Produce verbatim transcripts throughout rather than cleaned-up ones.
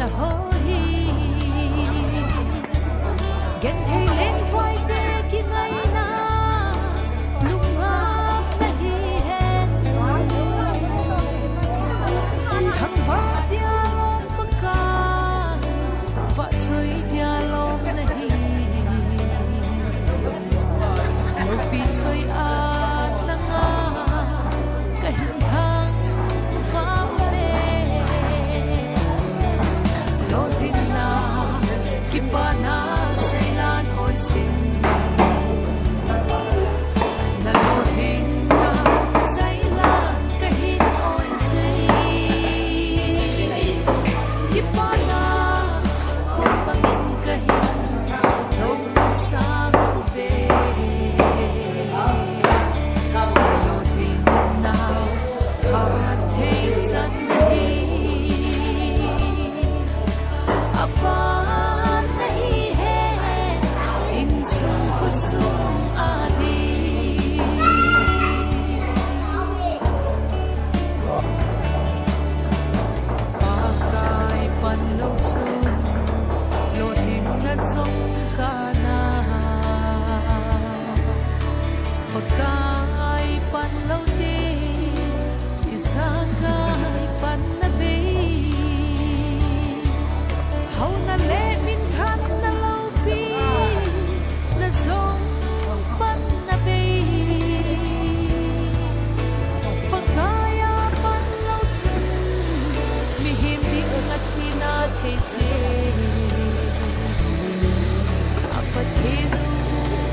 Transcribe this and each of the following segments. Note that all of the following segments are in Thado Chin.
Taho hi genthei lengvaite kingaina lungngam nahi hen. Thangvah dia lom Pakai, vahchoi dia lom nahi. Loupi choi-at nanga kahin thangvah uve. Lolhinna kipana seilan oisin. Nalolhinna seilan kahin oisin. Kipana khon bangin kahin donsang uve. Nalolhinna phatthei chan nahi. Apat nahi hen, insung khosung adin. Pakai panlou chun lolhinna jong kana. Pakai panlou te, ijakai panna bei. Hauna le minthanna loupina jong panna bei. Pakai a panlou chun mihem ding athina thei se. A Pathen u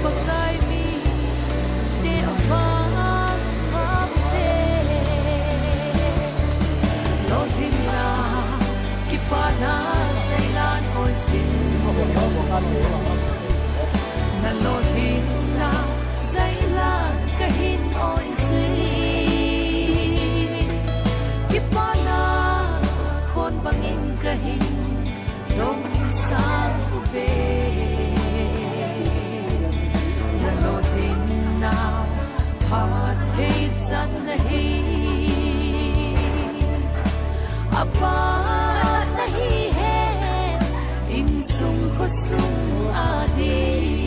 Pakai mite avang vang uve. Lolhinna kipana seilan oisin. Nalolhinna seilan kahin oisin. Kipana khon bangin kahin donsang uve. Nalolhinna phatthei chan nahi. Apat nahi hen, insung khosung adin.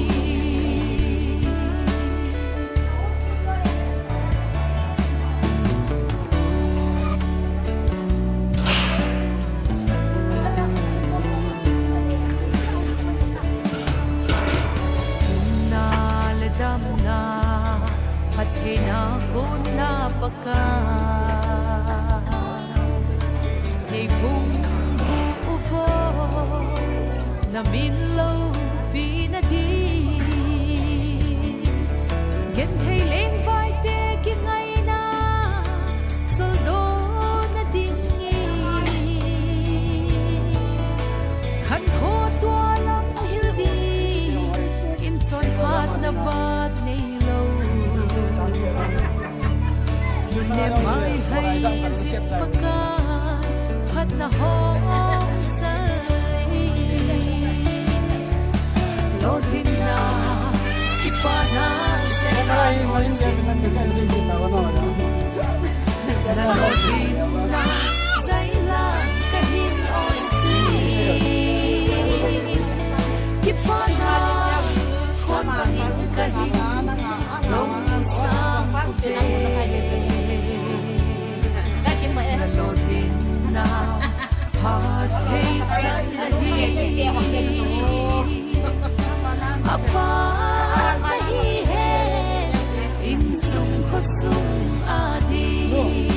Hinna le damna, phattheina kona Pakai. Nei phung uvo, na min loupina ding. Genthei lengvaite kingaina, choldona dingin. Khankho tua lam hil dingin chonphatna bat neilou. Nunnem maihai jing Pakai, phatna hong sal in. Lolhinna kipana seilan oisin. Nalolhinna seilan kahin oisin. Kipana khon bangin kahin donsang uve. Nalolhinna phatthei chan nahi. Apat nahi hen, insung khosung adin.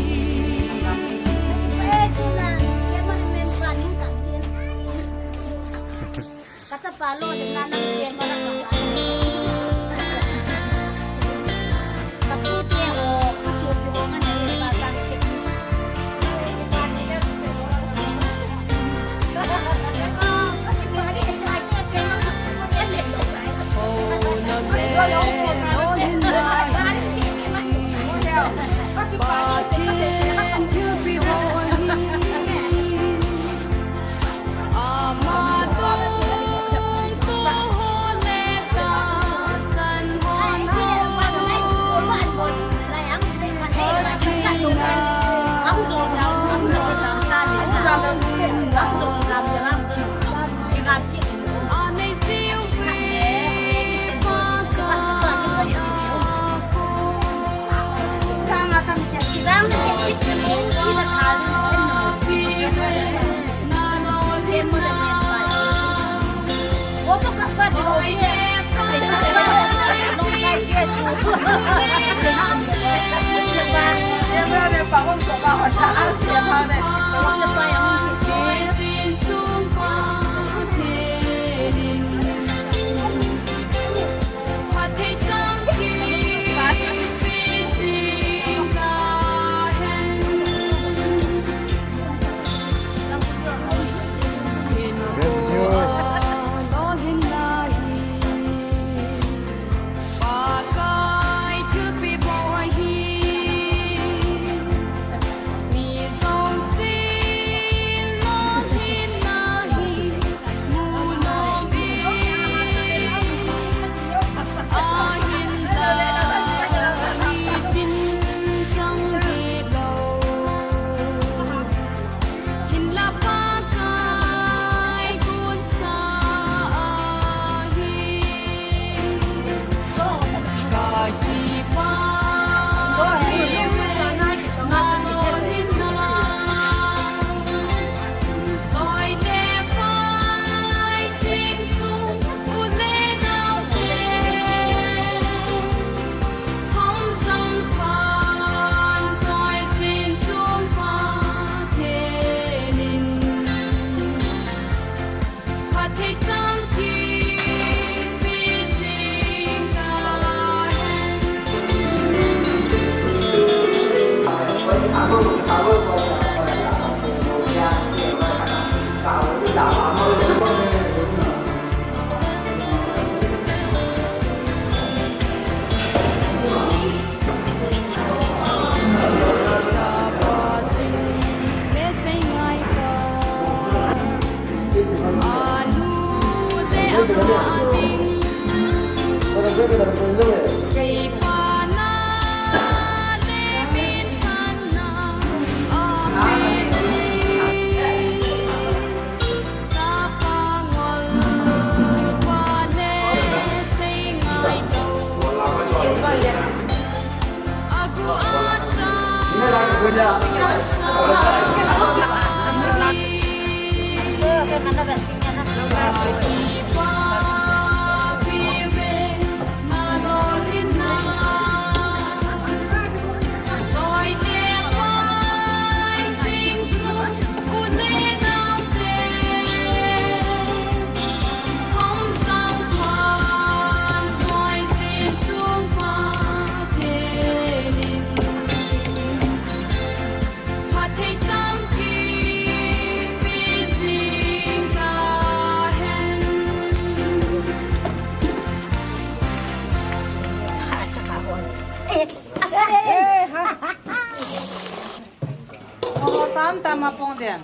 Boro sam ta ma pong den.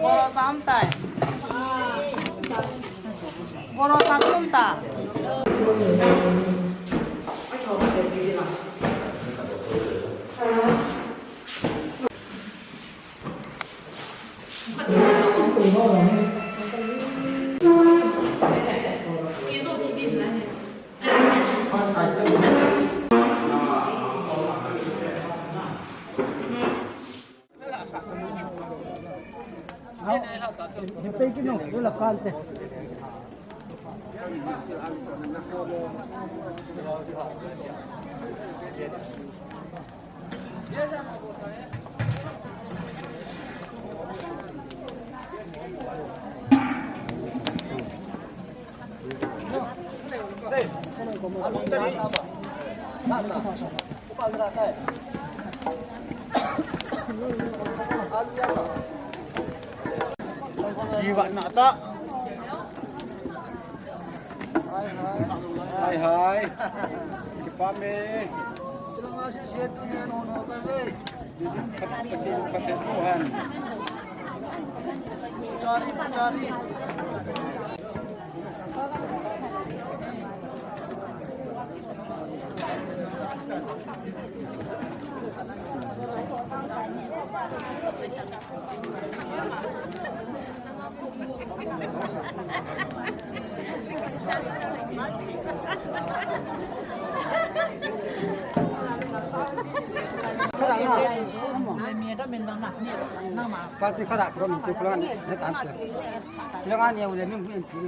Boro sam ta. Boro sam tum ta. Jiwa nak tak? Hai, hai. Kipam e. Chulanga si siat tu nian hon ho ka ve. Chari, chari. Party khat a kron tu plan ne tan. Yang ani u le nim hin pi.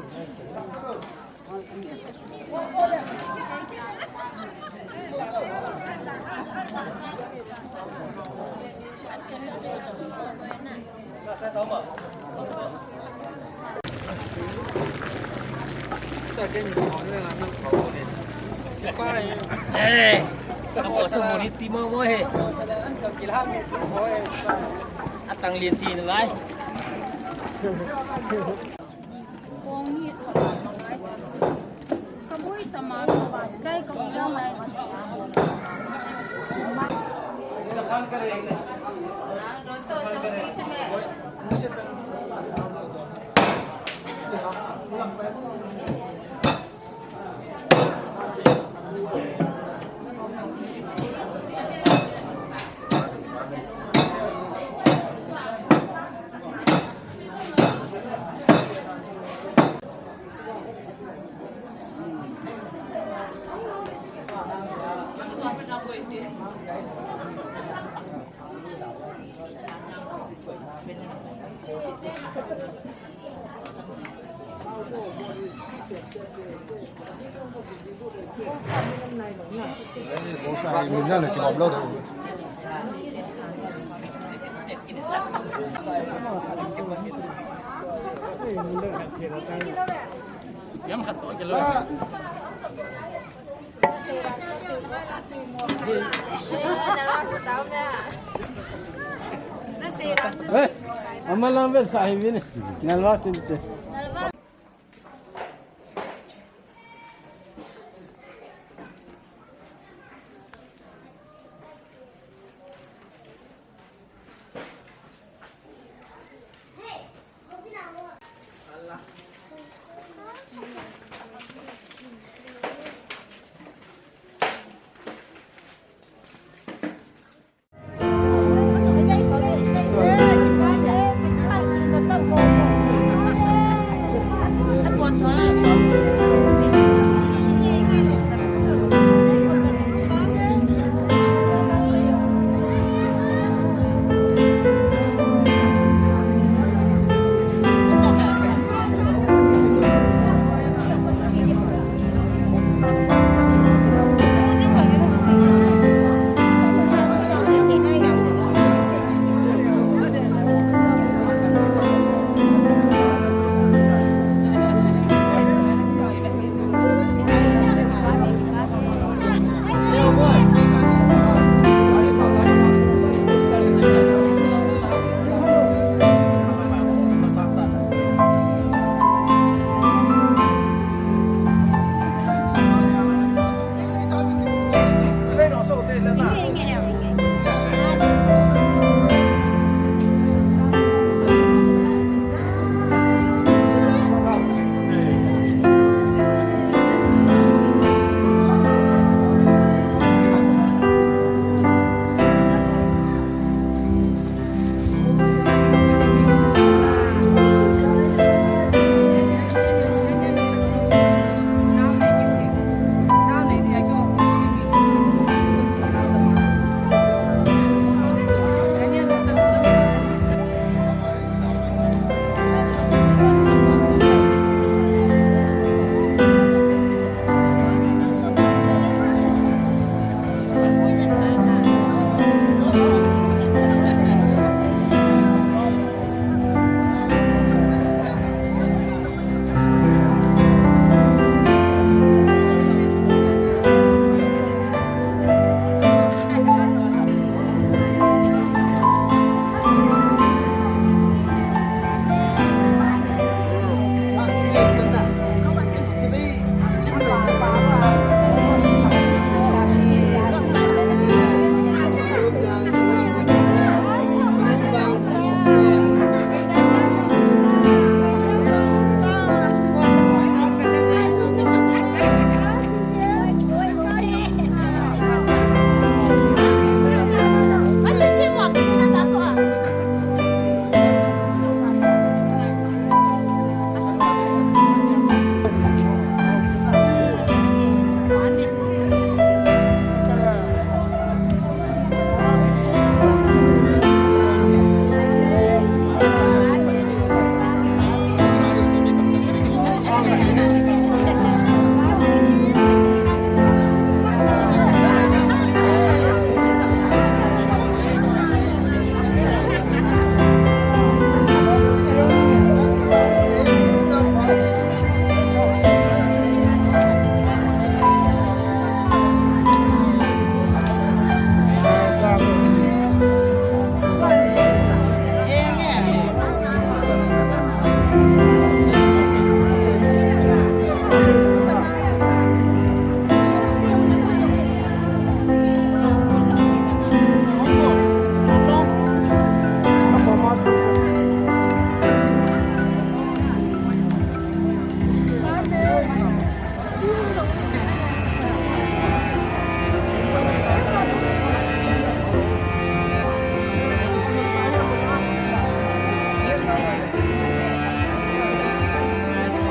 Eh, ako sa mo ni timo mo he. Atang lien si lai. Eh, ama lang ben sahibi ni. Nalwa sinte.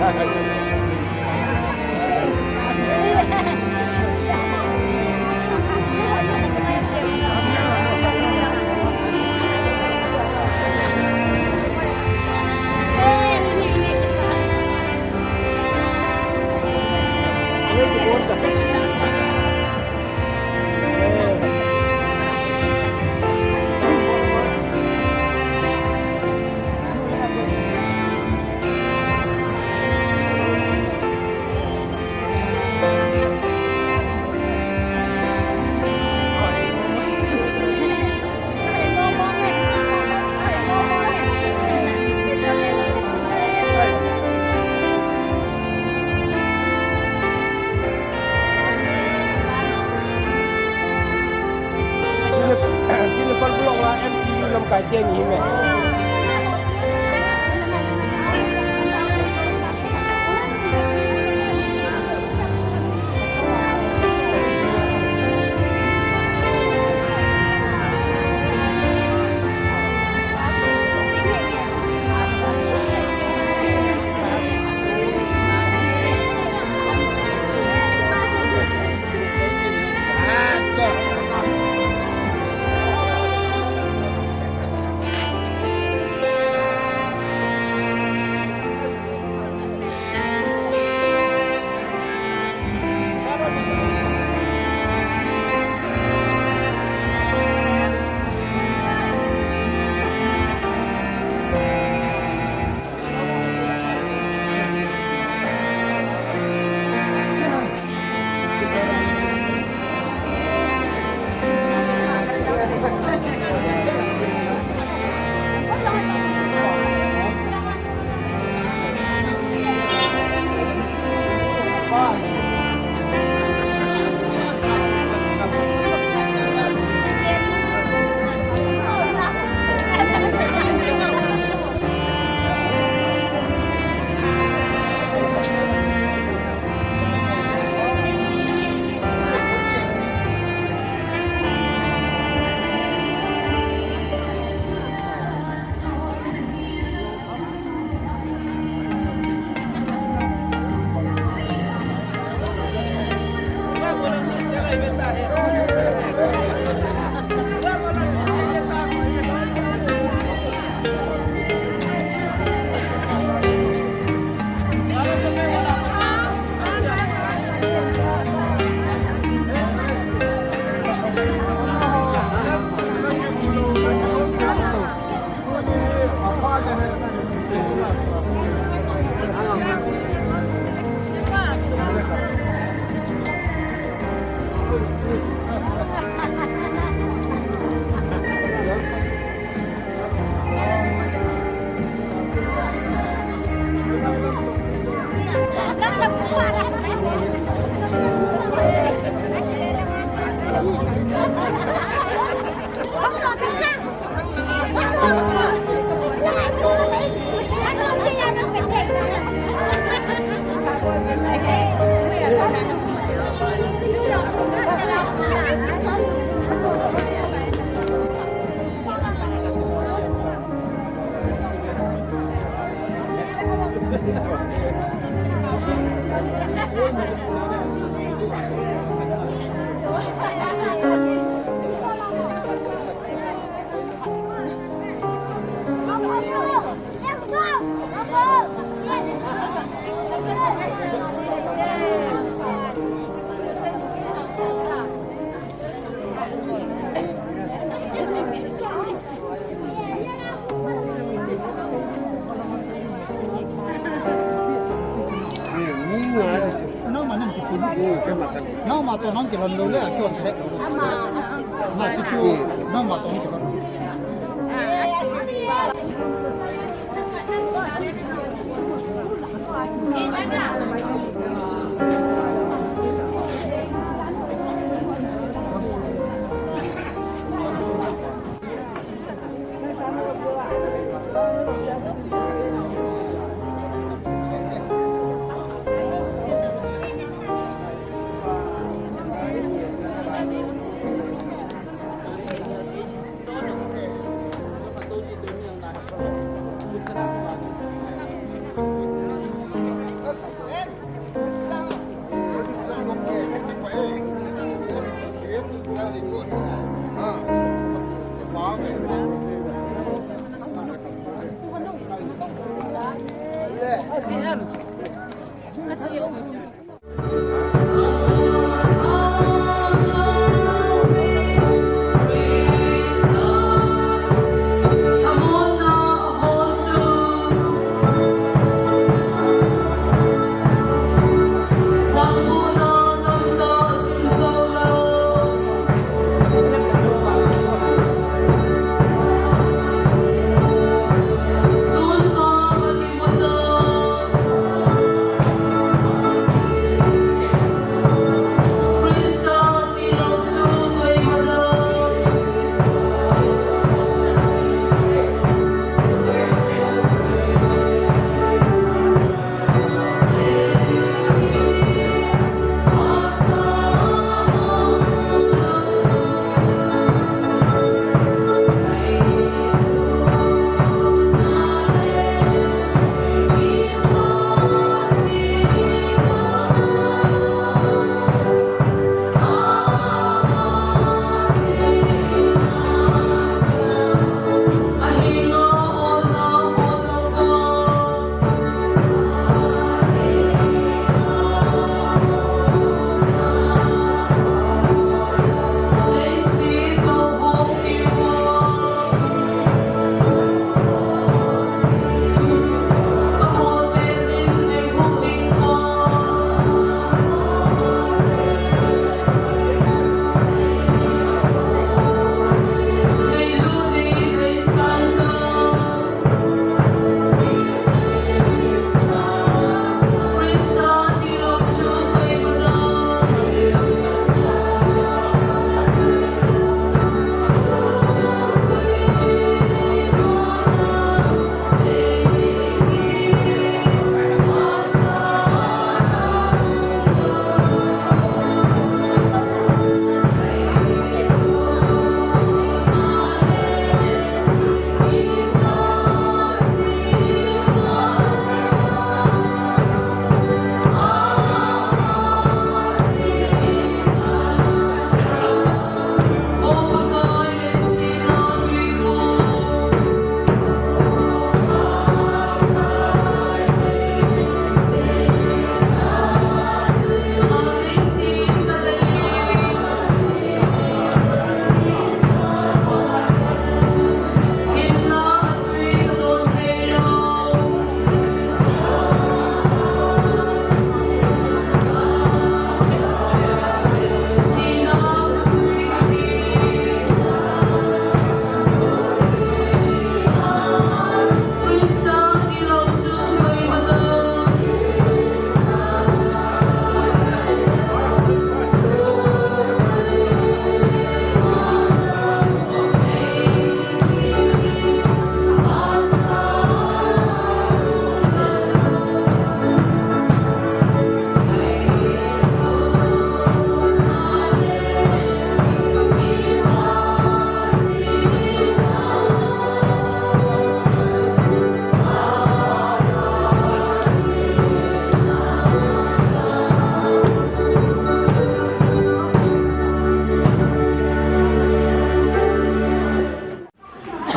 Kini, kini kon bulong la M T U lamkai te ni hi me. Nangma nang kipun. Nangma toh nang kilhon lou le, akilhon khat. Ama, asi. Ama, si chu, nangma toh nang kilhon.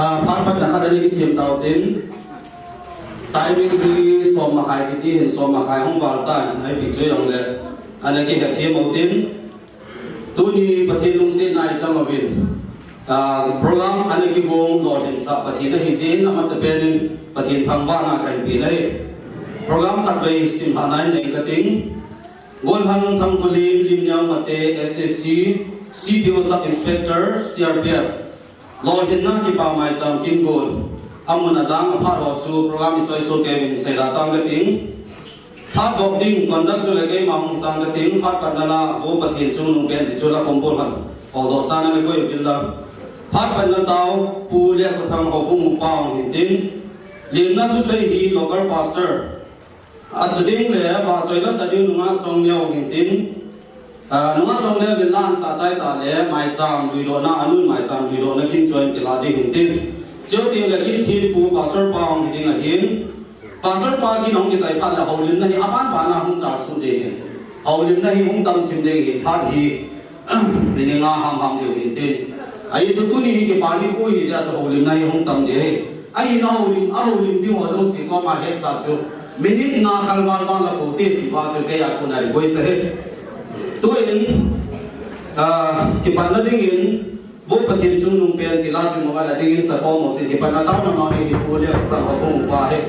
Ah, phat patna khat ana kisem tau tin. Timing hi som makhai kiti hin, som makhai hung val tan, ipi chu jong le ana kihethem u tin. Tuni Pathen lungsetna i chang uvin, ah, program ana kigong lolhinsah Pathen ahi jeh in, amasapen in Pathen thangvahna kahin pe ahi. Program khatvei simlhahna in nei kating. Golhang Thangkholim, Limneo Mate, S S C, C P O Sub Inspector, C R P F. Lolhinna kipa maicham kin gon. Amun ajang aphat ho chu program i choi soh kei uvin seida tang kating. Phat bok ding conduct chu le keima hung tang kating. Phat patna la Vo Pathen chungnung pen ti chu la kompol han. Hol doh san a le koi uvin lang. Phat patna tao Pu Lekhothang Houbung upa hung hin tin. Limna thusei hi local pastor. Achuting le, vahchoi la sa diu Nungah Chongneo hin tin, ah, Nungah Chongneo vin la ahin sah chai ta le, maicham lui dohna, anun maicham lui dohna kin choi kila ding hin tin. Cheu ting le kin thempu Pastor pa hung hi ding ahin. Pastor pa kin hung kichai phat le houlimna hi aban ban a hung cha suh ding hin. Houlimna hi hung tam thim ding hin, phat hi. Ni nga ham ham diu hin tin. Ahi chu tuni hi kipa nikho hi jeh a chu houlimna hi hung tam ding ahi. Ahin ahoulim, ahoulim diu ho jouse koma hetsah chu. Minute nga khalval vang la pote ti pa chu kei a kona request ahi. Tuin, ah, kipatna dingin, Vo Pathen chungnung pen ti la chu mobile a dingin sa po mo ti kipatna taona ma ni ti pu le pa ho pu pa he.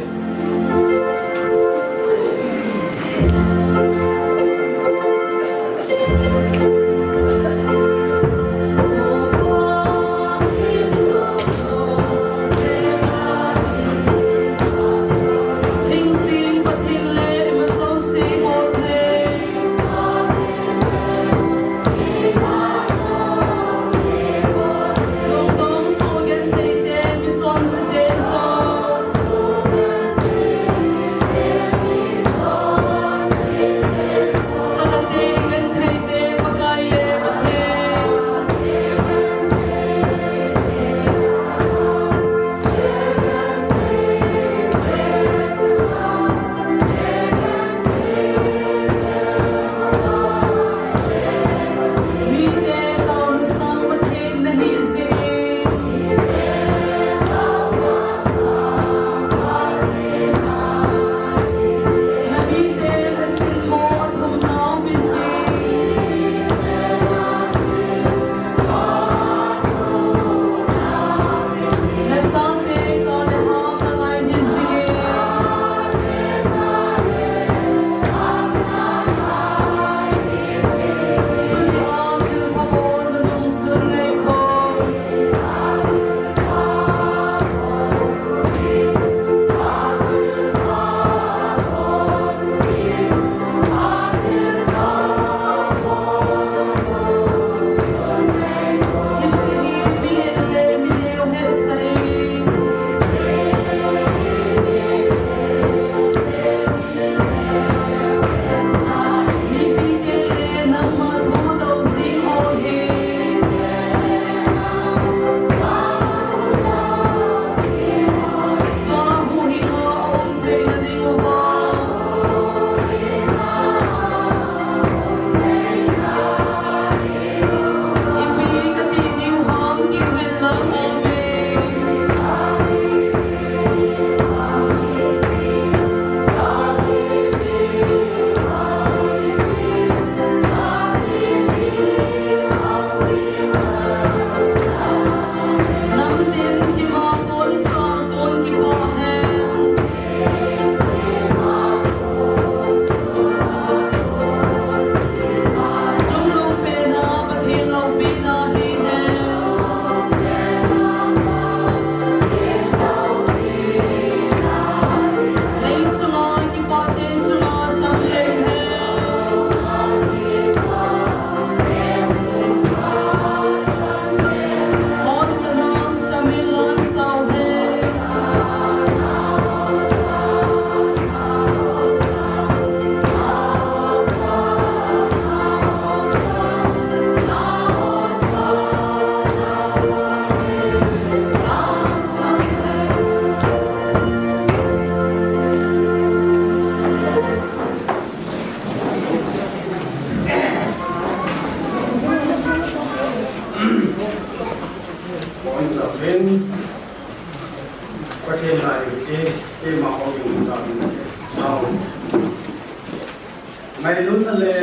Ngailutna le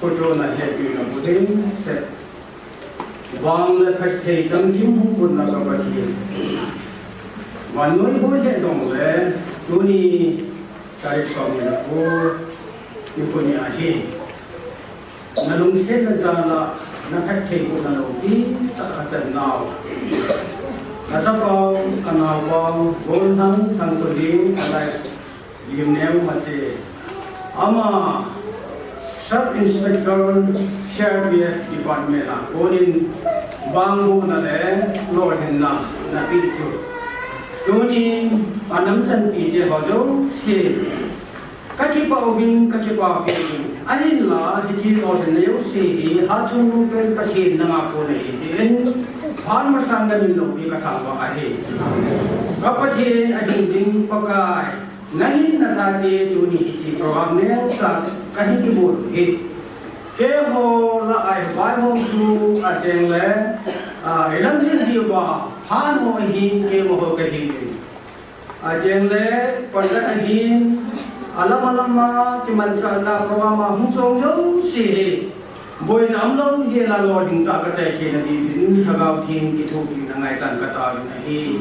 khuchona hepina bu ding se. Vang le phatthei changkim hung punna ka Pathen. Vannoi boi le dong le tuni tarik som ni le ko ni ko ni ahi. Na lungsetna jal a na phatthei bu na loupi tah a chan nau. Na chapau, ka naopau, Bonthang Thangkholing, ka lai Limneo Mate. Ama Sub Inspector C R P F Department a konin vangbohna le lolhinna napeh chu. Tuni a namchanpi te ho jouse ka kipah uvin, ka kipah uvin. Ahinla hiche lolhinna jouse hi hatchungnung pen Pathen nanga kon ahi tin, phat masang namin loupi ka thangvah ahi. Ka Pathen ahin ding Pakai. Nahin nachate tuni hiche program neocha kahin kibol u hi. Keiho la a vaihom tu a cheng le, ah, ilam jin diu va, phat ho ahin keiho kahin. Ajeng le, panla ahin, alam alam a, kimanchahna program a hung chong jouse hi, boina umlou hel a lolhing tah a kachai theina diuvin, Lhagao Theng kithopi na ngaichan kataovin ahi.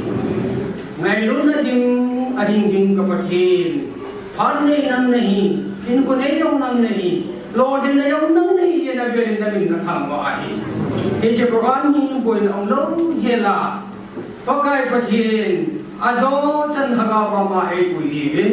Ngailutna ding, ahing ding ka Pathen, phat nei nang nahi, hinkho nei jong nang nahi, lolhinna jong nang nahi, jeh in avel in namin kathangvah ahi. Hiche program hi boina umlou hel a, Pakai Pathen, ajo chan Lhagao Theng a eipui diuvin,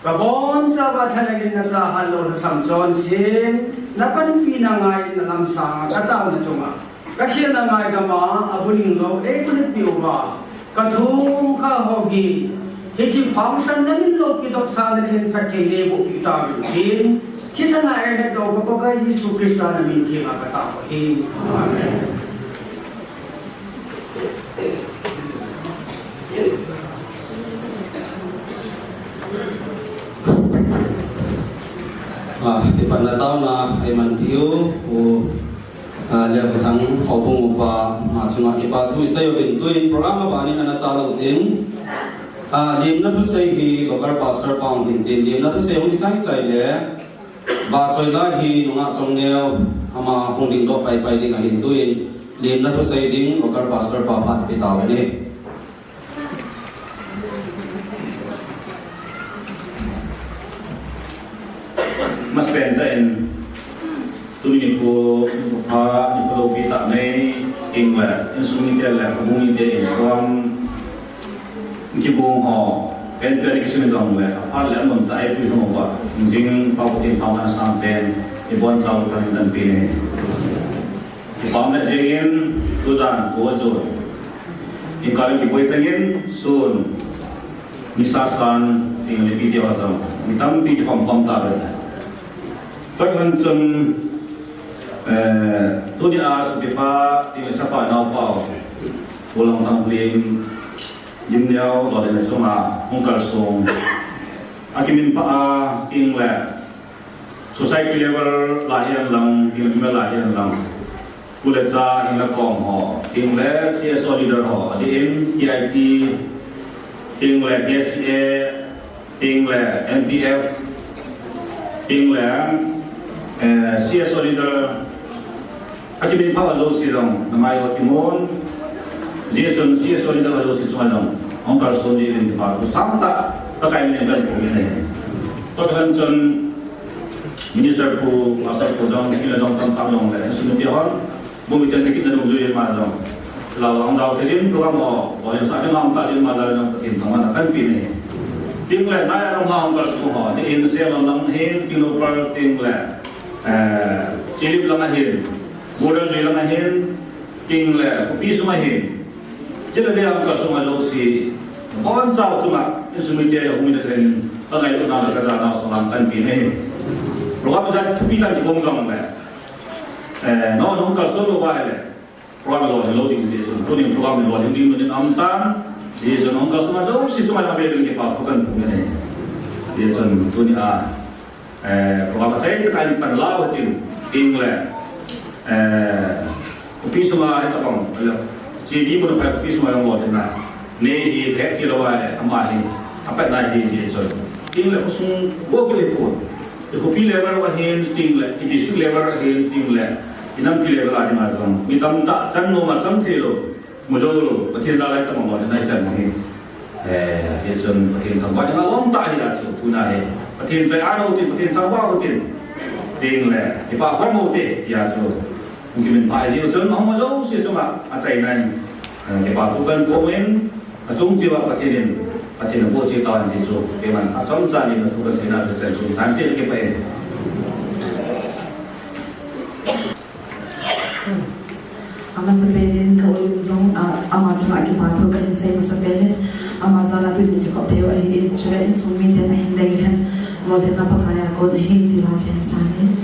kabonchauva thalheng in nachahat lou lhasam chonse in, napanpina ngai in nalam sanga kataona chunga, kakhelna ngaidam a, abulhing lou eibulhit peh uva, kathum kha ho hi, hiche function namin lou kidopsahna ding phatthei neiboh peh tauvin tin, thisan a eihetdoh u ka Pakai Jesu Christa namin theng a katao ahi. Amen. Ah, kipana taona eimanpiu, Pu, ah, Lianthang Houbung upa, ama chunga kipa thu isei uvin, tuin program abana ana chalou ding. Ah, limna thusei hi local pastor pa hung hin tin, limna thusei hung kichai chai le. Vahchoila hi nungah Chongneo, ama hung dingdoh paipai ding ahin, tuin limna thusei ding local pastor pa phat pe tauvin ahi. Masapen tah in, tuni nikho, nikho pha, nikho loupi tah nei, king le, insung mite le, houbung mite in, program kibol ho, pen pen kisun dong le, aphat le amun tah a eipui ho uva, jing pa Pathen phatna sangpen, ibonchauva kahin dampi ne. Ipam le jing in, tujan, ko jo. Ikal kiboi chang in, sun. Nisa san, ting le video jong. Mi tampi kikhom khom tave. Tua hi chun, eh, tuni a sopipa, ting le sapa naopa, Pu Longtang Lim, Gimneo, Lolhinna sunga, hung kalsong. Akiminpha a, ting le, society level a hihen lang, ting le, mimal a hihen lang. Pu le cha, hinna kom ho, ting le, C S O leader ho, adeh in, T I T, ting le, K C A, ting le, M P F, ting le, eh, C S O leader, akiminpha ho jouse jong, namai ho kimun, hijeh chun C S O leader ho jouse chunga jong, hung kalson diuvin kipa thu sangtah, Pakai min in kahin pum in ahi. Tua hi chun, Minister pu, Pastor pu jong, kila jong tamtah jong le, sumite hon, Bumiten kikit na dungjui ma jong. Lala hung dau thei in, program ho, lolhinsah ding a um tah ding ma jong Pathen thangvahna kahin pe ne. Ting le, nai a lang hung kalsong ho, ni in se lang lang hin, ting lo par ting le, eh, Chilip lang ahin, Border jui lang ahin, ting le, khopi sung ahin. Chule le hung kalsong a jouse, bonchauva chunga, insung mite, hung mite in, kangailutna le kajana salam kahin pe ne. Program jat thupi tah kibol jong le. Eh, nangho hung kalson lou uva ahile, program lolhin lou ding jeh chun, tunin program lolhin ding mun in aum tan, hijeh chun hung kalson a jouse chunga avel in kipa thu kahin pum in ahi. Hijeh chun, tuni a, eh, program achaina kahin pan lau tin, ting le, eh, khopi sunga hitabang, le, J B mun a khopi sunga jong lolhinna nei hi, het hilou a, ama hi, apatna hi, hijeh chun. Ting le khosung bou kile pon. I khopi level ahin, ting le, i district level ahin, ting le, i nampi level a dinga jong. Mi tamtah chan nom a chang thei lou, mu jou lou, Pathen jal'a hitabang lolhinna i chan u hi. Eh, hichun Pathen thangvah dinga lom tah hi a chu, tuna hi. Pathen choi-at u tin, Pathen thangvah u tin. Ting le, i pa khom u te, hi a chu. Kiminpha jeh u chun, hung jouse chunga, achaina in, eh, kipa thu kahin pum in, achung cheh uva Pathen in, Pathen in boh cheh tahen ti chu, keiman achomcha in thu kahin seina chu chan chu, tan tin kipah e. Amasapen in ka u in jong, a, ama chunga kipa thu kahin sei masapen in, ama jal'a tuni kikhop thei u ahin, chule insung miten ahin dei hen, lolhinna Pakai a kon ahi ti vangcheng sangin.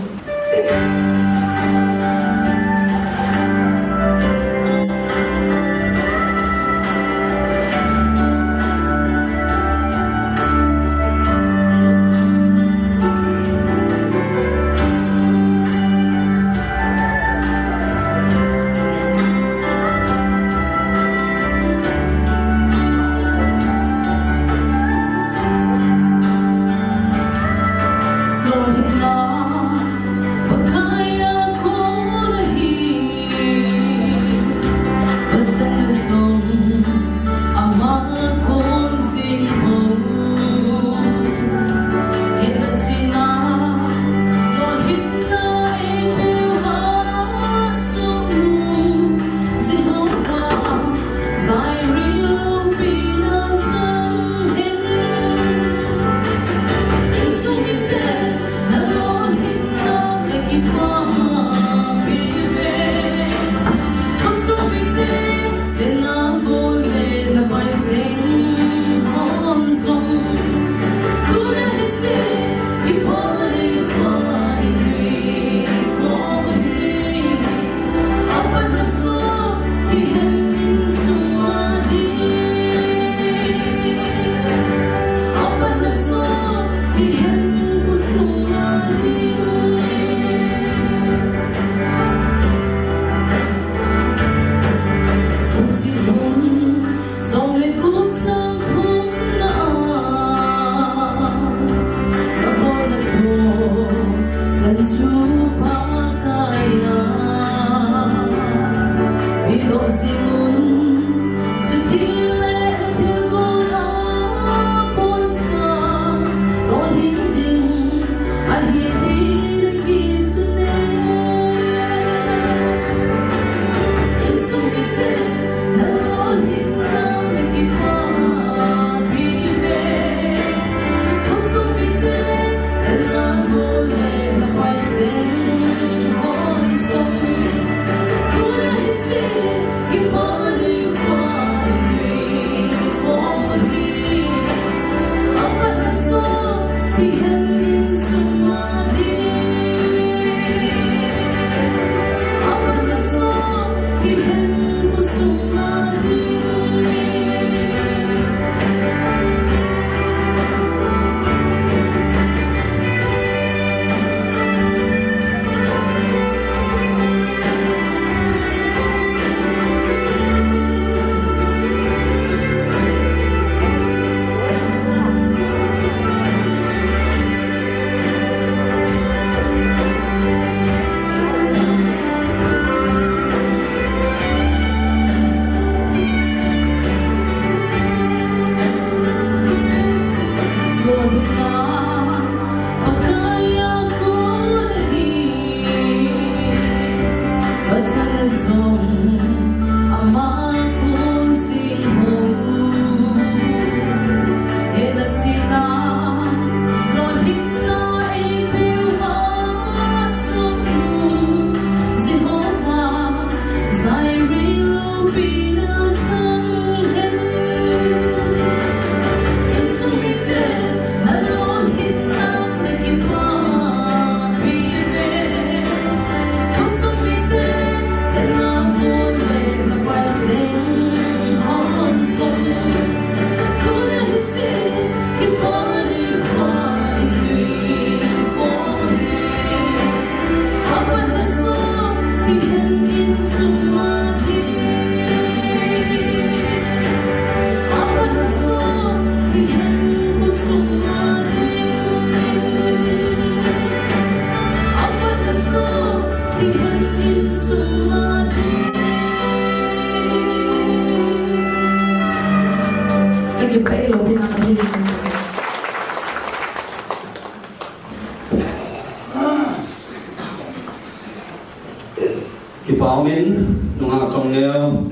Kipa umin, nungah Chongneo,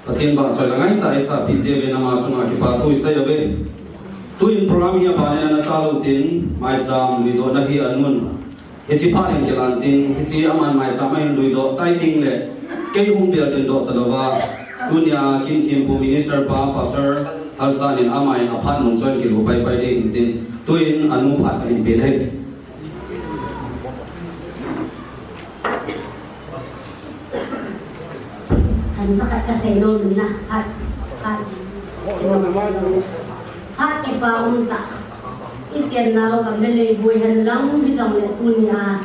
Pathen vahchoi le ngaitah eisah peh jeh uvin ama chunga kipa thu isei uve. Tuin program hi abanin ana chalou tin, maicham luidohna hi anun. Hiche phat hin kilan tin, hiche aman maicham ahin luidoh chai tengle, kei hung bel ding doh talouva, tunia kin thempu minister pa, Pastor Harsan in aman aphat mun chun kilu paipai ding ahin tin, tuin anu phat kahin pen ahi. Kan pakhat kasei nom na, phat, phat, phat kipa umtah. Ichennau gam le lei boi henlang hijongle tunia,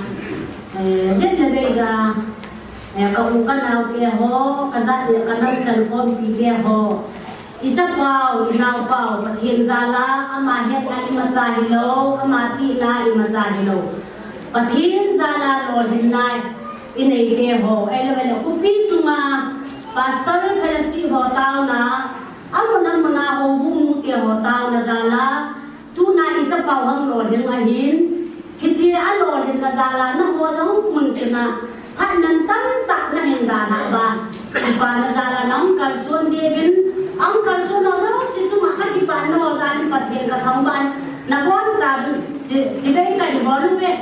eh, jen le beija, eh, ka u ka nao te ho, kajat le kanam chankhompi te ho. Ichapau, inaopau, Pathen jal a, ama hetna imacha hilou, ama chihna imacha hilou. Pathen jal a lolhinna inei te ho, ahilou le khopi sunga, Pastor Fellowship ho taona, amun amun a houbung nu te ho taona jal a, tuna ichapau hung lolhin ahin, hiche alolhinna jal a, nangho jong mun tina, phatna tamtah nahin dalhah uva, kipana jal a nahung kalson jeh uvin, ahung kalson ho jouse chunga kakipana ho jal in Pathen kathangvah in, naboncha uvin, chibai kahin bol uve.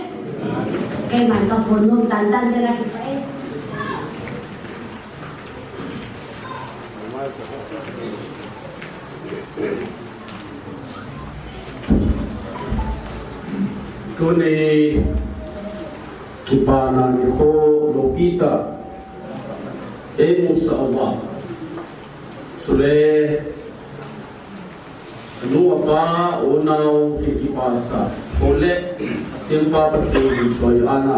Keiman kaphon nom tan tan te nakipah e. Tuni kipana nikho loupi tah eimusah uva, chule anu apa, unau, kipasa, chule asempa Pathen choi ana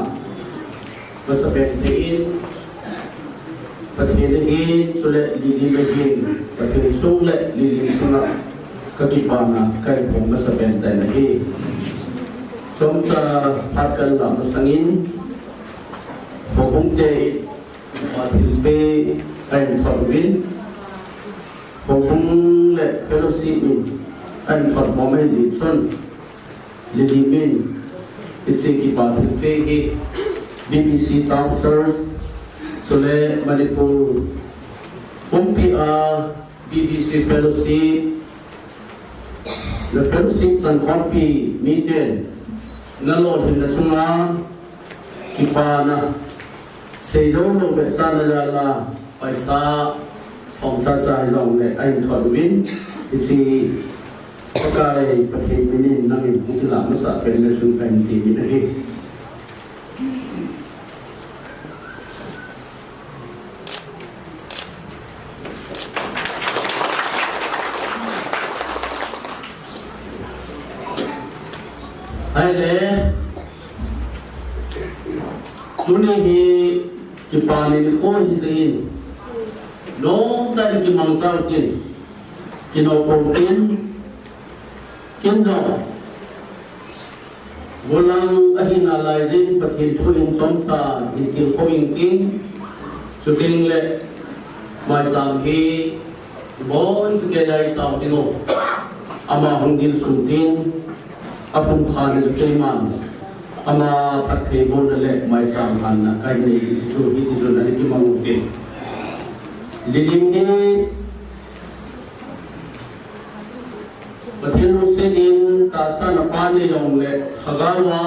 masapen thei in, Pathen ahin, chule Lilim ahin, Pathen chung le Lilim chunga kakipana kahin phong masapen tah in ahi. Chomcha phat kalah masangin, houbung te in, kipa thilpeh ahin thot uvin, houbung le fellowship in ahin thot bom ahi jeh chun, Lilim in hiche kipa thilpeh hi B B C Town Church, chule Manipur pumpi a B B C Fellowship, le fellowship chankhompi miten nalolhinna chunga kipana seilou lou behseh na jal a paisa hom chacha hijongle ahin thot uvin, hiche Pakai Pathen minin Kila masa pen le sun kan ti ni ahi. Ahile, tuni hi kipa ni nikho hijeh in, nomtah in kimangcha utin, kinopo utin, ken jong, gollhang ahi nalai jeh in Pathen thu in chomcha hin tilkhou inge. Chuteng le, maicham hi ibonchauva kei lai tao ding o. Ama hung ding sung ding, apumkhatna chu keiman, ama phattheibohna le maicham phatna kahin nei ding chu hiti chun ana kimang uve. Lilim hi Pathen lungset in tahsa in apa nei jongle, lhagao a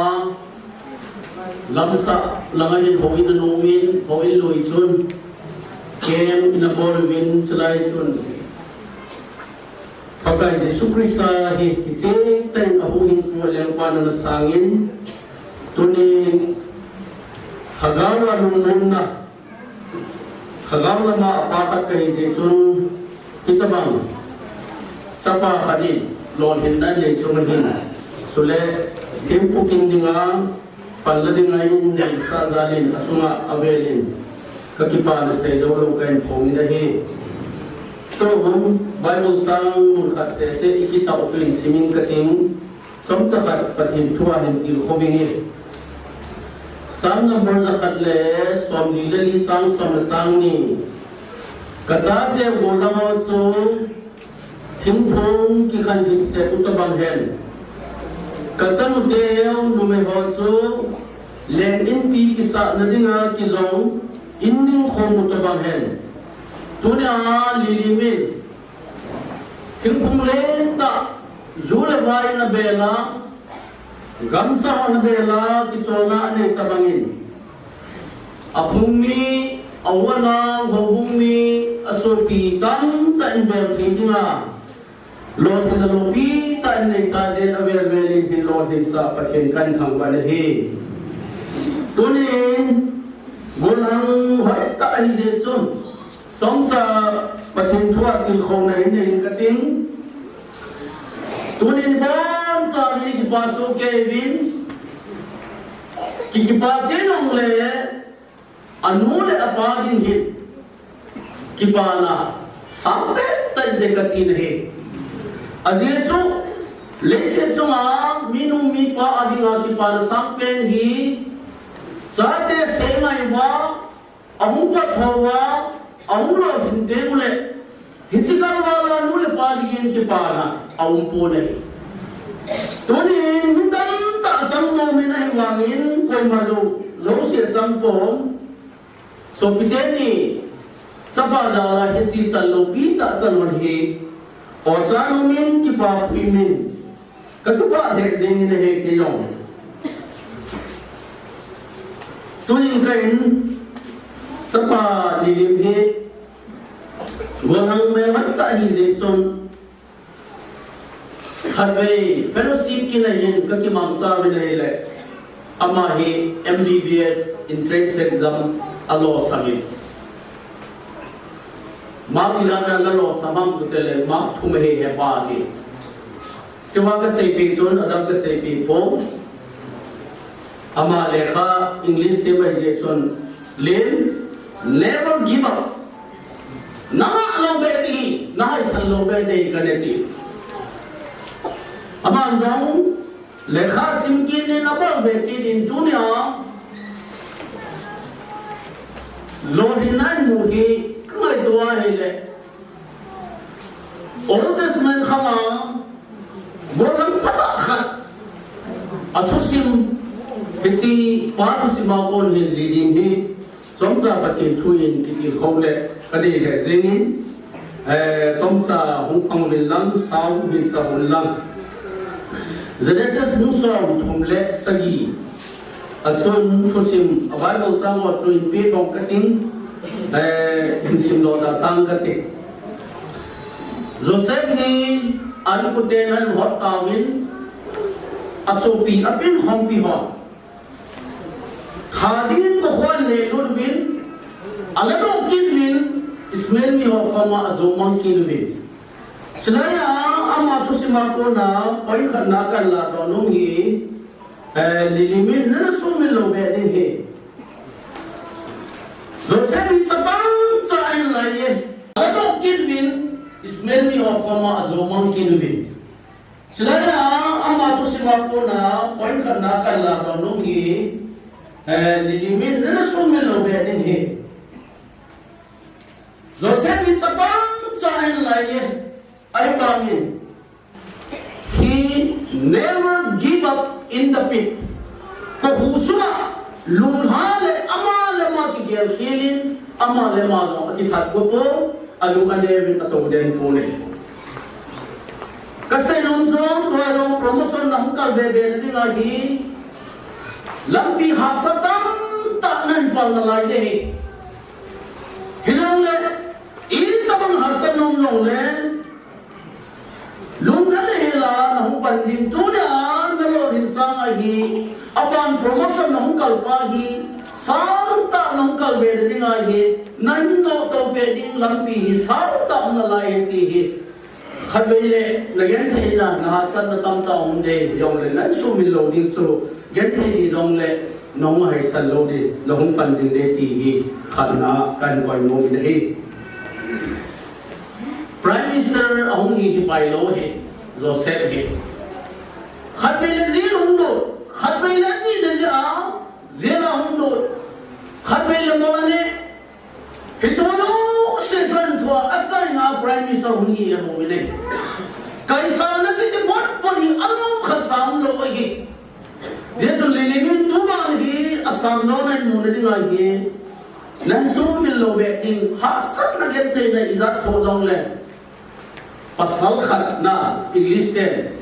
lamsah langa hin houin ana umin, houin lui chun, camp ana bol uvin, chulai chun Pakai Jesu Christa hi kicheh tah in ahuhhingpu Lengpan ana sangin, tuni lhagao a lungmonna, lhagao lama apa khat kahi jeh chun, hitobang chapa khat in lolhinna nei chunga hin, chule thempu kin dinga panla dinga in neisah jal in, asunga avel in kakipana seijou lou kahin phong in ahi. Tun Bible chang mun khat sese ikitah u chu hin simin kating. Chomcha khat Pathen thu a hin tilkhou inge. Psalm number jakhat le somli le li, chang som le chang ni. Kachateu gollhang ho chu thingphung kikhan hin sep u tobang hen, kachanuteu numei ho chu leng inpi kisahna dinga kijong in ningkhom u tobang hen. Tunia Lilim in thingphung lentah, ju le vai in abel a, gamsa in abel a, kicholna anei tobang in, aphung mi, a-u anao, houbung mi, asopi tamtah in bel thei dinga lolhinna loupi tah in nei tah jeh in avel vel in hin lolhinsah Pathen kahin thangvah in ahi. Tunin gollhang hoitah ahi jeh chun, chomcha Pathen thu a tilkhouna hin nei inge kating. Tunin ibonchauvin ikipa soh kei uvin, kikipah chen jongle, anu le apa ding hin kipana sangpen tah in ding kati ahi. Ajeh chu, leiset chunga minu mipa a dinga kipana sangpen hi, chate seingai uva, ahung patthou uva, ahung lolhin teng uleh, hiche kalval a nu le pa dingin kipana aumpon ahi. Tunin mi tamtah achang nom in ahivangin koima lou jouse achang pon. Sopite ni, chapa jal a hiche chan loupi tah chan hon hi, ocha nomin kipapui min, kakipah lheh jengin ahi kei jong. Tunin ka in, chapa Lilim hi gollhang mel hoitah ahi jeh chun, khatvei fellowship kit a hin kakimangcha uvin ahile, ama hi M B B S entrance exam alosam in, mark ilan a nalosam ham kati le, mark thum ahi hepa ati. Chua kaseipeh chun, adang kaseipeh pon. Ama lekha English them ahi jeh chun, Lim, never give up. Nangah lou beh ding ahi, nahaisan lou beh ding ahi kana ti. Aban jong lekha sim kit in, abol beh kit in, tunia lolhinna imu hi kangaito ahile, Old Testament khanga gollhang phatah khat athusim, hiche pa thusim a kon hin Lilim hi chomcha Pathen thu in kitilkhou le kadei lheh jengin, eh, chomcha hung pang uvin lang, sao hin sa uvin lang. Genesis bung somthum le sagi a chun thusim, a Bible chang ho chu hin pe tong kating, eh, hin simdoh da tang kate. Joseph hi an-u ten ahin hot tauvin, Asopi, apin khompi ho. Kha din kho hon le lut uvin, ala doh kit uvin, Ismail mi ho koma ajo mang kit uvin. Chulai a, ama thusim a kona, point khatna kahin ladoh nom hi, eh, Lily min, nana sumil lou be ding hi. Joseph hi chapang cha ahin lai e. Ala doh kit uvin, Ismail mi ho koma ajo mang kit uvin. Chulai a, ama thusim a kona, point khatna kahin ladoh nom hi, eh, Lily min, nana sumil lou be ding hi. Joseph hi chapang cha ahin lai e, ahivangin, he never give up in the pit. Kho hu sunga, lungha le ama le ama kigel khel in, ama le ama jong akithat kho pon, alung aneuvin atou den pon e. Kasei nom chu, tua jong promotion nahung kal be be na ding ahi, lampi hahsa tamtah nahin pan nalai ding ahi. Hijongle, itobang hahsat nom jongle, lungdon hela nahung pan ding, tunia nalolhin sang ahi, aban promotion nahung kal pa hi, sangtah nahung kal be ding ahi, nahin nodoh to be ding lampi hi sangtah nalai ti hi. Khatvei le, nagenthei na, nahahsatna tamtah um ding, jongle, nahin sumil lou ding chu, genthei ding jongle, nahung haisan lou ding, nahung pan ding ding ti hi, khatna kahin koi nom in ahi. Prime Minister ahung hi hi pai lou hi, Joseph hi. Khatvei le jail hung lut, khatvei le jail le jail a, jail a hung lut, khatvei le mol a ne, Hiche jouse chun thua achaina Prime Minister hung hi amu in ahi. Kaisana kiti potpot hi alom khat cha umlou ahi. Hijeh chun Lily min tuban hi asang jo nahin mu na ding ahi. Nahin sumil lou be ding, hahsatna gentheina ijat thou jongle. Pasal khat na English ten,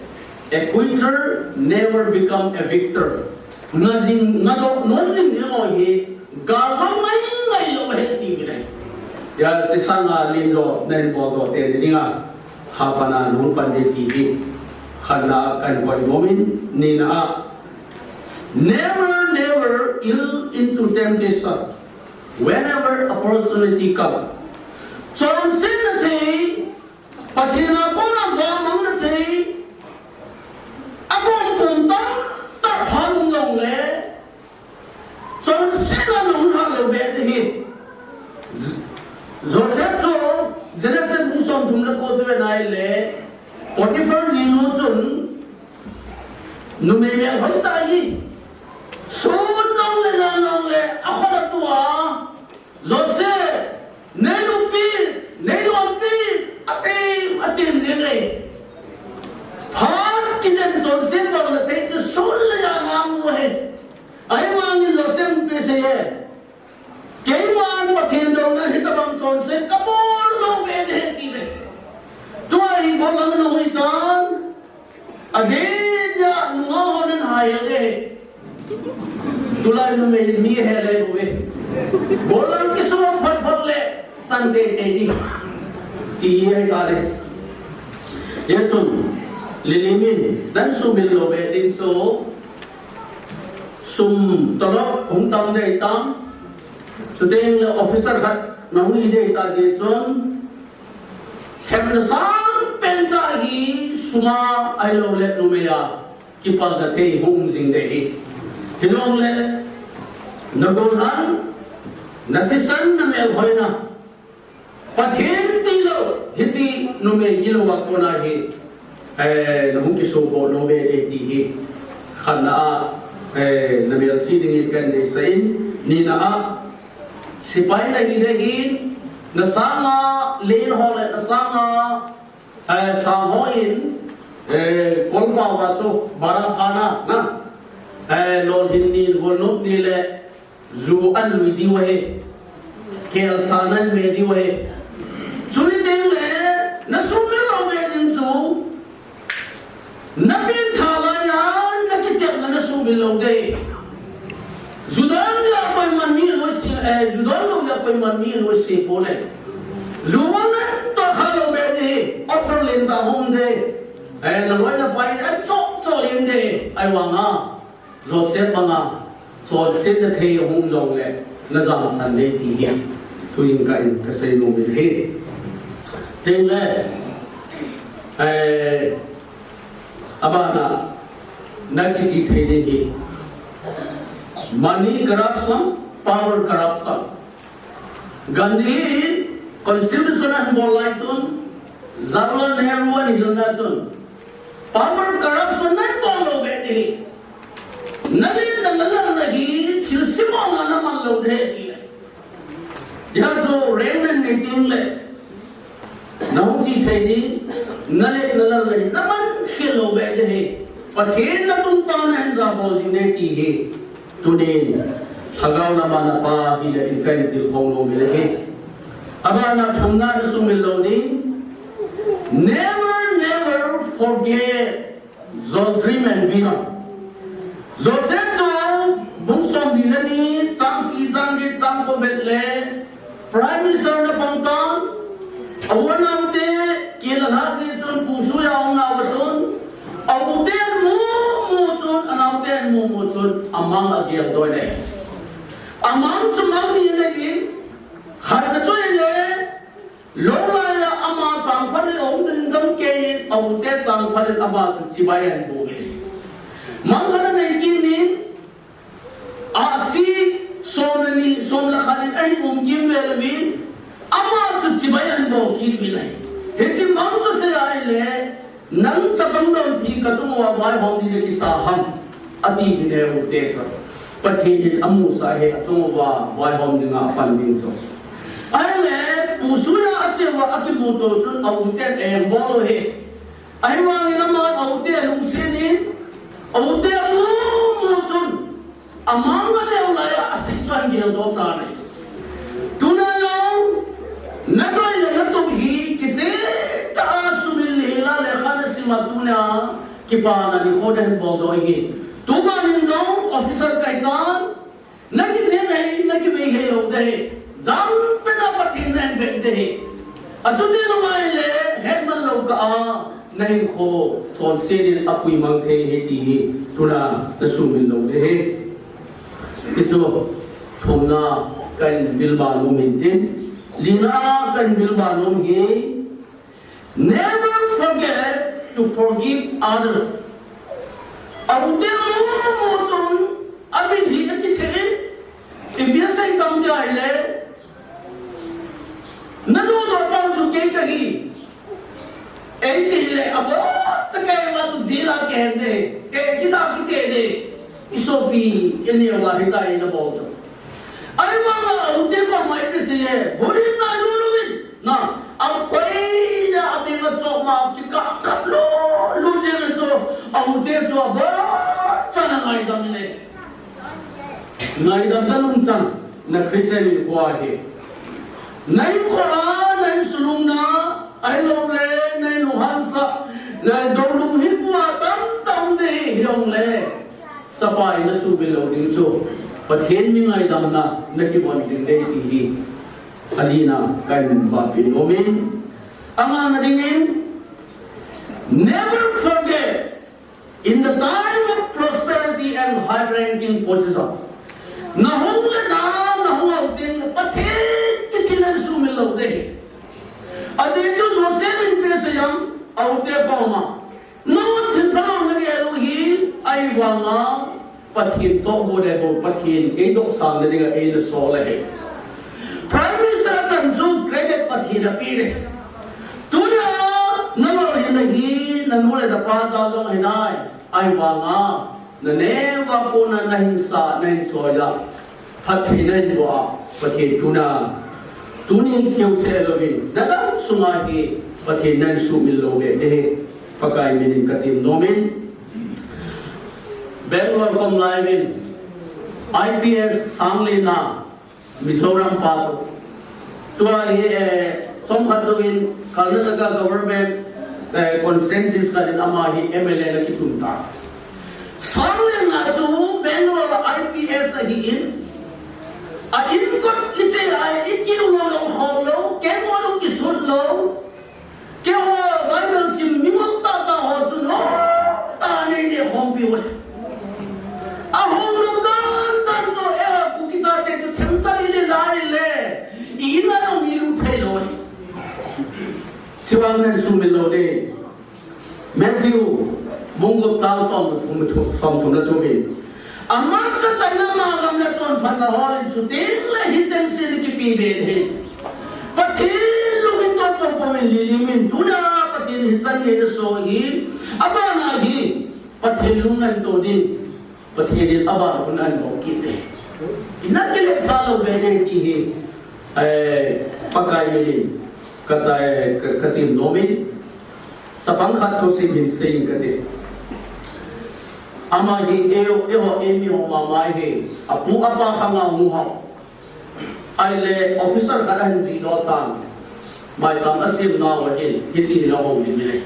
a quitter never become a victor. Nga jing, nga doh nom jing jing ho hi, gal doh ngai ngai lou ahi ti mi nai. Hijeh a sanga lim doh, nahin bol doh tei ding a, hapan a nahung pan ding ti hi. Khatna kahin koi nom in, nina a, never, never yield into temptation. Whenever opportunity come. Chonsetna thei, Pathen a kona vamangna thei, akom pum tamtah phalung jongle, chonsetna nahung lha lou be ding ahi. Joseph chu, Genesis bung somthum le ko chu ve nai le, Potiphar jinu chun, numei melhoi tah ahi. Sun jongle, jan jongle, akhut a tua, Joseph, nei nupi, nei nupi, atim, atim jing e. Phat kijen chonse bol na thei ti sun le jan a mu e. Ahivangin Joseph in ipi asei e. Keiman Pathen douna hitobang chonse kabol lou be ding ahi ti e. Tua hi bol lam na hui tan. Adeh a nungah hon ahin hai e. Tulai numei mi he le bu e. Bol lam kisuh phot phot le chan tei tei ding. Ti ahi ta le. Hijeh chun, Lily min, nahin sumil lou be ding chu, sum tolop hung tam ding ahi tam. Chuteng le officer khat nahung hi ding ahi ta jeh chun, lhepna sangpen tah hi sum a ahilou le numei a kipalna thei hung jing ding ahi. Hijongle, na gollhang, na thisan, na melhoina, Pathen tilou, hiche numei gilou a kona hi, eh, nahung kisoh bol lou be ding ahi ti hi. Khatna a, eh, na melchih dingin kahin deisah in, nina a, sepai nahi ding ahin, na sanga, len ho le na sanga, eh, sang ho in, eh, kolpa va chu, bara khana, na, eh, lolhin ni, golnop ni le, ju ahin lui diu ahi. Kelsa nahin me diu ahi. Chuteng le, na sumil lou be ding chu, na pengtha lai a, na kitepna na sumil lou ding. Ju don le koiman mi loi se, eh, ju don lou le koiman mi loi se pon e. Ju vang na toh kha lou be ding, offer len ta hom ding. Eh, na loi na pai, eh, chok chok len ding. Ahivanga Joseph banga chonsetna thei hung jongle na jangsan ding ti hi tuin ka in ka seinom in ahi. Tengle, eh, abana na kichih thei ding hi money corruption, power corruption. Gandhi constitution ahin bol lai chun, Jawaharlal Nehru ahin hilna chun, power corruption nahin bol lou beh ding ahi. Na lin na lal na hi thil sibolna na man lou ding ahi ti le. Hijeh chun reng nen nei tengle, na hung chih thei ding, na lin na lal na hi na man khel lou beh ding ahi. Pathen na tung pa nahin jabol jing ding ahi ti hi. Tunin, lhagao lama na pa hi le in kahin tilkhou nom in ahi. Abana thumna na sumil lou ding. Never, never forget your dream and vision. Joseph chu bung somni le ni, chang sagi, chang get, chang ko vet le Prime Minister na pang tan, a u anaote, kila lha jeh chun, pu sui a um nau chun, a ute mu mu chun, anaote mu mu chun, amang agel doh in ahi. Amang chu mang ni in ahi, khatna chu ahile, lou lai a ama changphal in aum ding gam kei in, a ute changphal in ama chu chibai ahin bol in ahi. Mang khat anei kit in, Ahsi, som le ni, som le khat in ahin um kit vel uvin, ama chu chibai ahin bol kit uvin ahi. Hiche mang chu asei a ahile, nang chapang dom thi ka chung uva vaihom ding nakisa ham, ati uvin ahi ute chu. Pathen in amusah ahi, achung uva vaihom dinga apan ding chu. Ahile, pu sui a ache uva akimuto chun a uten ahin bol u ahi. Ahivangin ama a ute alungset in, a ute mu mu chun, amang aneo lai a asei chu ahin geldoh tan ahi. Tuna jong, na doi le na tup hi, kicheh tah a sumil hel a lekha na sim a tuna, kipana nikho nahin boldoh ahi. Tuban in jong, officer kahi tan, na kichen hei, na kivei hei lou ding ahi. Jam pena Pathen nahin vet ding ahi. Achuti lou ahile, hetman lou kah a, na hinkho, chonset in apui mang thei ahi ti hi, tuna na sumil lou ding ahi. Hichu, thumna kahin bilba nom in tin, lina kahin bilba nom hi, never forget to forgive others. A ute mu mu chun, amitlhi akithe in, ipi asei tam ti ahile, na dudoh pa chu kei kahi. Eiti le, abonchan kei ma tu jila kei hende. Kei kita kite de. Isopi, ini wa hita ina bol chu. Ahivanga a ute koma ipi asei e. Buri na lulu in. Na, akoi ya abinga choma kikah kah lulu le na chu. A ute chu abonchan angaidam in ahi. Ngaidam ta nung chang, na Christian hinkho hi. Na hinkho a, na insunung na, ahilouleh, na inlunghan sah, na doulung hinkho a tamtah um ding ahi, hijongleh. Chapa in na suhbil lou ding chu, Pathen mi ngaidamna, na kivon ding dei ti hi. Alina, kahin bapin omin. Angana dingin, never forget, in the time of prosperity and high-ranking position, na hung le na, na hung a u ten, Pathen kiti na suhmil lou ding ahi. Ajeh chu Joseph in ipi asei em, a u te koma. Na u thil phalou na gel u hi, ahivanga, Pathen toh bou le bou, Pathen eidoh sang na dinga eina sol ahi. Prime Minister achan chu credit Pathen a pe le. Tunia na lolhinna hi, na nu le na pa jal jong ahi nai. Ahivanga, na neo a kona na hin sa, na hin choi a. Phattheina in bol a, Pathen tuna. Tuni keu seh louvin, na dam sunga hi, Pathen na hin suhmil lou ding ahi. Pakai min in ka temnom in. Bangalore kom lai uvin, I P S Sanglenna, Mizoram pa chu. Tua hi, eh, chomkhat jouvin, Karnataka government, eh, constituencies khat in ama hi M L A na kitun ta. Sanglenna chu Bangalore a I P S ahin, a in kot i che a i kiu lou lou khom lou, kengol lou kisut lou, Keiho Bible sim mimol tahtah ho chu lom tah a nei neh khompi u. Ahung nom dan dan chu, eh, Kuki chate chu themcha ni le lai le. I na lo mi lu thei lo. Chibang nan sumil lo de. Matthew, bung gup chang som thum, som thum le thum in. Aman Satan na malam le chonphatna hol in chuting le hicheng se ni kipi be le. Pathen lungin to pom pom in Lily min tuna Pathen hichan nge na so hi. Abana hi. Pathen lungin to ding. Pathen in aban hun ahin bol kit e. Ina kile sa lo ve le ti hi, eh, Pakai min in ka ta, ka, ka tin nom in. Chapang khat thusei min sei in ka ti. Ama hi eiho, eiho, eimi ho mama hi. Apu apa khang a hung hao. Ahile officer khat ahin jih doh tan. Maicham asim nau ahin, hiti hin ahoulim e.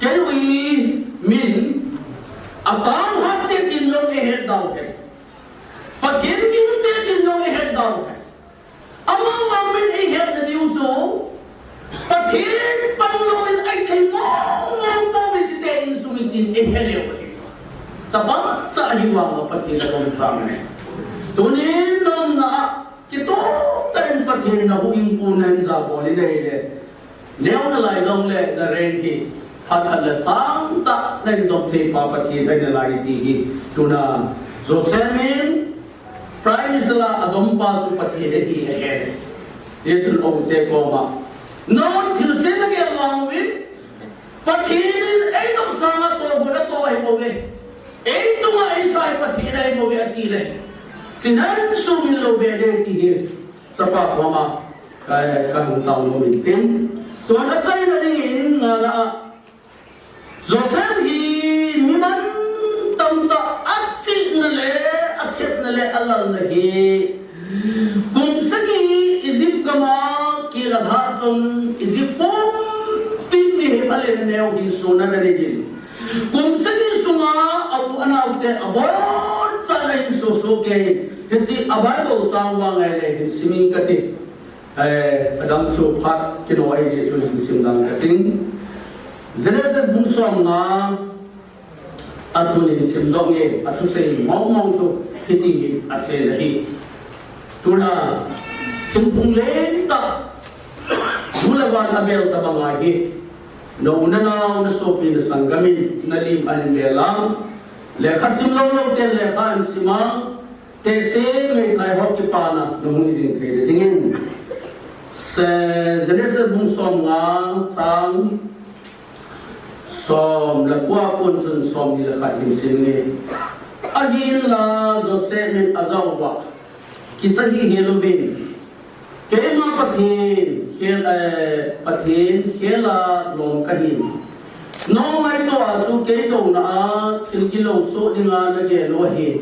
Kei u hi min, atang hat te tin jong eihet dau e. Pathen gingte tin jong eihet dau e. Amavang min eihet na diu chu, Pathen pan lou in eithei mong mong pou ve chite insung in tin eihe leu ati chu. Chapang cha hi vang Pathen a bom sang ne. Tunin nomna a kitup tah in Pathen na huhhingpu na hin jabol in nei le. Neo na lai jong le na rank hi phat khat le sang tah na hin dom thei pa Pathen ahi nalai ti hi. Tuna Joseph in Prime Minister a adom pa chu Pathen ahi ahe. Hichun u te koma. Non thilse na gel vang uvin. Pathen in eidom sanga tohgon atoh ahi bouve. Eitunga eisah hi Pathen ahi bouve ati le. Hichun sumil lou ve le ti hi. Chapa koma. Ka, ka hung tao nom in tin. Tun achaina dingin ngana a. Joseph hi mi mantam tah a chihna le, a thepna le, a lalna hi. Kum sagi Egypt gam a kila lhah chun Egypt pumpi mihem a lena neo hin sona ka nei din. Kum sagi sunga a u a naote abonchan a hin soso kei. Hiche a Bible chang vang ngai le hin simin ka ti. Eh, adang chu phat kino ahi jeh chun sim, sim dang ka ting. Genesis bung som nga a chun in sim doh nge, a thusei mong mong chu hiti hi asei ahi. Tuna thingphung lentah, ju le van a bel tabang ahi. Na u na nao, na sopi na sanggam in na lim ahin bel a. Lekha sim lou lou ten lekha ahin sim a. Tehse meithai ho kipana na hung ding thei dingin. Se, Genesis bung som nga chang som le kua kon chun som ni le khat hin sim nge. Ahinla Joseph in ajah uva, kicha hih hel uvin. Keima Pathen khel, eh, Pathen khel a lom kahin. Nangho ngaito a chu kei douna a thil gilou soh dinga nagel u ahin.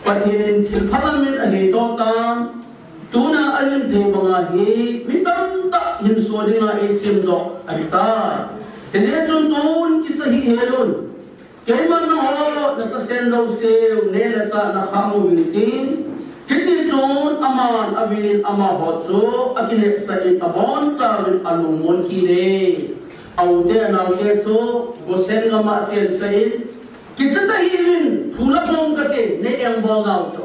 Pathen in thil phalam in ahei doh tan. Tuna ahin thei banga hi mi tamtah hin soh dinga eisim doh ahitai. Hijeh chun tun kicha hih hel un. Keiman nangho nachasen jouseu neh le chah nakhang uvin tin. Hitichun aman avil in amaho chu akinepsah in abonchauvin alungmon kit e. A u te anao te chu Goshen gam a achensah in, kicha tahih uvin, phula phong kate, nei engbol nau chu.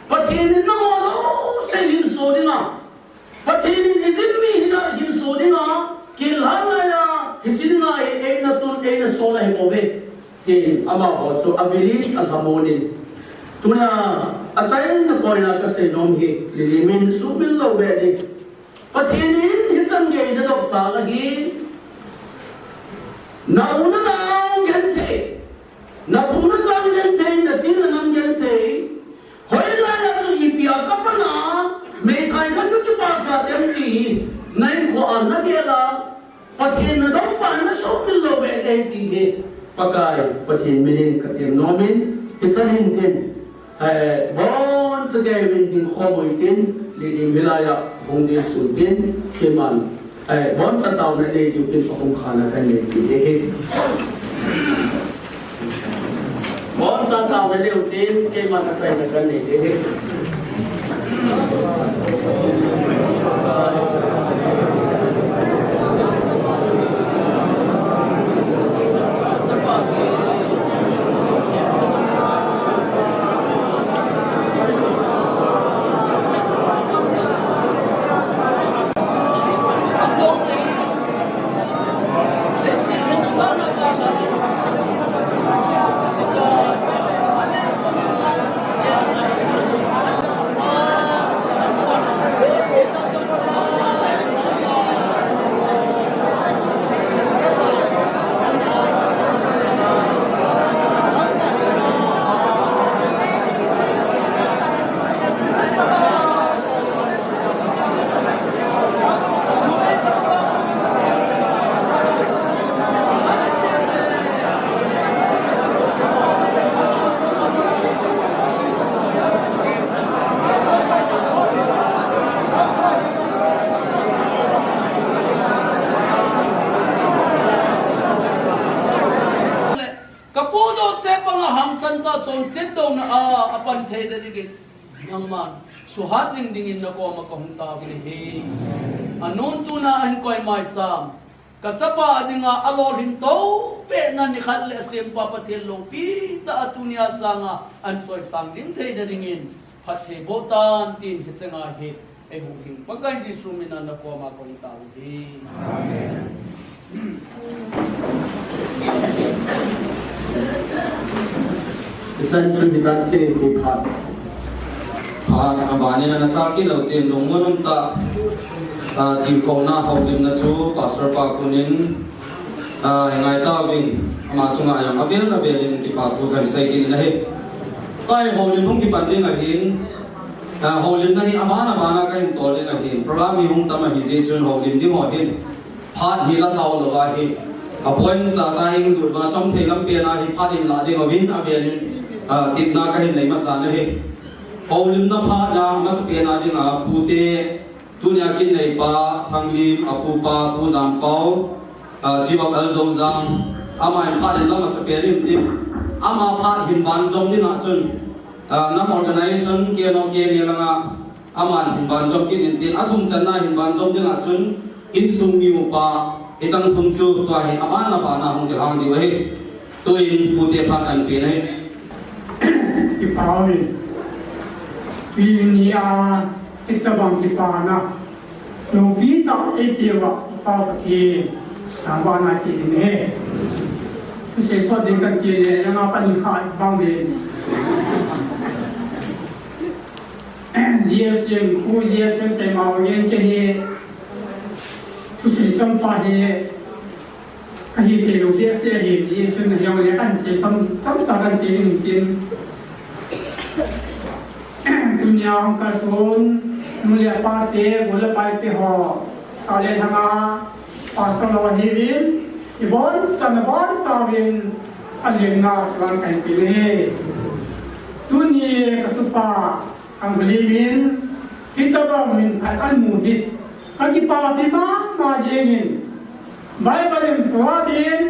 Pathen in nangho jouse hin soh dinga, Pathen in Egypt mi hina hin soh dinga, kin lhan laiya, hiche dinga hi eina tun, eina sol ahi bouve. Tin amaho chu avil in alhamon in. Tuna achaina poina kasei nom hi, Lily min sumil lou ve ding. Pathen in hichan gei nadop sang ahi. Na u na nao genthei, na phung na chang genthei, na chi na nam genthei. Hoilai a chu ipi a kapan a, meithai khat kakipah sah dem ti hi, na hinkho a nagel a, Pathen nadom pa nasumil lou ve ding ti hi, Pakai, Pathen min in katem nom in, hichan hin tin, eh, boncha kei uvin ding khom uvin tin, Lily milai a hung ding sun tin, keiman. Eh, boncha taona nei diu tin pakhum khana kanei diu ahi. Boncha taona nei diu tin, keiman achaina kanei diu ahi. Anta chonset douna a, apan theina dingin nangman suhat jing dingin nakoma kahung taovin ahi. Anun tuna ahin koi maicham kachapa dinga alolhin toupehna nikhat le asempa Pathen loupitah a tunia sanga ahin choisang ding theina dingin phatthei boh tan tin hiche nga hi eihuhhing Pakai Jesu mina nakoma kahung taovin ahi. Amen. Ichan chu hitante, hi phat. Phat abanin ana chakilou tin lungmon umtah, ah, tilkhouna houlimna chu Pastor pa kunin, ah, ngai tauvin, ama chunga jong avel avelin kipa thu kahin seikit in ahi. Tua hi houlim hung kipan ding ahin, ah, houlimna hi aban abana kahin tol ding ahin. Program hi hung tam ahi jeh chun houlim ding ho hin phat hi la sao louva hi, apoint chacha hing lut uva, chomthei lampen a hi phat in la ding uvin, avelin, ah, tipna kahin nei masa nahi. Houlimna phat a masapen a dinga, pute, tunia kin neipa Thanglim, apupa Pu Jampao, ah, Chief of L Zouzang, ama in phat in la masapen in tin. Ama phat hin banjom dinga chun, ah, nam organization, K N O K N A langa, aman hin banjom kit in tin, athum channa hin banjom dinga chun, insung mi upa, hicheng thum chu tua hi aban abana hung kilhang diu ahi. Tuin pute phat kahin pe nahi. Kipa uve. Tuni a, hitabang kipana loupitah eipeuva Pa Pathen, thangvahna ti ding ahi. Thusei sot ding kahin ti le, janga pan khat bang ve. G S M, khu G S M Seimao ngen kei hi, thusei chompa hi, kahi thei lou G S M ahi, G S M ahi, jong le kahin sei chom, chomcha kahin sei ding tin. Tunia hung kalson, nu le pa te, gol le pai te ho, talent hanga, pastor ho hiuvin, ibonchauvin, ibonchauvin, alenna suan kahin pe nahi. Tuni katupa, Thanglim in, hitabang minphat amu hi, kakipapi mama jengin, Bible in Proverb in,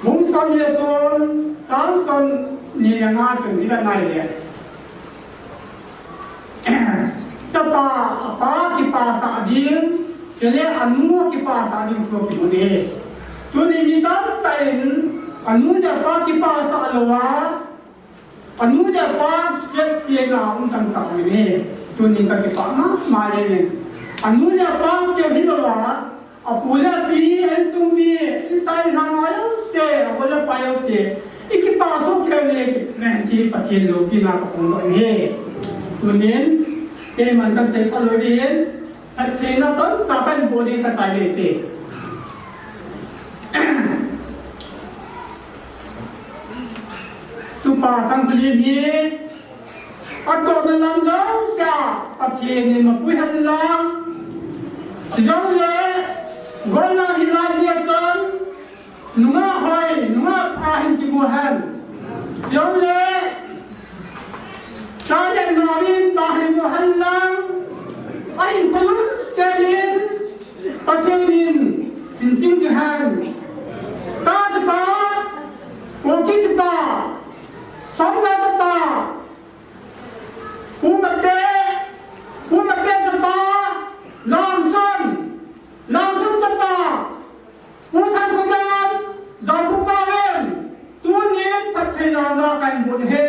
bung som le thum, chang somni le nga chun hi la ngai le. Chapa, apa kipasah ding, chule anu kipasah ding thu kimu ahi. Tuni mi tamtah in, anu le apa kipasah louva, anu le apa kisetna um tamtah um ahi. Tunin kakipah mama jengin. Anu le apa keu hilouva, apu le api, insung mi, insung mi ho jouse, agol le apai jouse, ikipah soh kei uve, hiche Pathen loupina kaphongdoh ahi. Tunin, keiman kasei khalou ding, phattheina tamtah kahin boh ding kachai le te. Tupa Thanglim hi, atohna lam jouse a, Pathen in mapui hen lang. Chujongle, golna hi lai dia chun, nungah hoi, nungah pha hin kimu hen. Chujongle, cha le nao in pha hin mu hen lang. Ahin phalun te in, Pathen in, hin sing hen. Ka chapa, Kuki chapa, Somga chapa, Pu Mate, Pu Mate chapa, Langson, Langson chapa, Pu Thangkhomlam, Jaopu Paven, tunin phatthei langa kahin bun ahi.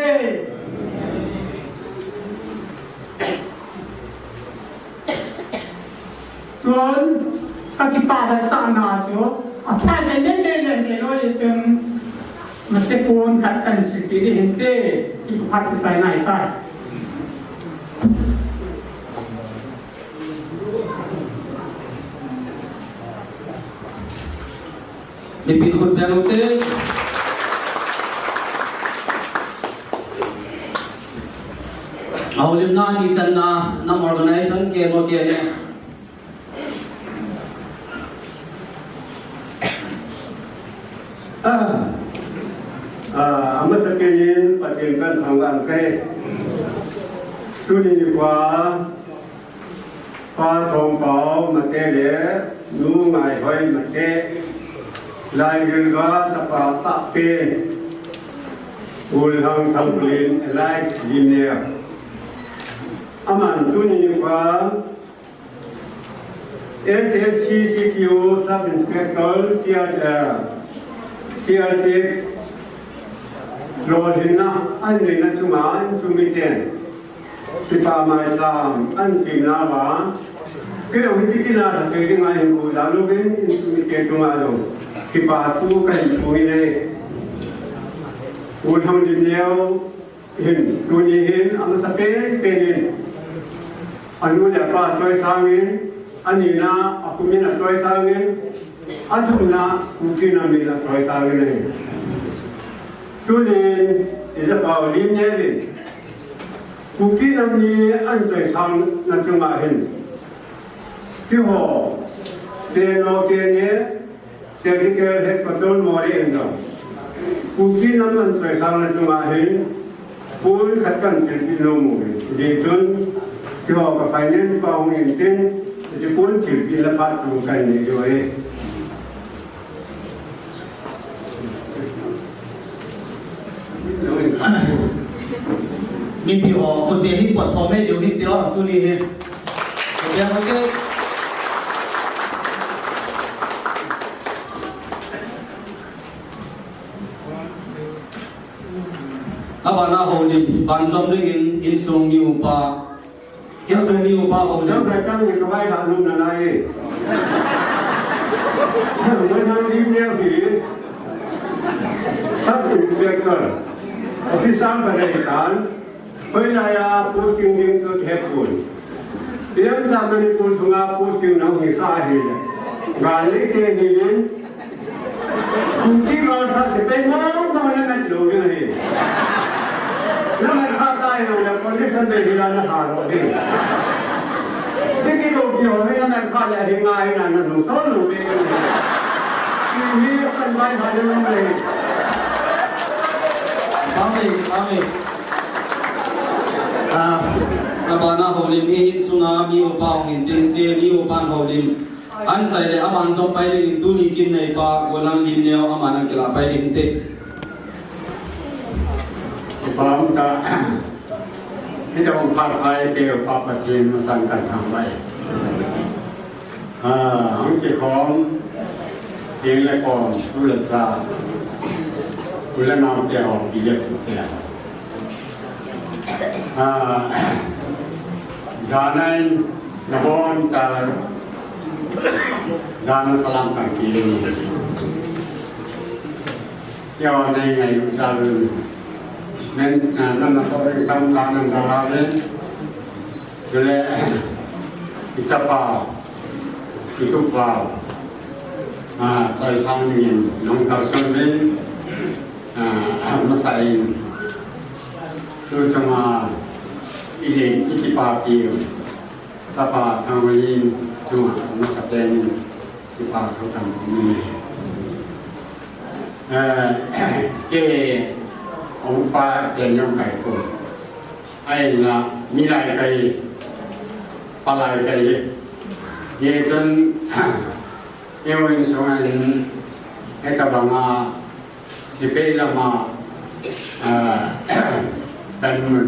Tun, kakipah sahna chu, apha sei nei nei le nei loi chun, mate pon khat kahin seipeh ding hinte, ti phat kisei nai tai. Mipin khut beng ute. Ahoulimna ni channa nam organization K N O K N A. Ah, ah, amasapen in Pathen kahin thangvah e. Tuni nikho a, Pa Thongpao Mate le Nu Ngaihoi Mate, Laigilga chapa tahpen, Golhang Thamlin alias Limneo. Aman tuni nikho a S S C C Q Sub Inspector C R, uh, C R T F lolhinna aneina chunga insung miten kipa maicham ahin sem nauva, kei jong hiche kin a lha thei dinga hin kou jal uvin insung mite chunga jong kipa thu kahin phong in ahi. Golhang Limneo hin tuni hin amasapen pen in anu le apa choisang in, anina akhum in achoisang in, athumna Kuki nam in achoisang in ahi. Tunin ijapau Limneo in Kuki nam ni ahin choisangna chunga hin, keiho K N O K N A Technical Headquarter Moreh in jong Kuki nam ahin choisangna chunga hin pon khat kahin silpeh nom uve. Hijeh chun keiho ka finance pa hung in tin, hiche pon silpehna phat chu kahin nei diu ahi. Mipi ho, khut beng hi pot thom mai diu hin ti ho, tuni hi. Khut beng ho che. Abana Houlim, banjom dingin, insung mi upa. Insung mi upa Houlim. Jam kai chang ni kawai la nung na lai. Jam kai chang ni ne phi. Sub Inspector. Officer ba dei tan. Hoilai a posting ding chu hepon. Iam ta Manipur sunga posting nau hi kha hi le. Gal le ke ni len. Kuki gal sa sepai mong mong le mat lou ding ahi. Na mat kha tai na le condition dei hi la na ha lou ding. Tiki lou ki ho hi na mat kha le hi ngai na na nung so lou ding. Ki hi kan bai ha le nung le. Amen, amen. Ah, abana Houlim hi insunga mi upa hung in tin che, mi upan Houlim. Ahin chai le aban jom pai dingin tuni kin neipa, Golhang Limneo aman ahin kilah pai ding te. Upa um ta, hita um phat pai te upa Pathen masang kan thangvah e. Ah, hung kikhom, teng le kom, u le cha, u le nao te ho, pi le pu te ho. Ah, jana in, nabon cha, jana salam kan ki. Yo, nei ngai lu cha lu. Nen, ah, nan na ko tam ta nan da la le. Chule, i chapa, i tupa, ah, choisang dingin, nung kalson uvin, ah, masa in, tu chunga, i le, i kipapi, chapa Thanglin, chunga, masa pen, kipa thu tam ni. Eh, ke, ong pa, ken yong kai ko. Ahinla, mi lai kai, pa lai kai. Hijeh chun, eiho insunga hin, hitabanga, sepai lama, ah, tan mun,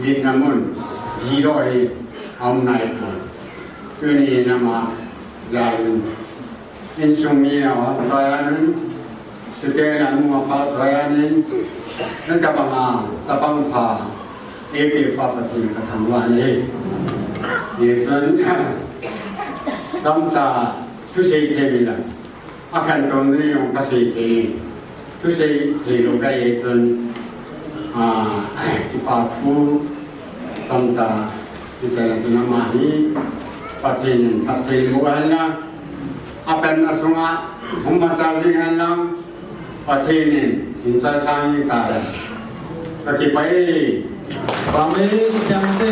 litna mun, zero hi, aum nai pon. Tuni nama, jal in. Insung mi a hon choi anin, chuteng le anu apa choi anin, hitabanga, chapang pha, eipeh pa Pathen kathangvah e. Hijeh chun, tamtah, thusei thei mi la. Akhantou ni jong kasei thei. Thusei thei lou kahi chun, ah, kipa thu tamtah, hiche na chun ama hi Pathen in phatthei boh hen lang, apenna sunga hung machal ding hen lang, Pathen in hin choisang ta. Kakipah e. Amen. Chang te.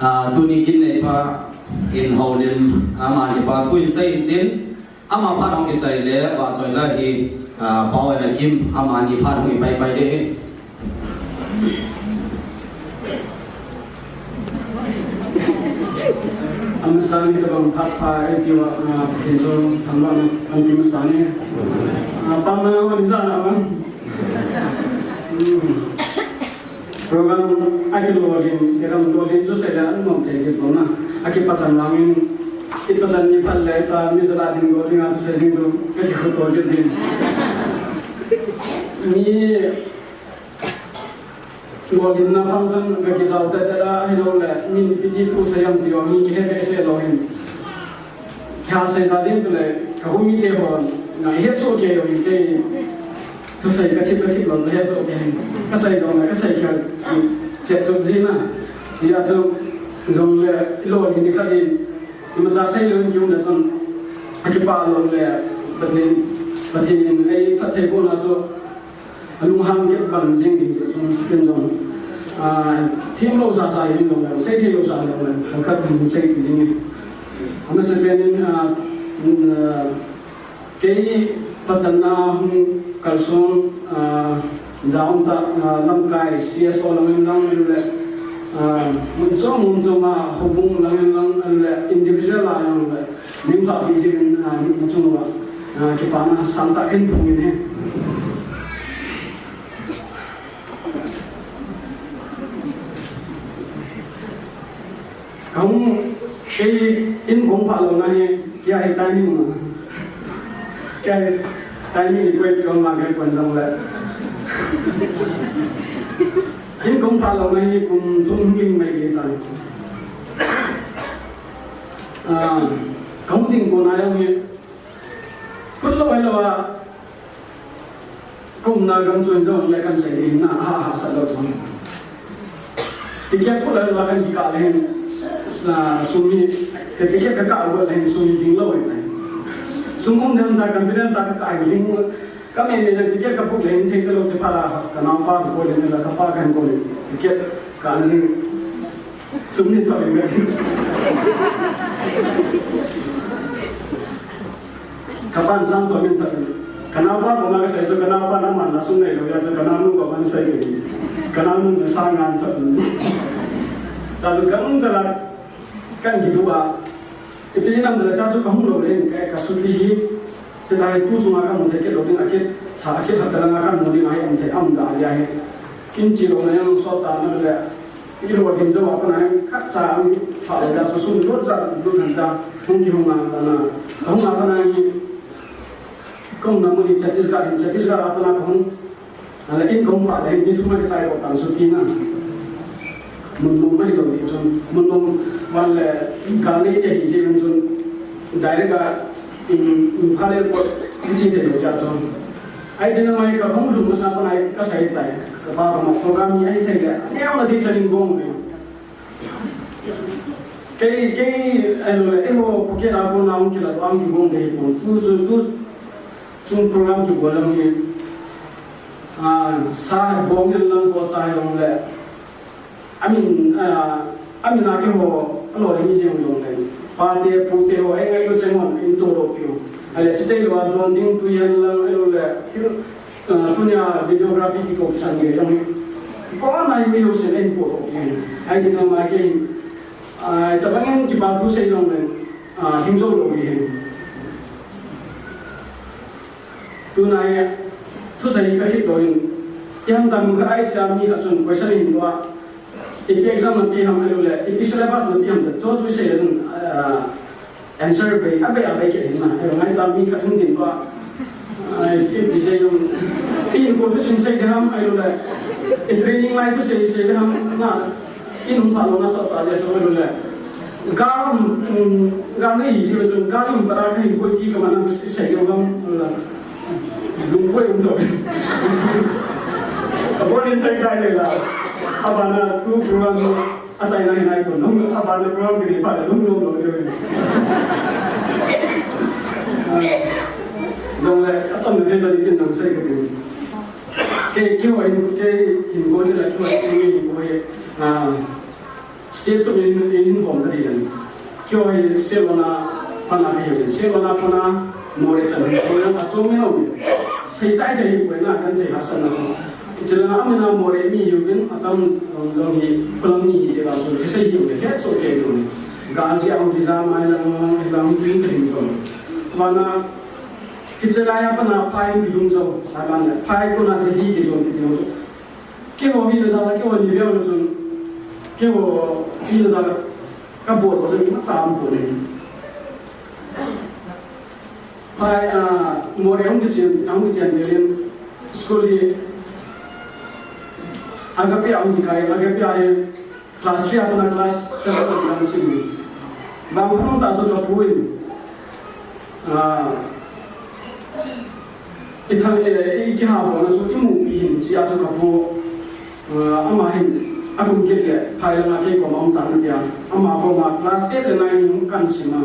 Ah, tuni kin neipa in Houlim, ama kipa thu in sei in tin, ama phat hung kichai le, vahchoila hi, ah, Pau le Kim, amani phat hung kipai pai ding. Amasan hitabang phat pha, eh, eipe uva, ah, Pathen chu thangvahna kahin pe masan e. Pamna mani sa na bang. Hmm. Program a kilolhin, kiram lolhin chu sei le an nom thei ji pon na. A kipachan vangin, kipachan ni phat le ta mi jala ding go ding a sei ding chu ka kikhuto kit jin. Mi Lolhinna function ka kijao tete la, ahilou le, min ipi ti thu sei am ti ho, mi kihe behseh lou hin. Kihasei na ding tu le, ka hung mite hon, na het soh kei lou hin kei, thusei ka thip ka thip lou, ka het soh kei hin. Ka sei lou le, ka sei kei, chet chop jin na. Tia chu, jong le, lolhin ni khat in, imacha sei lou hin kium le chun, akipah lou le, Pathen, Pathen in ei phatthei bohna chu, Alunghang kit bang jing ding chu chung kin jong. Ah, thim lou sa sa in jong, sei thei lou sa jong, khat khat in sei ti ding. Amasapen in, ah, mm, ah, kei pachanna hung kalsong, ah, jaum ta, ah, lamkai C S O lang in lang in le, ah, mun chom mun chom a houbung lang in lang in le individual a lang le. Ning pha pi jin, ah, mi chung uva, ah, kipana sangtah in phong in he. Kahung, kei in kong pha lou na hi, kei hi timing ma. Kei hi timing ni koi kong ma kei kon jong le. In kong pha lou na hi, kum thum hung ling mai kei ta. Ah, kahung ding kon a jong hi, Phut lou, hei lou a, kum na gam chuan jong le kan sei in na, ha, ha, sat lou chuan. Ticket phut lou a kan kikah le hin, sa, sum hi, ka ticket ka kah lou le hin sum hi ding lou hi. Sum um dem ta kan pi dem ta ka kah hi ding, ka me me le ticket ka book le hin thei ka lou che pha la, ka nau pa ko le la ka pa kan ko le, ticket ka ni sum ni thot le ka thei. Ka pan sang so min that. Ka nau pa ko ma ka sai so ka nau pa na man na sum nei lou ya so ka nau nu ko man sai ke. Ka nau nu na sa ngan that. Ta so ka nung jala kan ki du a. Ipi nam da cha so ka hung lou le ka, ka su ti hi. Te ta hi tu chunga ka mu thei ke lou ding a ke. Tha a ke tha ta la ka mu ding a hi am thei am da ya hi. Kin chi lou na yang so ta na le. I lolhin jou a pat a hin khat cha a mi pha lou a chu sum lut jat lut han ta, hung kihung a pat a, hung a pat a hi, kong na mun hi Chhattisgarh hin, Chhattisgarh a pat a kahung, a le in kong pha le hin, ni thum a kichai lou tan su ti na. Mun mong mai lou ji chun, mun mong van le gal nei te hi ji chun, direct a in, in pha le po, i chi te lou ja chun. Ai, tin mai ka hung lum masa pa nai ka sai tai. Ka pa ka ma program ni ai thei le. Ni ang ti chanin gong ni. Kei, kei, ai lo le, e mo, ko ke na ko na ung ke la, ang ki gong de ko. Tu, tu, tu, chung program ki bolam ni. Ah, sa gong ni lang ko sa long le. Amin, ah, amin a keiho, alolhin jeng jong le. Pate, pute ho, ei ngai lo cheng hon, in to lo piu. Ale, chite lo a don ding tu yen lang, ei lo le, thil, ah, tunia videography kiko kisan nge jong. Ko na mi lo se le in po to piu. Ai, ti na ma ke, ai, tabang in kipa thu sei jong le, ah, hing jo lo mi hen. Tuna hi, thusei ka thip lou in, i ham tam kha ai cha mi kha chun question in lou a, ipi exam na pi ham ai lou le, ipi syllabus na pi ham ta, chu chu sei le chun, ah, answer bei, a bei, a bei ke hin na, ai ngai tam mi kha hung tin lou a, ai, ipi sei lou, i in ko chu sin sei de ham ai lou le, i training lai chu sei, sei de ham na, In hung pha lou na sa ta le chong lou le. Gam, um, gam nei ji chong gam in para ka hin koi ti ka mana mas sai yo gam la. Lung koi um to. Ka bon in sai sai le la. Abana tu program a chai nai nai ko nong abana program ke pa lung lung lo le. Jong le a chong le jong in nang sai ko. Ke, ke hoi, ke in ko ni la ke hoi, ke in ko he. Ah, stage to in, in hom ta di lan. Ke hoi se lo na pana ke hoi, se lo na pana more chan ko ya a so me no. Sei chai ke ko na kan te ha san na. Chila na amina more mi yu bin atam dong hi, pulang ni je la so ke sei yu ke so ke yu. Ga ji au di za mai la, la ki ke hin ko. Wana Hiche laiya pat a phai kilung jo, aban le phai kona Delhi kijon kiti ho. Keiho hi najal a, keiho ni veu na chun, keiho hi najal a, kabol bol imacha aumpoi. Phai, ah, Moreh hung kichen, hung kichen Delhi in school hi Agape a hung kikai, Agape a hi class three a pat a class seven a kasim. Vangphatna tah chu kapu in, ah, ithang, eh, ikihabolna chu imupi hih in tia chu kapu, ah, ama hin akum kit le phai langa kei koma aum tan tia. Ama koma class eight le nine kasim a.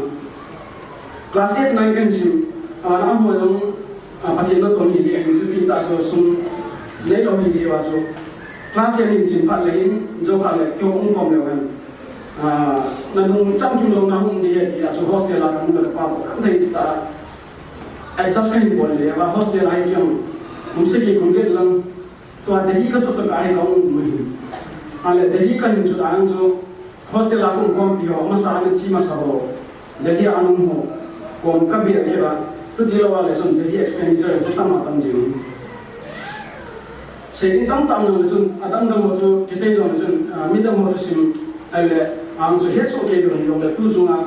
Class eight, nine kasim a, amaho jong, ah, Pathen natong hijeh in, thupi tah chu sum neilou hijeh uva chu. Class ten in sim phat le in, jou phat le keiho umkhom leu hen. Ah, nalung chamkim louna hung ding ahi tia chu hostel a kamu le kapa toh kathei tah. Adjust kahin bol le uva hostel a hi keiho kum sagi kum get lang. Tua Delhi kasut tah a hi kaum u ahi. Ahile Delhi kahin sut a chu hostel a kaum khompi ho, masa a ana che masa ho, Delhi a ana um ho kom kavet kit a, chuti lou a le chun Delhi expenditure chu tam a tam jing. Sei ding tamtah um le chun, adang dang ho chu kisei jong le chun, ah, midang ho thusim ahile, ahung chu hetsoh kei lou jong le tu chunga,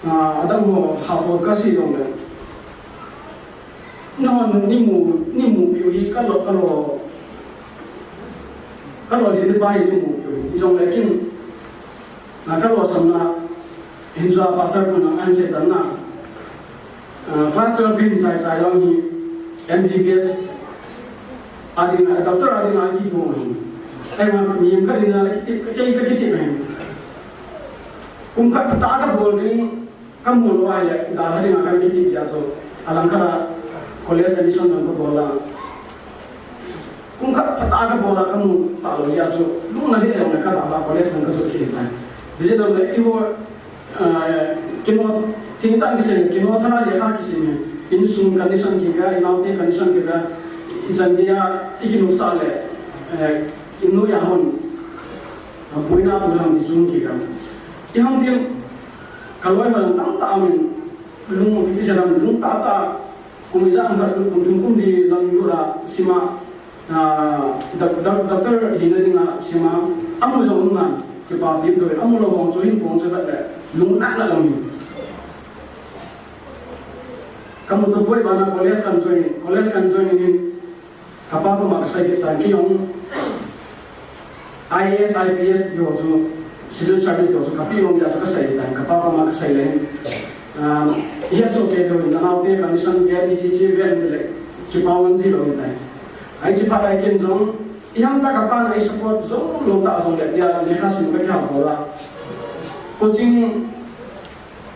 ah, adang ho half ho kasei jong le. Nahon ni mu, ni mupi u hi kalo, kalo, kalo ding pa hi ni mupi u hi. Jong le kin, na kalo samna, hinjua pastor pu na an se tan na. Ah, class twelve hin chai chai jong hi M B B S a ding, doctor a ding a kiko hi. Ai ma mi ka ding na kiti, ka, ka kiti na hi. Kum khat tah kabol ding, kamu lou ahile, dalha dinga kakiti jeh a chu, alangkhat a college admission jong kabol a. Kum khat phatah a kabol a kamu talou jeh a chu, lungna lheh jong le kadalha college jong kajot kit tai. Hijeh jong le, eiho, eh, kino, thengtah in kisei le, kino thara lekha kisim hi, insung condition kiveh a, inaote condition kiveh a, ichan gei a, ikinopsah le, eh, innoiya hon, ah, boina atoh ham ti chu kikam. Iham tin, Kaloi ho jong tamtah aumin, lung, ipi sei ham, lung tahtah, kum ijat ham khat, kum thum kum li lang lut a sim a, ah, doc-, doc-, doctor hina dinga sim a, amu jong um ngai, kipapi um thou, amu lou ho chu hin pong chu khat le, lung nat nat aumin. Kamu thei poi, bana college kan join, college kan join in, Kapa koma kasei kit tan, kei jong I A S, I P S ti ho chu, civil service ti ho chu, kapi jong dia chu kasei tan, kapa koma kasei le. Ah, ihet soh kei leu in, nanaote condition vet in, hiche hiche vet in le, kipa um ji lou in tai. Ahi, hiche phat a ken jong, iham tah kapan ei support jou lou tah jong le, tia, lekha sim kakihal bol a. Coaching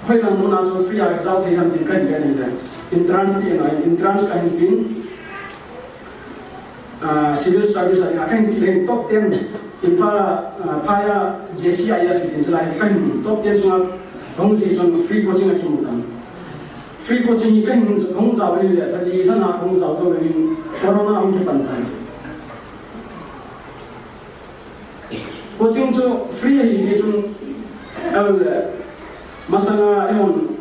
Hoilang mun a chu free a jao thei ham tin kahin vet in le. Entrance ti in a, entrance kahin pen. Ah, civil service a kahin pen top ten. Imphal a, ah, phai a J C I S kiti chu lai kahin top ten sunga hung ji chun free coaching akimu tan. Free coaching hi kahin hung jao in le, thali lhana hung jao jou in corona hung kipan tan. Coaching chu free ahi jeh chun, ahile, masanga eihon,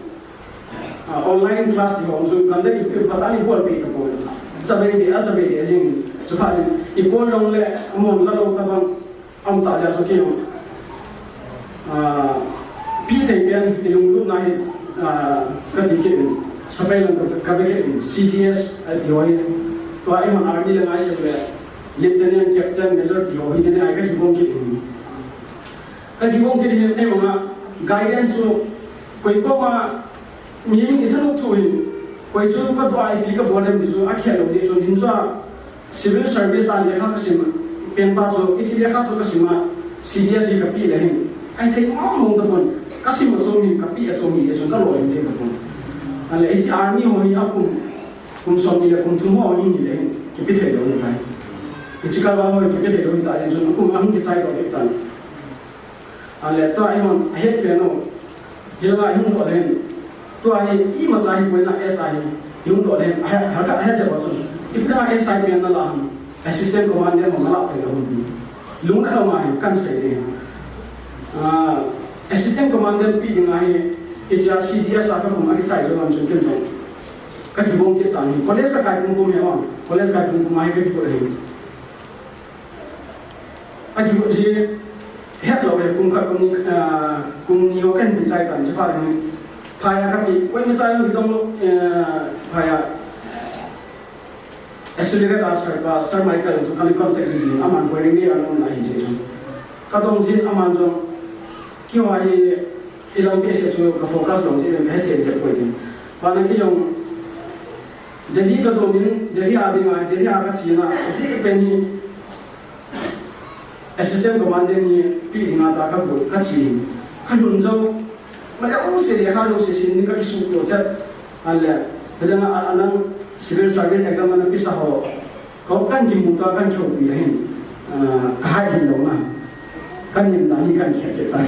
ah, online class ti ho chu kan dei, i phat a ibolpeh tapoi. Chabei deh, achabei deh jing. Chuphat in, ibol lou le, amahon la lou tabang, aum tah jeh a chu kei jong. Ah, pi thei pen, ilunglutna hi, ah, kati kit in, sepai lang ka, kave kit in, C D S, ati ho hi. Tua eihon army langa isei le, Lieutenant, Captain, Major ti ho hi, nei a kakigong kit in. Kakigong kit in, eimang a guidance chu, koi koma, mi min ithanop thu hin, koi chu kadoh a ipi kabol dem ti chu, akihel lou jeh chun, hinjua, civil service a lekha kasim pen pa chu, hiche lekha chu kasim a, C D S hi kapeh le hin, ahithei mong mong tapon, kasim a chom hin, kapeh a chom hi jeh chun, kalolhin thei tapon. Ahile, hiche army ho hi akum, Kum somni le kum thum ho hi ni le hin, kipe thei lou ahitai. Hiche kal vang ho kipe thei lou ahitai, chun kum ahung kichai lou ahitai. Ahile tua eihon, ahet pen u. Hilanga ihung doh le hin. Tua hi, imacha hipoi na S I hi. Ihung doh le hin, ahe, ahe, ahe jep a chun. Ipi dinga S I pen nalah ham. Assistant Commandant ho nalah thei lou ham. Lung na lou ma hi, kahin sei ding. Ah, Assistant Commandant pe dinga hi, hiche a C D S a kakum a kichai jou vang chun ken jong. Ka kibong kit tan hi. College ka kai pum pum hi, college kai pum pum a hi ka kibong hi. Ka kibong ji, hetlou hi, kum khat kum ni, ah, kum ni ho kahin pi chai tan, chuphat in phai a ka pi, koima chai lou, kidong lou, eh, phai a. Accelerate a sir pa, Sir Michael chu kana contact ji, aman Boiring area a um na hi ji chu. Ka dong jin aman jong, keiho hi, ilampi seh chu ka focus dong jin, ka hethem jep poi tin. Bana kei jong, Delhi ka jon in, Delhi a ding a, Delhi a ka che na, ji pen hi, Assistant Commandant hi pi ding a ta ka bu, ka che. Ka lhun jou. Male o se le kha lo se sin ni ka kisu to chat. Ale, bele na a, a nang civil service exam na pisa ho. Ko kan kimu ta kan kihopi ahin. Ah, ka hai hin lou na. Kan nim dan hi kan khia ke ta.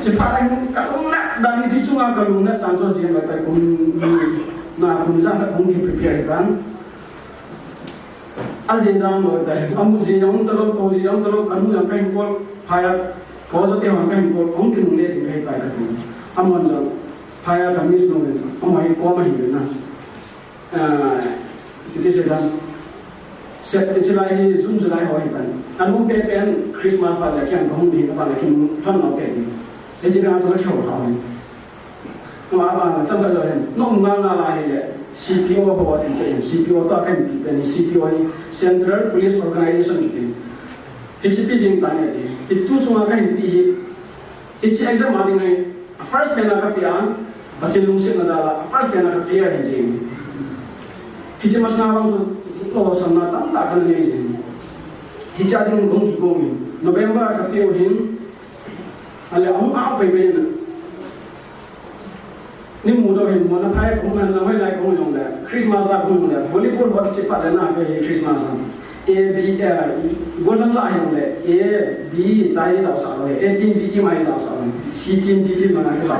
Chuphat in ka lung na dan ni chi chunga ka lung na tan so jin ka ta kum na kum jang ka kum ki prepare tan. Ajeh jang lou tai, amu jeh jang um talou, tou jeh jang um talou, kanu jang kahin call, phai a, kou jouse te jang kahin call, hung kinungle ding kahi tai kati. Amun jang, phai a ka miss lou le, amun hi call ma hi le na. Ah, titi se dan. Sep, July, June, July ho hi tan. Anu pe pen Christmas pa le kian kahung ding pa le kin lhon lou te ding. Hiche dan chu ka kihou lhon. Ama bana chang ka lo hen. Nom nga nga la hi le, C P O ho ti pen, C P O to kan pi pen, C P O hi Central Police Organization ti. Hiche pi jing ta ne ti. Hitu chunga kahin pi hi. Hiche exam a ding hi. A first pen a ka pi a, Pathen lungsetna jal a, a first pen a ka clear hi jing. Hiche masanga vang chu, lolsam na tamtah kana nei jing. Hiche a ding gong kigong in. November a ka pi u hin, Ale, ahung a pai pai na. Ni mu dou hin, mu na phai kong han la, hoilai kong jong le. Christmas la kong jong le. Volleyball ba kiche pa le na, ke Christmas la. A, B, eh, goal la hin le. A, B, tai sao sao le. A team, B team ai sao sao le. C team, D team na ke sao.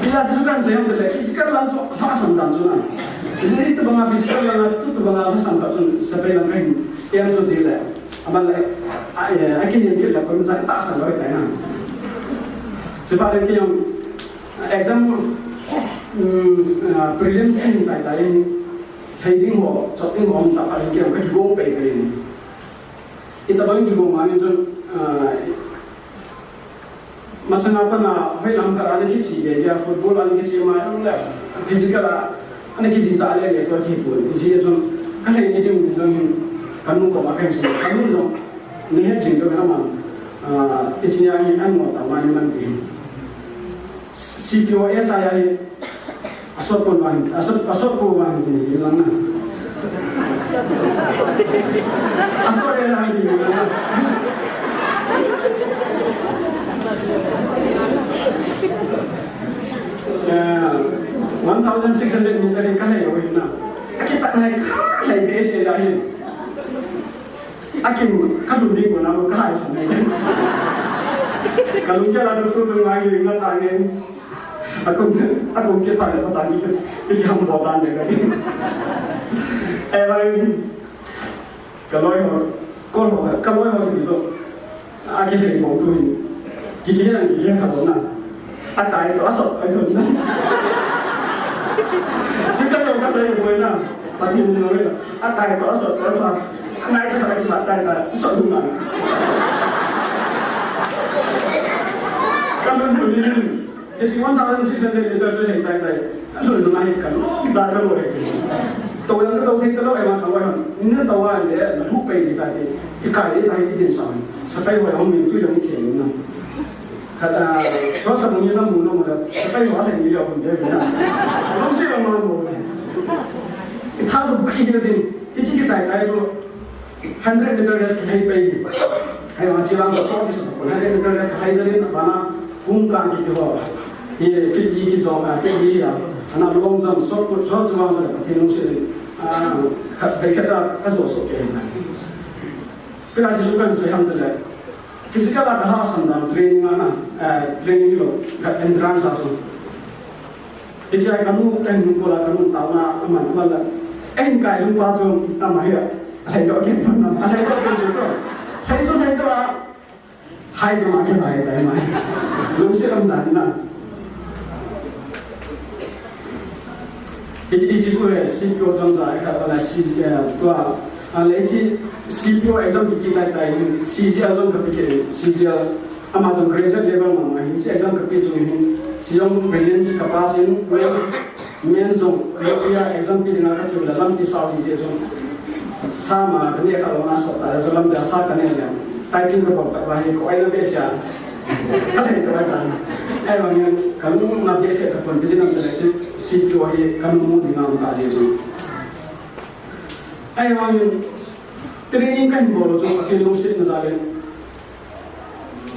Bila chu kan se yong le. Physical lam chu, ha san dan chu na. Isn't it banga physical lam, tu tu banga ha san ka chun, sa pai lam kahin. Em chu ti le. Aman le, a, eh, a kinem kit le, kon chai ta san loi tai na. Chuphat le kei jong, exam, um, ah, prelims in chai chai in, thei ding ho, chop ding ho, um ta phat in kei jong ka kigong pai pai in. Itobang kigong ma ni chun, ah, Masanga pat na, hoilam khat a ana kiche ve, dia football ana kiche ma, le, physical a, ana kiche sa le, le, chu kipu, kiche chun, ka lei ni ding ni jong hin, ka nu koma kahin sei, ka nu jong, ni het jing deu na man, ah, kiche a hin, an mo ta ma ni man ti. C P O S I a hin, Asot pon vang, asot, asot pon vang ti lang na. Asot e lang ti lang na. Eh, one thousand six hundred meter ka hai oi na. Aki tak hai ka hai base e la hin. Akin, ka lung ding ko na ka hai sa ne. Ka lung ya la tu tu tu la yin na ta ne. Akung, akung ke pa le pa ta ni ke, ke ham bo ta ne ka. Eh, bai, ka loi ho, ko ho, ka loi ho ni so. A ki thei bong tu hin. Ki ki hian, ki hian kha lo na. A kai to, a sot, a sot na. Si ka lo ka sai boi na. Pa ki ni lo na. A kai to, a sot, a sot. A nai cha ka ki ma tai ta, sot lu na. Ka lun tu ni ni. Hiche one thousand six hundred meter chu hei chai chai. Alui nunga hi ka lom ta ka loi. Tou jong ka tou thei talou, ema ka loi hon. Ina tou a le, na lhuh pai di ka ti. I kai di ka hi i din sa. Sapai hoi hong min tu jong i thei na. Khat, ah, so sa mu ni na mu na mu na. Sapai hoi hei ni le hon de na. Lom si lom lom mo. I tha tu bai hi din. Hiche ki chai chai chu. Hundred meter race ka hai pai. Hai ma chilang ko to ki sa ko hundred meter race ka hai jali na bana kung ka ki ho. Ye fit yi ki jong a fit yi ya. Ana long jump, shot put, shot jump jong ka tin long se. Ah, ka bai ka ta ka jo so ke na. Kira si kan se ham de le. Physical a ka ha san dan training ana, eh, training lo ka entrance a so. Hiche a ka nu, ka nu ko la ka nu tao na, ama ko la. Ei kai lu pa chu, ama hi a. Hai do kin pa na, hai do kin chu. Hai chu hai do a. Hai chu ma ke hai, hai ma. Lu se am dan na. Hiche, hiche chu he, C P O chang ja, khat pa la C G L, tua, a le hiche C P O exam ki, ki chai chai, C G L jong ka pe kit, C G L, ama jong graduate level mama, hiche exam ka pe chu hin, hiche jong prelims ka pass in, main, main jong, ka ya exam pe dinga ka chu la lampi sao di je chu. Sa ma, ka ne ka lo na so ta, so lampi a sa ka ne le. Typing ka bol ta ba hi, ko ai na be sia. Ka le ka ba ta. Ai ba ni, ka lu na be sia ka kon business le chu, C P O hi, ka mu mu dinga ta je chu. Ahivangin, training kahin bol u chu, Pathen lungsetna jal in.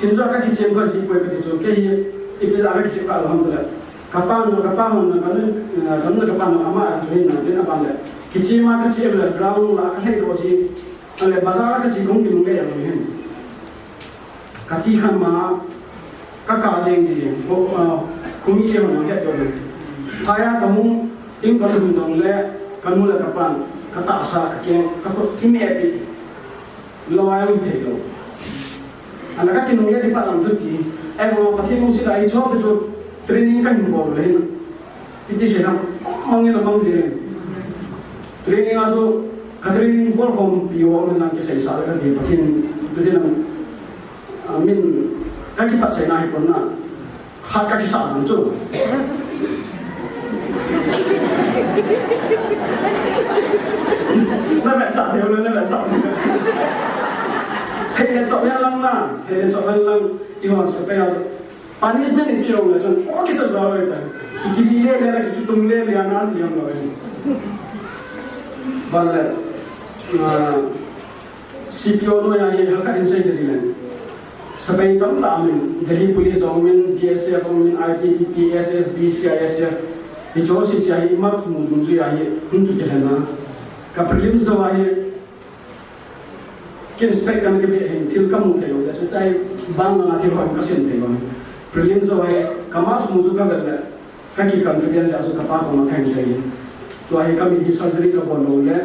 Hinla ka kichem ka jih poi kati chu, kei hi, ipi jeh a ka kichem kha lou ham tile. Ka pa nu, ka pa hon, ka nu, eh, ka nu le ka pa nu ama a chu hin na, tin aban le. Kichem a ka chem le, ground la ka lhai doh ji, ale bazar a ka che kong kinungle jeng hin. Ka ti khan ma, ka kap jeng ji, ho, ah, khomi te hon het doh le. Phai a ka hung, in ka hung dong le, ka nu le ka pan, ka tahsa, ka keng, ka khut, ki me pi. Lou a hung thei lou. Ana ka kinungle di pa lam chu ti. Ai mo, Pathen lungset a hi chu, chu training kahin bol le hin. Iti seina, mangin a mang jeng. Training a chu, ka training bol khompi ho nang kiseisa le kati, Pathen, Pathen nang, a, min, ka kipatsaina hi pon na. Hat ka kisa nang chu. Na vetsah thei le, na vetsah. Thei le chop ya lang na, thei le chop ya lang, i hon sa pe ya. Punishment in pi lou le chun, o kisa lou le ta. Ki, ki bi le le la, ki, ki tung le le na si yam lou le. Ban le, ah, C P O noiya hi, hakhat in sei ding le. Sepai tamtah min, Delhi Police jong min, B S F jong min, I T B P, S S B, C I S F. Hiche jouse hi mark mu dungjuiya hi, hung kikilhen a. Ka prelims jou a hi, Kin spec kan ka beh hin, thil ka mu thei lou, chuti bang langa thil hoi ka sim thei lou. Prelims jou hi, ka marks mu chu ka vet le, ka ki confidence a chu ka pa koma kahin sei. Tua hi ka mit hi surgery ka bol lou le,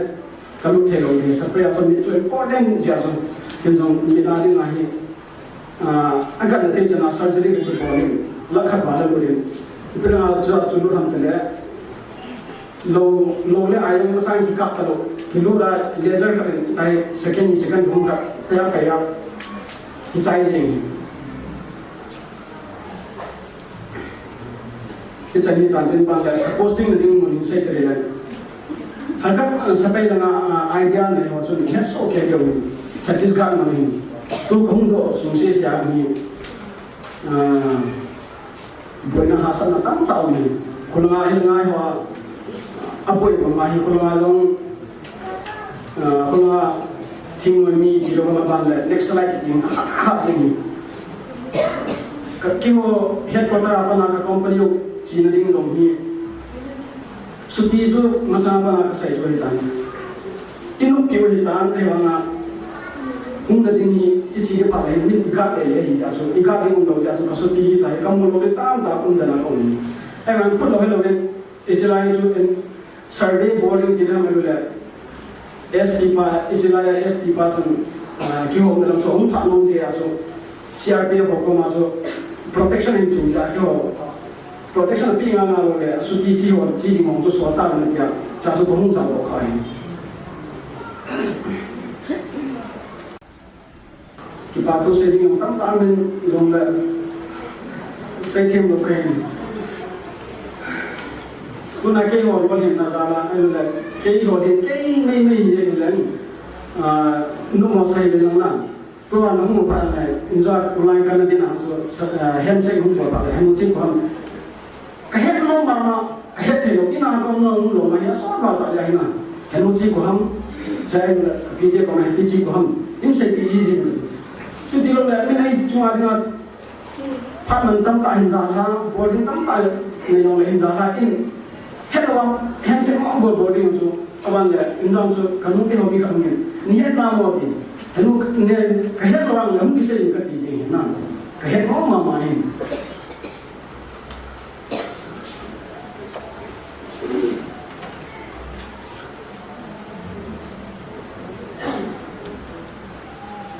ka lut thei lou le, sepai a chu mit chu important jeh a chu, kin jong mit a dinga hi, ah, a gatna thei chan a surgery ka bol in, lakh khat val a lut in. Ipi dinga chu, chu lut ham tile, Lou, lou le ai jong machang kikap talou. Kilut a laser khat in tai second, second thum khat. Paya, paya. Kichai jeng. Kichai ni tan tin pan le posting na ding mun sei tari le. Hakhat, ah, sepai langa, ah, idea nei ho chun het soh kei keu. Chhattisgarh mun hin. Tu kahung doh sung se sia ni. Ah, Boina hahsatna tamtah um e. Khulanga hi ngai hoa, aboi bang ma hi khulanga jong, ah, khulanga thingnoi mi ti lou bang a ban le, next slide ti ding, ha, ha, ha, ding. Ka, keiho headquarter a pat a ka company u chena ding jong hi. Chuti chu masang a pat a ka sei chu ahi tan. I nupi u hitan, ahivanga, umna ding hi, i che phat le, min i guard le le hi jeh chun, i guard ding um lou jeh chun, ka chuti hitai, ka mu lou le tamtah um dan a ka um. Ahivang phut lou hilou le, hiche lai chu, in, survey bol ding ti le, mai le, S P pa, hiche lai a S P pa chun, ah, kihou na lam chu, hung phat nom jeh chun, C R P F ho koma chu protection hin chun jeh a keiho protection ape nga nga lou le, chuti che ho, che ding ho chu sual ta na tia, cha chu kahung jao doh kha hi. Kipa thu sei ding tamtah um in jong le, sei them lou kei. Tuna keiho lolhinna jal a, ahile, kei lolhin kei mei mei hi le, ah, numo sei le lang na. Tua nang mu pa nai, injo a kulai kana ding a chu, sa, eh, handshake hung bol pa le, henu chi ko ham. Ka het lou mama, ka het thei lou, ina ko no mu lou ma ya so ba ta ya ina. Henu chi ko ham, chai la, ka pi te ko ma pi chi ko ham. In sei pi chi chi. Chuti lou le, min ai chunga ding a, Phat man tamtah hin dan ha, bol ding tamtah nei lou le hin dan ha in. Het lou a, handshake mo bol bol ding chu, aban le, in dan chu, ka nu te ho mi khat in. Nei het na mo ti. Ka nu, ne, ka het lou a le, hung kisei in kati jeng in na. Ka het lou mama in.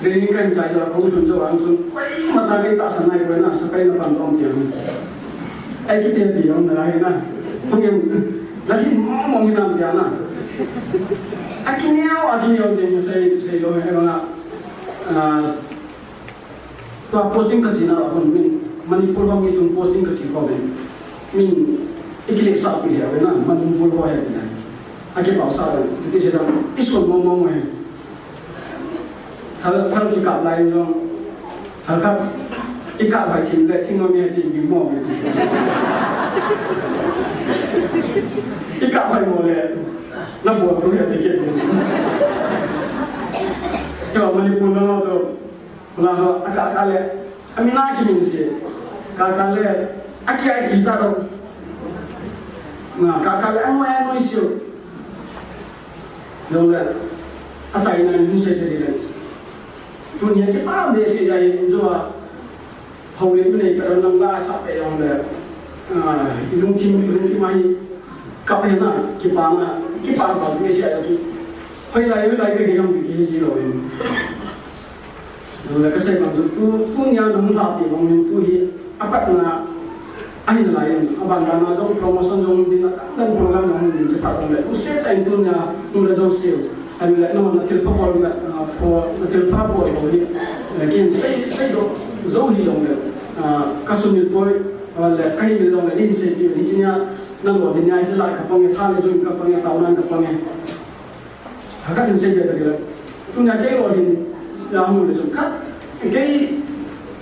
Training kahin chai jou a, kahung lhun jou a, chun koima cha kei tahsan nai koi na, sepai na pan tom ti a. Ei kiti ti jong nalai na. Hung in, Nalhin mong mong hinam tia na. Akineo, akineo jeng sei, sei lou he banga. Ah, tua posting kachena ahun min Manipur ho mi chung posting kache ho min. Min ikilesah pi he na, Manipur ho he na. Akipah sa, ti se dam, ison mong mong he. Thal, thal kikap lai jong. Thal kap. Ikap bai thim le thim ngam ye thim bi mo bi. Ikap bai mo le. Na bo tu ye te ke. Yo, Manipur na lo to. Na lo, aka, aka le. Amina kimin se. Ka, ka le. Aki, aki sa ro. Na, ka, ka le. Amo, amo isio. Jong le, achaina in sei te le. Tunia kipah behseh jeh in jong a, houlim nei ka nang la sa pe jong le. Ah, ilungthim, ilungthim ahi kap he na, kipana, kipah behseh a chu. Hoilai, hoilai ka gei ham ti ki ji lou in. Jong le kasei bang chu tu, tunia nahung lhahpi bang in tu hi apatna ahi nalai in, aban dan a jong promotion jong din a dang dang program jong din chu phat jong le. Use ta in tunia nung le jong seo. Ahile nangho na thilpha bol na, ah, pho, na thilpha bol bol hi. Eh, kin sei, sei jo, jo hi jong le. Ah, ka sumil poi, ah, le ka himil jong le din sei ki hi chinia nalo din ya chi lai ka pang e, tha le jong ka pang e, tha unan ka pang e. Hakhat in sei be ta ding le. Tunia kei lolhin a hung le chun khat. Kei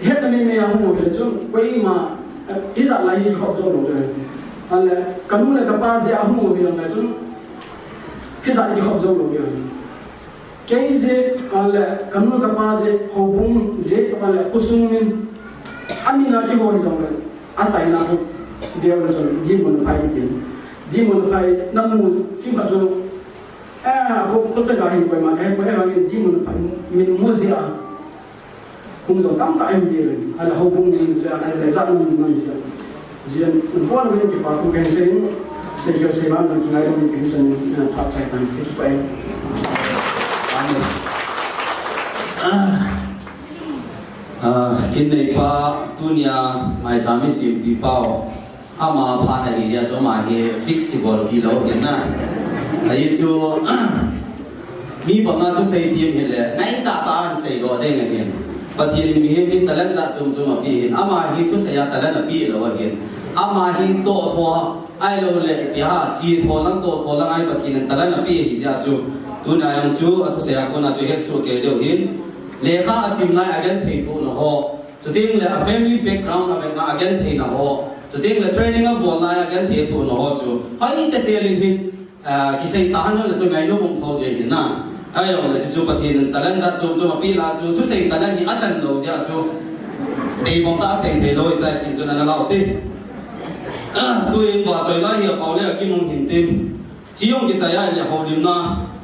hetna mei mei a hung le chun koima, eh, ijat lai hi khop jou lou le. Ahile, kanu le kapa jeh a hung le chun ijat hi khop jou lou le. Kei jeh, ahile, kanu kapa jeh, houbung jeh, ahile, khosung min. Amina kihou jong le. Achaina ho. Deu le chun, dimun phai tin. Dimun phai, namu, kim kha chu. Eh, ko, ko chaga hin koima kahe, ko he bangin dimun pha, min mu jeh a. Kum jong tamtah ahin ding, ahile houbung min jeh a, ahile jat mun mun jeh a. Jeh a, bon min kipathu kahin sei, sei kei sei ban, kingai dong tin sei, eh, phat chai tan, kipah e. Amen. Ah, ah, kin neipa, tunia, maicham isempi pau. Ama phat ahi jeh a chu ama hi fix kibol kilou hin na. Ahi chu, mi banga thusei thim hile, ngai tah tah a hin sei lou ding ahin. Pathen in mihem hi talent jat chom chom apeh hin. Ama hi thusei a talent apeh lou ahin. Ama hi toh tho, ahilou le, ipi ham, che tho lang toh tho lang a hi Pathen in talent apeh ahi jeh a chu. Tunia jong chu, athusei a kon a chu hetsoh kei diu hin. Lekha asim lai agenthei thohna ho. Chuteng le a family background a vetna a gentheina ho. Chuteng le training abol lai a genthei thohna ho chu. Hoi te selin hin, ah, kiseisah hon le chu ngainom um thou ding ahi na. Ahilou le chu chu Pathen in talent jat chom chom apeh lai chu thusei talent hi achan lou jeh a chu. Tei bong tah a sei thei lou ahitai tin chu ana lau te. Ah, tuin vahchoi lai hi apao le akimang hin tin. Chi jong kichai a le houlimna,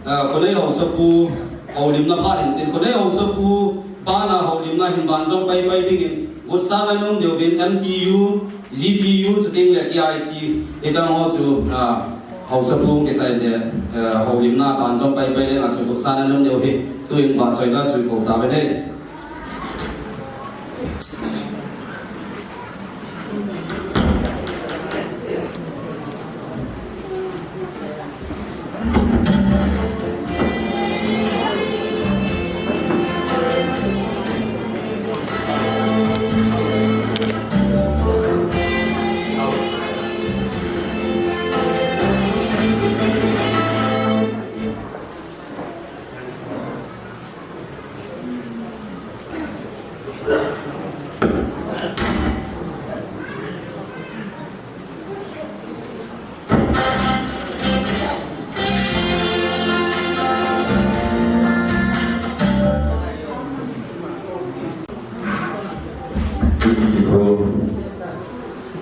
eh, khonei haosapu, houlimna phat in tin, khonei haosapu, bana houlimna hin ban jong pai pai dingin, vutsan ana um diu vin M T U, G T U, chuteng le K I T, hicheng ho chu, ah, haosapu kichai le, eh, houlimna ban jong pai pai le na chu vutsan ana um diu hi, tuin vahchoina chu kou tauve.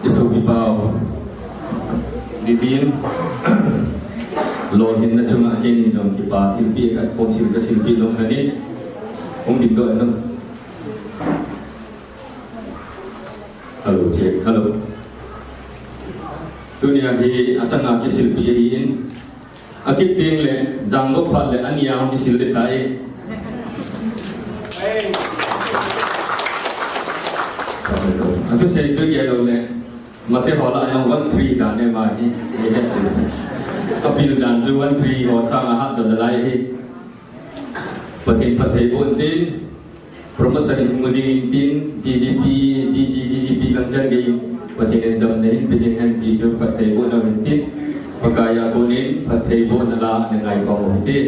Isopipa u, Bibin, lolhinna chunga keinin jong kipa thilpeh khat kong sim kasim peh nom ahi. Hung dingdoh in. Hello, check. Hello. Tunia hi achanga kisilpeh ahin. Akit teng le, janglou phat le, ania hung kisil ding tai. Athusei chu gel lou le. Mate ho lah a jong one three dan e ma hi, hi het. Apil dan chu one three ho sang a hat dan lai hi. Pathen phatthei boh in tin, promotion in mu jing in tin, D G P, D G, D G P lang chan gei, Pathen in damna hin pe jing hen ti chu phatthei boh in tin, Pakai a kon in phatthei boh in la, ne ngai pa mo ti.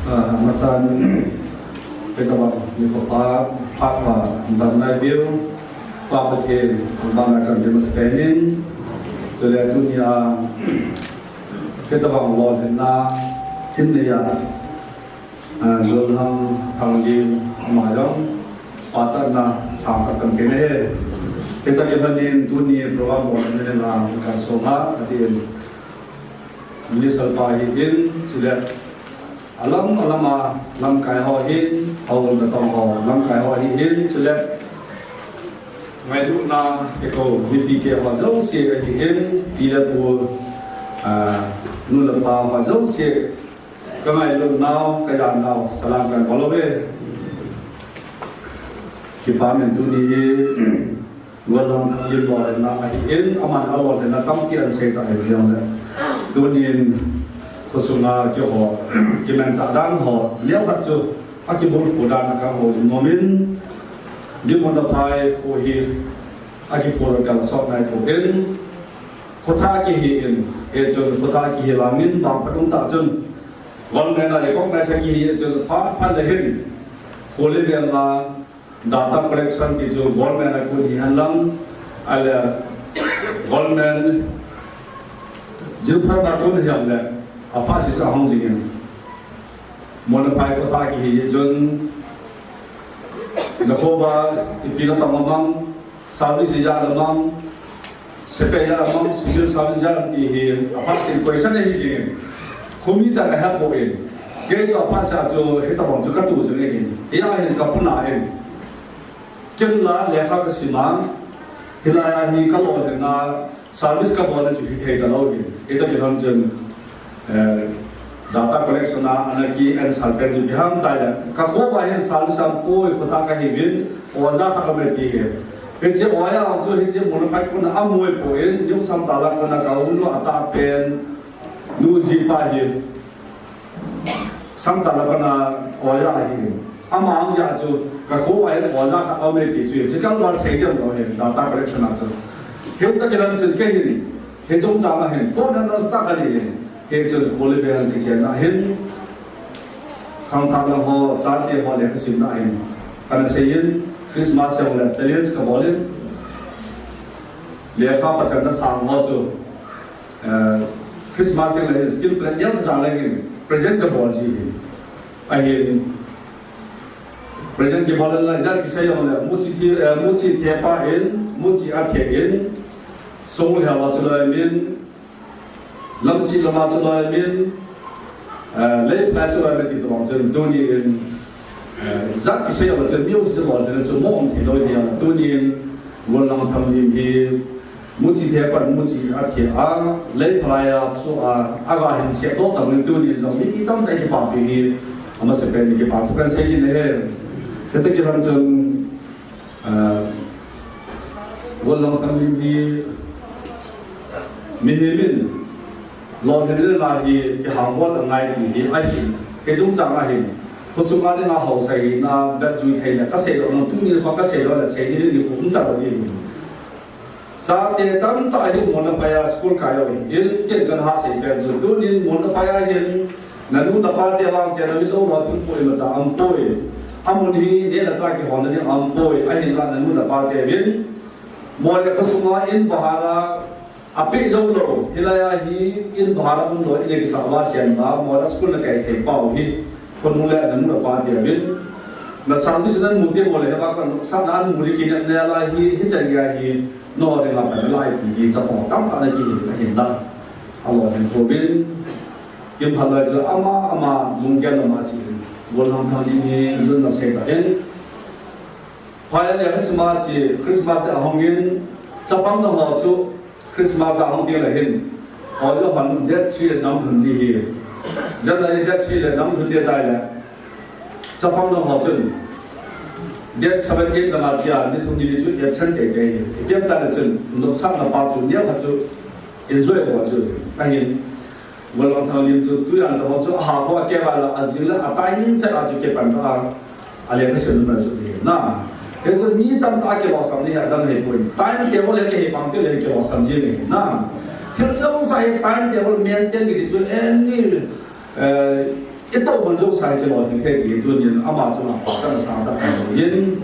Ah, masan, kei tabang, ni ko pa, pa, pa, dan nai biu, pa Pathen, bang na kan biu mas penin, so le tu ni a, kei tabang lo le na, tin le ya, ah, Golhang Thangin, ama jong, pachatna, sang tak kan kei ne he. Kei ta kei manin, tu ni program lo le na, kan so ha, atin. Minister pa hi in, chule alam, alam a, lamkai ho hin, hou na tong ho, lamkai ho hi in, chule ngailutna, kei ko, mipi kei ho, jouse hi in, pi le pu, ah, nu le pa ho, jouse, ka ngailutnau, ka jannau, salam kan bol uve. Kipa min tu ni hi, Golhang Thangin lolhinna ahin, aman alolhinna tampi ahin sei ta ahi jong le. Tunin, khosunga keiho, kimanchah dan ho, neo khat chu, akibulphu dan a kahin hou nom in, Dimona phai kho hi, akipur kalsot nai thouvin, khotha kihi in, hichun khotha kihi vangin, vangphat um tah chun, government a recognize kihi chun, phat phat le hin, kho le veng a, Data collection ti chu government a kon hi hen lang, ahile government, jilphat a kon hi hen le, Apha si chu ahung jingin. Mona phai kotha kihi jeh chun. Nakhoba ipi na tong amang, service ijat amang, sepai ijat amang, civil service ijat amang ti hi apha si question ahi jingin. Khomi tah in ahepoi. Kei chu apha sa chu hitabang chu katu jing ahin. Hia hin kapuna ahin. Ken la lekha kasim a, hilai a hi kalolhinna service kabolna chu hithei talou hin. Hita kilhon chun, eh, data collection a ana ki en sal pen chu biham tai le. Kakhoba hin service aum poi, khotha kahiuvin, oja khat aume ti hi. Hiche oja chu hiche mona phai kona amu poi, yung sam tah la kona kaum lou atah pen, nu jipa hi. Sam tah la kona oja ahi. Ama ang jeh chu kakhoba hin oja khat aume ti chu. Hiche kalval sei diam lou hin, data collection a chu. Hita kilhon chun kei hin. Hiche chungchang a hin. Kona na sta kali hin. Hiche chun koli be han kichenna hin. Khangthah lang ho, chate ho lekha simna hin. Kana seiyin, Christmas jong le challenge kabol in. Lekha pachatna sang ho chu. Eh, Christmas ding le hin, steel plate, yang sang le hin, present kabol ji hin. Ahin, present kibol le, jan kisei jong le, muchi thi, eh, muchi thepa in, muchi athe in, song le hawa chu le min, lamsi lama chu le min, eh, lei pa chu le min ti tobang chun, tuni in, eh, jan kisei jong le chun, music lolhinna chu mo um thei lou hi a, tuni in, Gollang Thanglim hi, Muchi thepan muchi athe a, lei phalai a chu a, aga hin sehdoh tauvin tuni jong mi tamtah in kipapi hi, amasapen in kipa thu kahin sei kit ahi. Hita kilhon chun, ah, Gollang Thanglim hi, mihem in, lolhinna hi, kihambol angai ti hi ahi, hiche chungchang a hin, khosung a dinga haosa hina, betjui thei le, kasei lou nung tuni kho kasei lou le, sei ni ni kum talou hi. Chate tamtah hi mona phai a school kai lou hin, ken kana sei pen chu, tunin mona phai a hin, nanu napa te vang chen na mit lou lou thil poi imacha aumpoi. Amun hi, neh le chah kihonna ding aumpoi, ahinla nanu napa te vin. Mo le kho sunga in bhara, apeh jou lou, hilai a hi in bhara um lou, in kisah uva chen ba, mo le school na kai thei pau hi, khonung le nanu napa te vin. Na service nan mu te mo le heva kan sa nan mu ri kin ne la hi, hichan gei hi, Noding a pan lai ti hi chapang tamtah na kihi ahin la. Alolhin kouvin. Kimphal lai chu ama, ama lunggel lama chi. Gollang Thanglim hi lungna sei tah in. Phai a le Christmas chi, Christmas te ahung in. Chapang na ho chu Christmas ahung ding le hin. Ho le hon date three le nam lhun ding hi. January date three le nam lhun ding tai le. Chapang dang ho chun, date seven, eight lama chia, ni thum ni li chu absent teitei hi. Ipi ham itile chun, nopsahna pa chu, neokhat chu, enjoy bol chu, ahin, Gollang Thanglim chu, tujan ho chu, aha ho, akeh val a, ajing le, atai nin chet a chu, kipan ta, a lekha sim na chu, hi, na. Hichu mi tamtah kilosam ni, adang hipoi. Time table hi, kihe pang tile, kilosam ji ni, na. Thil jong sa hi, time table maintain kiti chu, any, eh, Itoh man jousai kilolhin thei ti tunin ama chunga pachatna sangtah kahin nei in.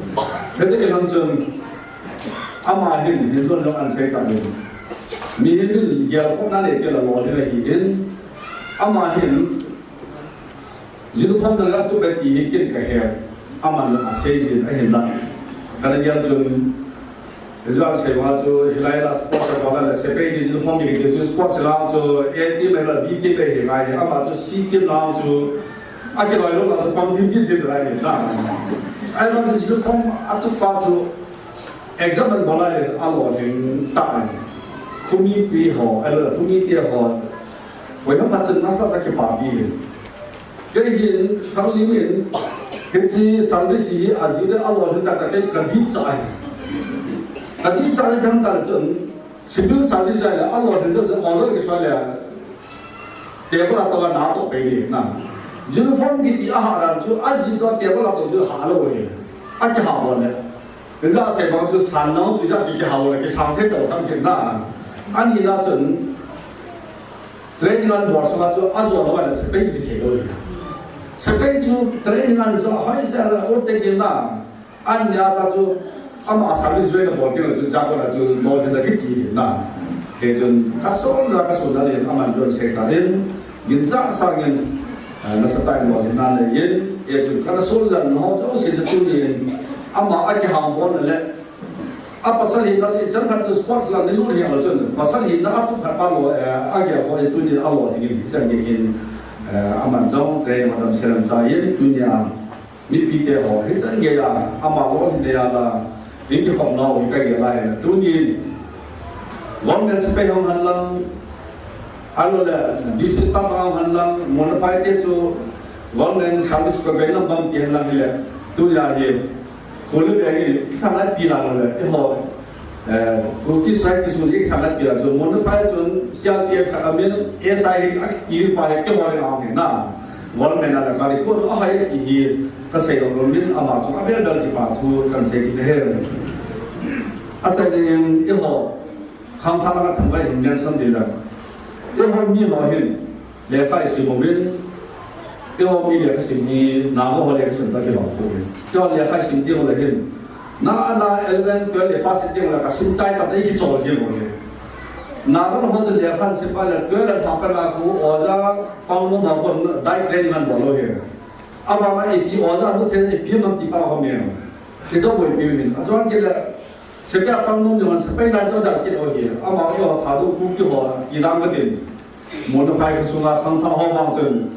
Hiti kilhon chun ama hin, hin jong jong ahin sei tan in. Mi hin gelkhohna neitah a lolhin ahin. Ama hin uniform na la tu be ti hi ken kahe. Aman asei jin ahinla. Kana gel chun Result sei vang chu, hilai la sports a bol le, sepai di jin home di chu sports la chu, A team le B team le hi ngai, ama chu C team la chu, akiloi lou la chu pang team ki jin lai ni na. Ahivang chu uniform atup pa chu, exam an bol le, alolhin tah. Khomipi ho, ahilou le, khomite ho. Koima phat chun nasa tah kipapi. Kei hin, Thanglim in, hiche service hi ajing le alolhin tah tah kei kadih cha ahi. Kadih cha ahi dang tah chun, civil service jeh le alolhin tah chun order kisoi le, table a toh a na toh pei ni na. Uniform kiti ahah dan chu, ajing toh table a toh chu hah lou ahi. Akihah bol le. Hinla sei bang chu san nau chu ja kihah le, kisang thei tah khan kin na. Ani na chun, Training an bol sunga chu ajo lou a le sepai kiti thei lou. Sepai chu training an jo hoi se la o te kin na. An nia cha chu ama service join bol kin chu ja ko la chu bol kin da kiti na. Kei chun kasol la kasol la le aman join sei ta in. Ginchat sangin, ah, nasatah in lolhinna neiyin, hichun kana sol lou ho jouse chu tunin, ama akihambol le, apasal hina chu ichan khat chu sports lam ni lut hial chun, pasal hina atu khat pa lou, eh, agel ho tunin alolhing in, hichan geiyin, eh, aman jong training ho damsel in chaiyin, tunia mipite ho, hichan geiya, ama lolhin ding a la, in kikhopna u hi kagel a hi, tunin, government sepai hung hen lang, ahilou le, D C staff hung hen lang, Mon le Phai te chu government service program lam bang ti hen lang hile, tunia hi, Kho le veng hi, kithang pi la lou le, eiho, eh, Kuki Strike ti sun hi kithang pi la chu, Mon le Phai chun, C R P F khat amin, S I hi, akiti pa hi, keiho le ang hi na. Government a la ka ri ko, ahai ti hi, kasei lou lou min, ama chu, avel vel kipa thu, kan sei kit e. Achai dingin, eiho, khangthah a thangvah hin mention ding le. Eiho mi ho hin, lekha isim uvin, eiho mi lekha sim hi, nangho lekha sim ta kibang poi. Eiho lekha isim ding le hin. Na, na, eleven, twelve le pass ding le kasim chai ta dei kichol ji mo hi. Nangho ho chu lekha sim pa le twelve le pha pa la khu, oja, pang mo ma ko, dai training an bol lou hi. Abana ipi oja, hu then ipi man ti pa ho mi. Kichol boi pi hin. Achuan kile, sepai pang mo ni man sepai lai to da kit o hi. Ama eiho Thadou Kuki ho, ti dang ka tin. Mon le Phai sunga khangthah ho vang chun,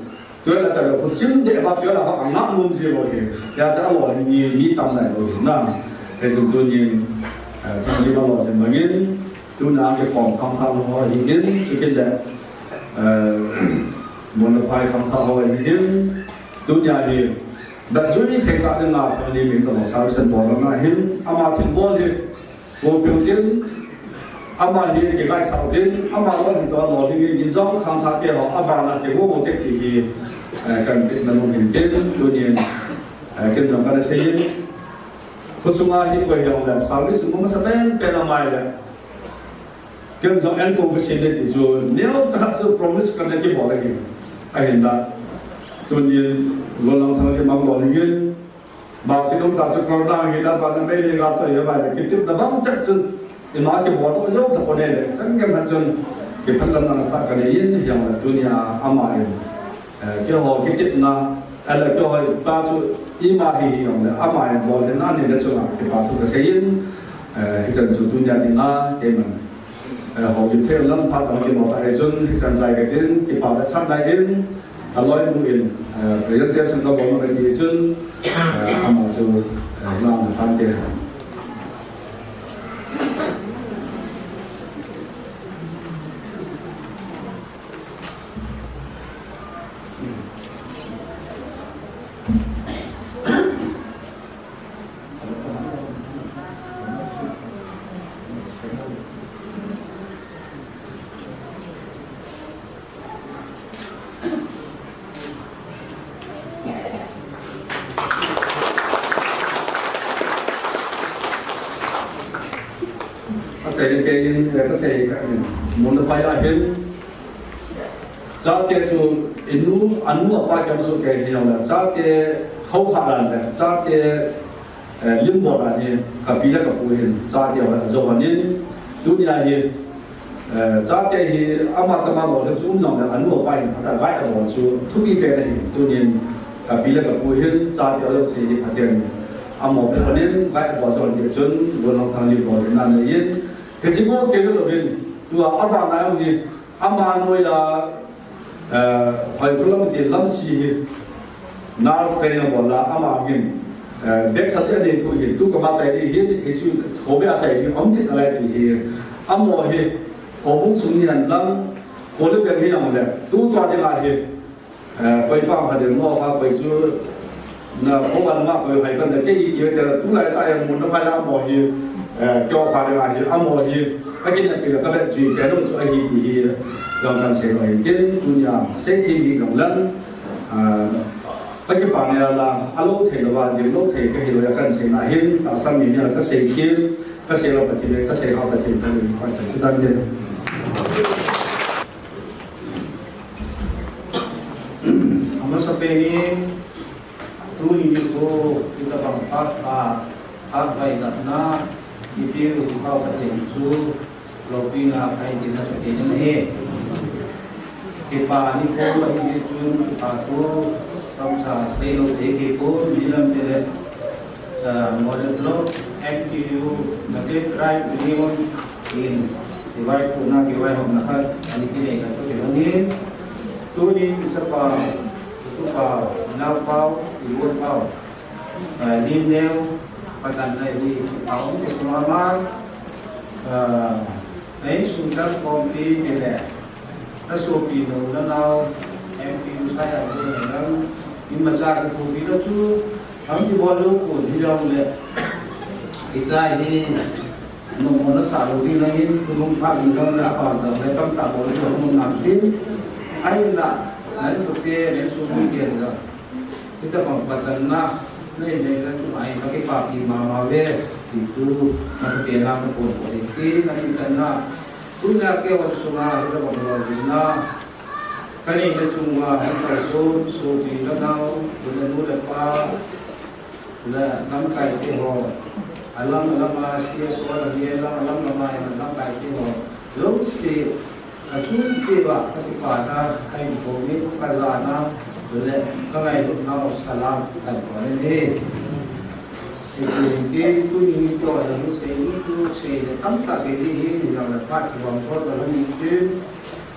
twelve le chai lou, khu chim deh va twelve le va angah nom ji lou hi. Tia cha lou hi mi, mi tam nai lou hi na. Hichun tunin, eh, family ma lou hin mangin, tuna kikhom khangthah ho hi hin, chukit le, eh, Mon le Phai khangthah ho hi hin, tunia hi, da jui thei ka ding a family min ka mo sa sen bol na hin, ama thil bol hi, Ko pil tin, ama hi kikaisah tin, ama lou hin to lou hin in jong khangthah te ho, abana te ho mo te ti hi, eh, kan ti na lou hin tin, tunin, eh, ken jong kana sei in. Kho sunga hi koi jong le, service mo masa pen pen amai le. Ken jong en ko ka sei le ti chu, neo cha chu promise kana kibol le hin. Ahin da, tunin, lo lang thang le mang lou hin. Bangsi lum ta chu program hi la pa na mei le ga to ye ba le kitepna bang chet chun ima kibol to jo ta pon le chan gem ha chun kiphatlamna sa ka nei in hiang la tunia ama in, eh, keiho kitepna, eh, la keiho ta chu ima hi hiang le ama in bol le na ni le chu la kipa thu ka sei in, eh, hichan chu tunia dinga keiman Eh, houlim thei lam phat a kimo ta hi chun, hichan chai ka tin, kipa vetsahna in, aloi mu in, eh, presentation ka bol na ti chun, eh, ama chu, eh, na na san te. Ka sei kei in, eh, ka sei ka in. Mun na pai a hin. Chate chu inu, anu apa kiam su kei hin la. Chate khau kha dan le. Chate Eh, lim bol a ni, ka pi le ka pu hin, chate ho, ajo hin, tunia hi, eh, chate hi, ama chama bol hin chu um jong le, anu apa hin, phat a gai abol chu, thupi pen ahi, tunin, ka pi le ka pu hin, chate ho jouse hi, phaten, amo pu hin, gai abol chu, an ti chun, gon long thang lim bol hin, na nei in, hichi bol kei lou hin, tua, aba na hi, Ama noi la, eh, hoi kulam ti lam si hi, nurse training bol la ama hin, eh, bek sa te nei thu hi, tu kama chai di hi, hi su, ho be a chai di, om ti na lai ti hi, amo hi, ho bung sung ni an lam, ho le be mi lam le, tu to di la hi, Eh, koi pang kha ding mo kha koi chu na ko ban ma koi hai kan da ke i ti te tu lai ta ya mun na phai la mo hi, eh, kyo kha ding a hi a mo hi a kin na pi la ka le chi pe lo chu a hi ti hi long kan se mai tin tunia se ti hi long lan, ah, a ki pa ne la a lo thei lo wa ding lo thei ka hi lo ya kan se na hin ta sa mi ne ka se ki ka se lo pa ti le ka se ha pa ti ka ni pa cha chu dan de. Amasapen in, tuni nikho, itabang phat, phat, phat vaidatna, ipi u Pau Pathen chu, loupina kahin tina chu kei ahi. Kipa nikho ahi chun, kipa thu tamcha seilou thei kei pon, nilam tele, ah, Moreh Block, M T U, Mate Tribe Union in kivaihomna, kivaihomna khat ani kinei khat kahi lhonin, tuni kichapa, kitupa, inaopau, igonpau, ah, Limneo, patan na hi, aum kisama ma, ah, na insung chang khompi tele, nasopi nou, nanao, M T U sai a, nanao, imacha kithopi na chu, ham kibol lou pon hijongle, hiche hi, nommo nasah lou ding nahin, khonung phat ding jongle, apha jongle, tamtah bol lou ding nahin, ahinla, nang kote, nang sum ding jongle. Hitabang pachanna, nei nei na chu ai, kakipapi mama uve, ti chu, na kakipa na kaphondoh e, ti na kichanna. Tunia keiho sunga, hitabang lolhinna. Kanei na chunga, hitabang so, sopi le nao, le nu le pa, le lamkai te ho. Alam, alam a, C S O, alam, alam, alam, alam a, lamkai te ho. Jouse, achung cheh uva, kakipana, kahin phongin, kajana, le kangailutnau salam, kahin phongin ahi. Hitin, tuni toh, le sei, tu sei, le tamtah kei ding hi, nijang le phat, kibang thot, le ni tin,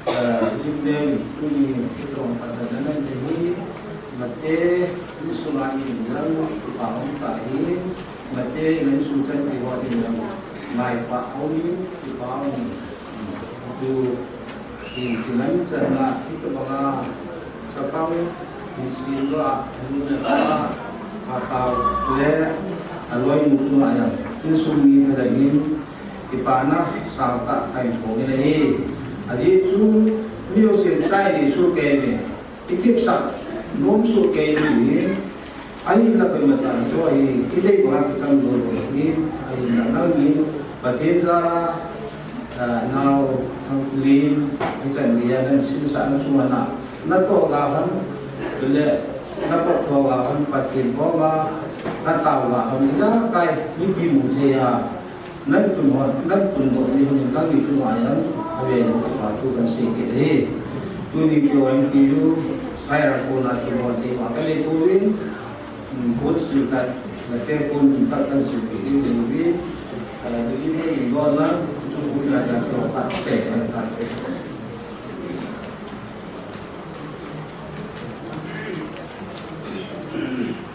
eh, Limneo, tuni, tong, phat, le nan, le ni, mate, ni sunga ni, lang, pa, hong, pa, hi, mate, nan, su, chan, ki, wa, ni, lang, mai, pa, hong, ni, ki, pa, hong, ni. Chu, hi, hi lam channa, hitabanga, chapang, hi, si, lo, a, nu, le, pa, a, tao, le, aloinu, tu, a, yang, insung mi, a, le, hin, kipana, sangtah, kahin phongin ahi. Ajeh chu, mi, o, sin, sai, ni, su, kei, ni. Ikipsah nom soh kei ding hi, ahinla koima chan chu ahi, idei banga kichang lou lou hi, ahinla nangni, Pathen jal a, ah, nao, thanglim, hichan geiya nahin simsah na chunga na, natoh ga hon, chule, natoh tho ga hon, Pathen koma, natao ga hon, ijakai, mipi mu thei a, Nang tun ho, nang tun ho, ni hon, nang ni tun ho, yang, ave, pa tu kan sei kit e. Tuni keiho M T U, sai a kona tun ho, te pa kan le tu rin, hmm, kun si kan, na te kun tak kan sei kit e, ni, ah, ni ni, ni, lo na, tu kun na, na, tu ka, te, ka, te.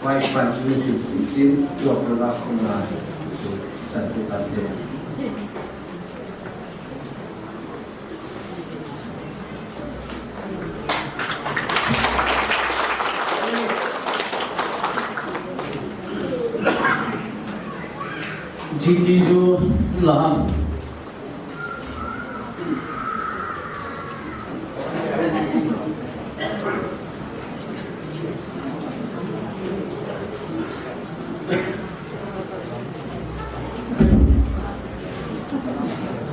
Wai pan sini sini sin tuak lelak pengai. Satu kali. G T U laham.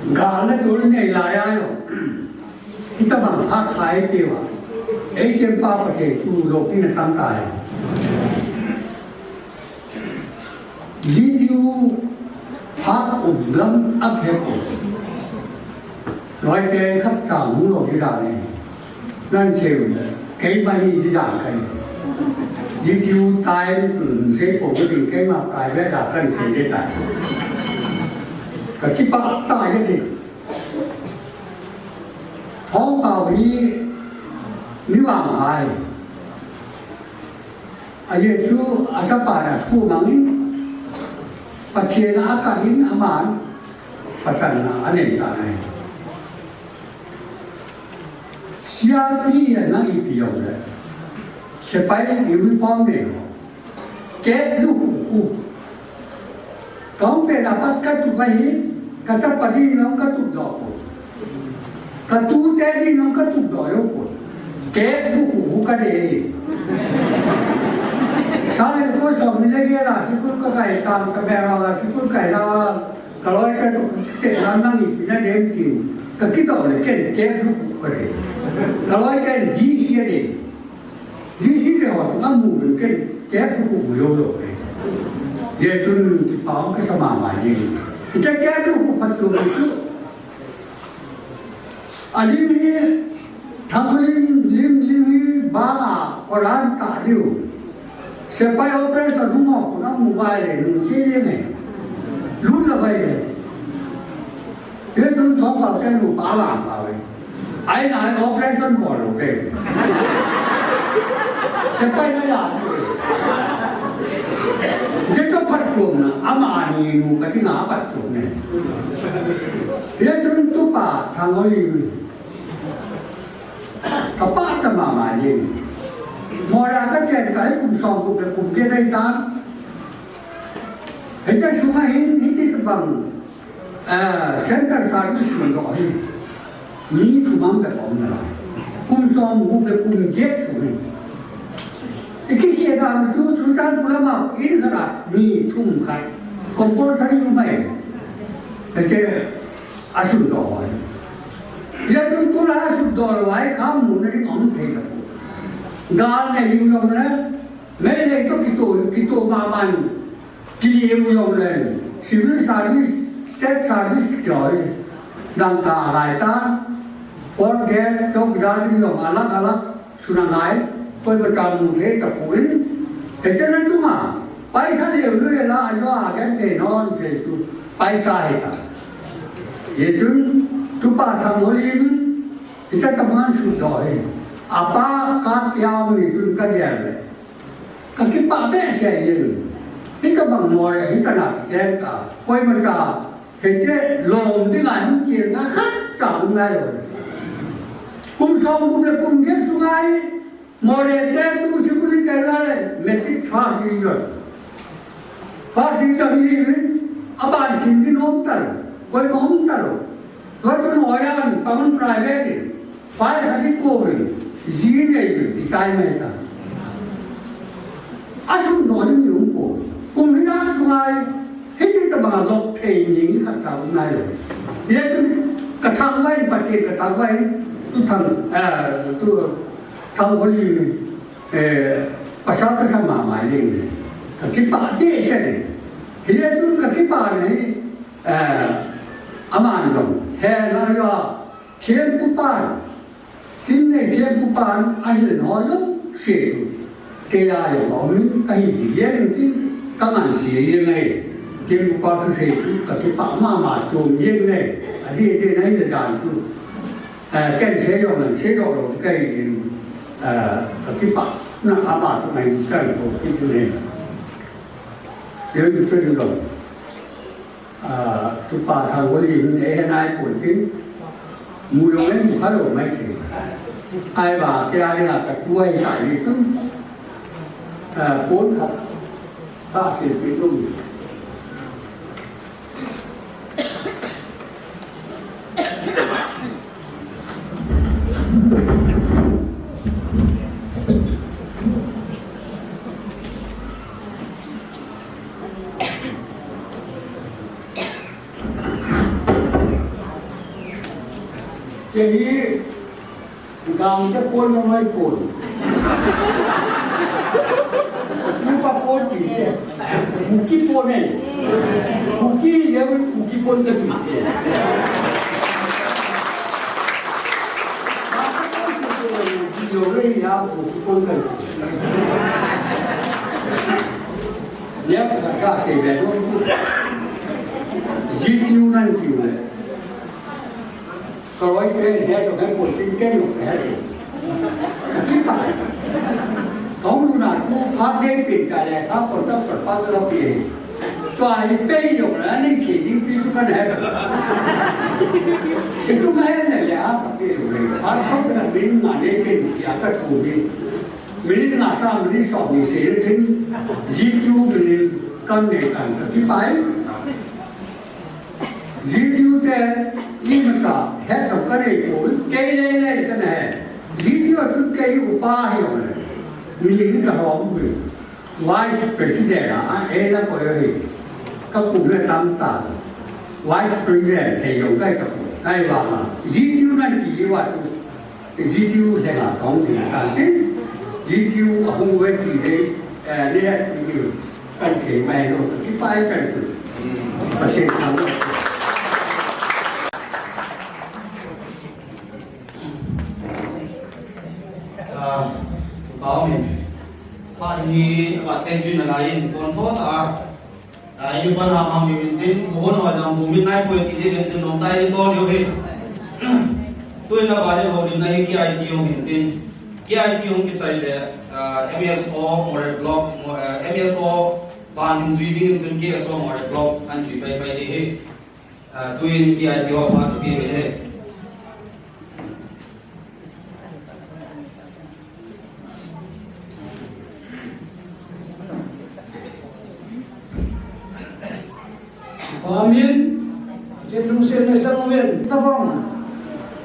Gal le tul nei lai a jong. Hitabang phat hai peuva. Asian pa Pathen chu loupina chang tai. G T U phat um lam a phet um. Loi te khat chang hung lou ding dan e. Nan sei u le. Keima hi ding dan kai. G T U tai um sei pou ding keima tai ve da kan sei ding tai. Ka kipah tai ding. Thongpao hi mi vangpha ahi. A Jesu a chapa na thu mangin, Pathen a kah in aman, pachanna anei tan ahi. C R P F na ipi jong le, sepai uniform nei ho. Kep lu khu khu. Kahung pen a pat katup ahi, ka chapa ding jong katup doh poi. Ka tute ding jong katup doh lou poi. Kep lu khu khu kadei. Sunday school som ni le gel a, school kakai tam, ka bel a, school kai la, ka loi katup, te lang nang ipi na dem tin. Ka kidoh le ken kep lu khu kadei. Ka loi ken D C adei. D C te ho, tu amu ken, kep lu khu khu lou lou e. Hijeh chun kipa um kasa mama jing. Hiche kep lu khu phat chu. Alim hi, Thanglim, lim, lim hi ba a, koran ta diu. Sepai operation hung ho, kuna mobile le, nung che ye ne. Lum la bai le. Ye tun thong pa ken lu pa la pa we. Ai na operation bol lo ke. Sepai na ya. Ye to phat chom na, ama ni nu ka ti na phat chom ne. Ye tun tu pa, Thanglim. Ka pah ta mama jeng. Moreh a ka chen ka hi kum som kum le kum get ahi tan. Hiche sunga hin hiti tabang, eh, center service mun doh hi. Mi thum am bep um nalai. Kum som kum le kum get sung hi. I kikhel dan chu, chu chan pula ma in khat a mi thum khat. Compulsory um ahi. Hiche a sum doh hi. Hia tun tuna a sum doh lou ahi, kha mu na ding um thei tapoi. Gal nei u jong le, mei lei toh kitoh, kitoh mama in, kili u jong le, civil service, state service kiti ho hi. Dangka a lai ta, fourth grade, chowkidar ding jong alag alag. Suna ngai, koimacha mu thei tapoi. Hiche na chunga, paisa leu leu la, ajo a gen te non se chu, paisa hi ta. Hichun, tupa Thanglim, hiche taman sum doh hi. Apa ka piau ni tun ka gel le. Ka kipah behseh jeng. Hitabang Moreh, hiche na chen ta. Koimacha Hiche lom dinga hung kil na khat cha hung ngai lou. Kum som kum le kum get sunga hi Moreh te tu sikuli kai na le matric first division. First division hi aban sim din um talou. Koima um talou. Tua tun hoiya pan private in. Pai khat i kou in, ji nei in, i chai mai ta. A sum doh ding i um poi. Kum hi a sum ai, hiti tabang a lop thei ni khat cha um nai lou. Hia tu ka thangvah in, Pathen ka thangvah in, tu thang, eh, tu Thanglim, eh, pasal ka sa mama jeng. Ka kipah dehset in. Hia tu ka kipah na hi, eh, aman jong. He na ya, Thempupan, tin nei thempupan, ahil na ho jouse chu. Kei a jong aum in, ka hin ti jeng in tin, ka ngansi jeng ahi. Thempupa thusei chu, ka kipah mama chom jeng ahi. Adeh deh in ahile dan chu. Eh, ken sei jong nang sei doh lou, ka hin, eh, ka kipah na ama chu ngai kan ko ti chu ne. Yo chu lo. Ah, tupa Thanglim, eh, nai pon tin. Mu jong le mu kha lou mai thei. Ahivang, kei a dinga ka tu ahi tai ni tu. Ah, pon kha. Ka sei pi tu. Kei hi Gangte pon jong hoi pon. Nupa pon ti te. Kuki pon e. Kuki le Kuki pon ka si. Kuki pon ka si. Lia ka ka se be no. Ji ti u nan ti u le. Ka loi pen he to kan pon tin ken lo he to. Ka ti pa. Kong lu na tu pha de pin ka le sa pon ta pon pa la pi. Tua hi pe yo la ni che ni pi tu kan he to. Che tu ma he ne le a ka pe lo le. Pha ko ta min na de pin ya ka tu ni. Minute nga sa minute som ni se le tin. Ji tu minute kan ne kan ka ti pa. Ji tu te, imacha, het thou ka nei poi, kei lele ka na he. Ji tu a tu kei upa hi o le. Mi ni ka hom poi. Vice President a, a, e la ko yo hi. Ka kum le tam ta. Vice President thei jong kai ka poi. Kai va ma. Ji tu nan ti va tu. Ji tu le na tong ti na kan tin. Ji tu a hung ve ti le, eh, le ti. Kan sei mai lo, kipai kan tu. Pathen thangvah. Hi, va cheng chu na lai in, kon tho ta. Ai, ni pan ha ma mi min tin, bu hon wa jang bu min nai poi ti de ben chu nom tai ni to dio he. Tu na ba le ho din na hi K I T hung hin tin. K I T hung kichai le, ah, M S O Moreh Block, Mo-, eh, M S O ban hin jui ding in chun K S O Moreh Block an jui pai pai de he. Ah, tu in K I T ho pa tu pi ve he. Amen. Chen lungset le chang ven tabang.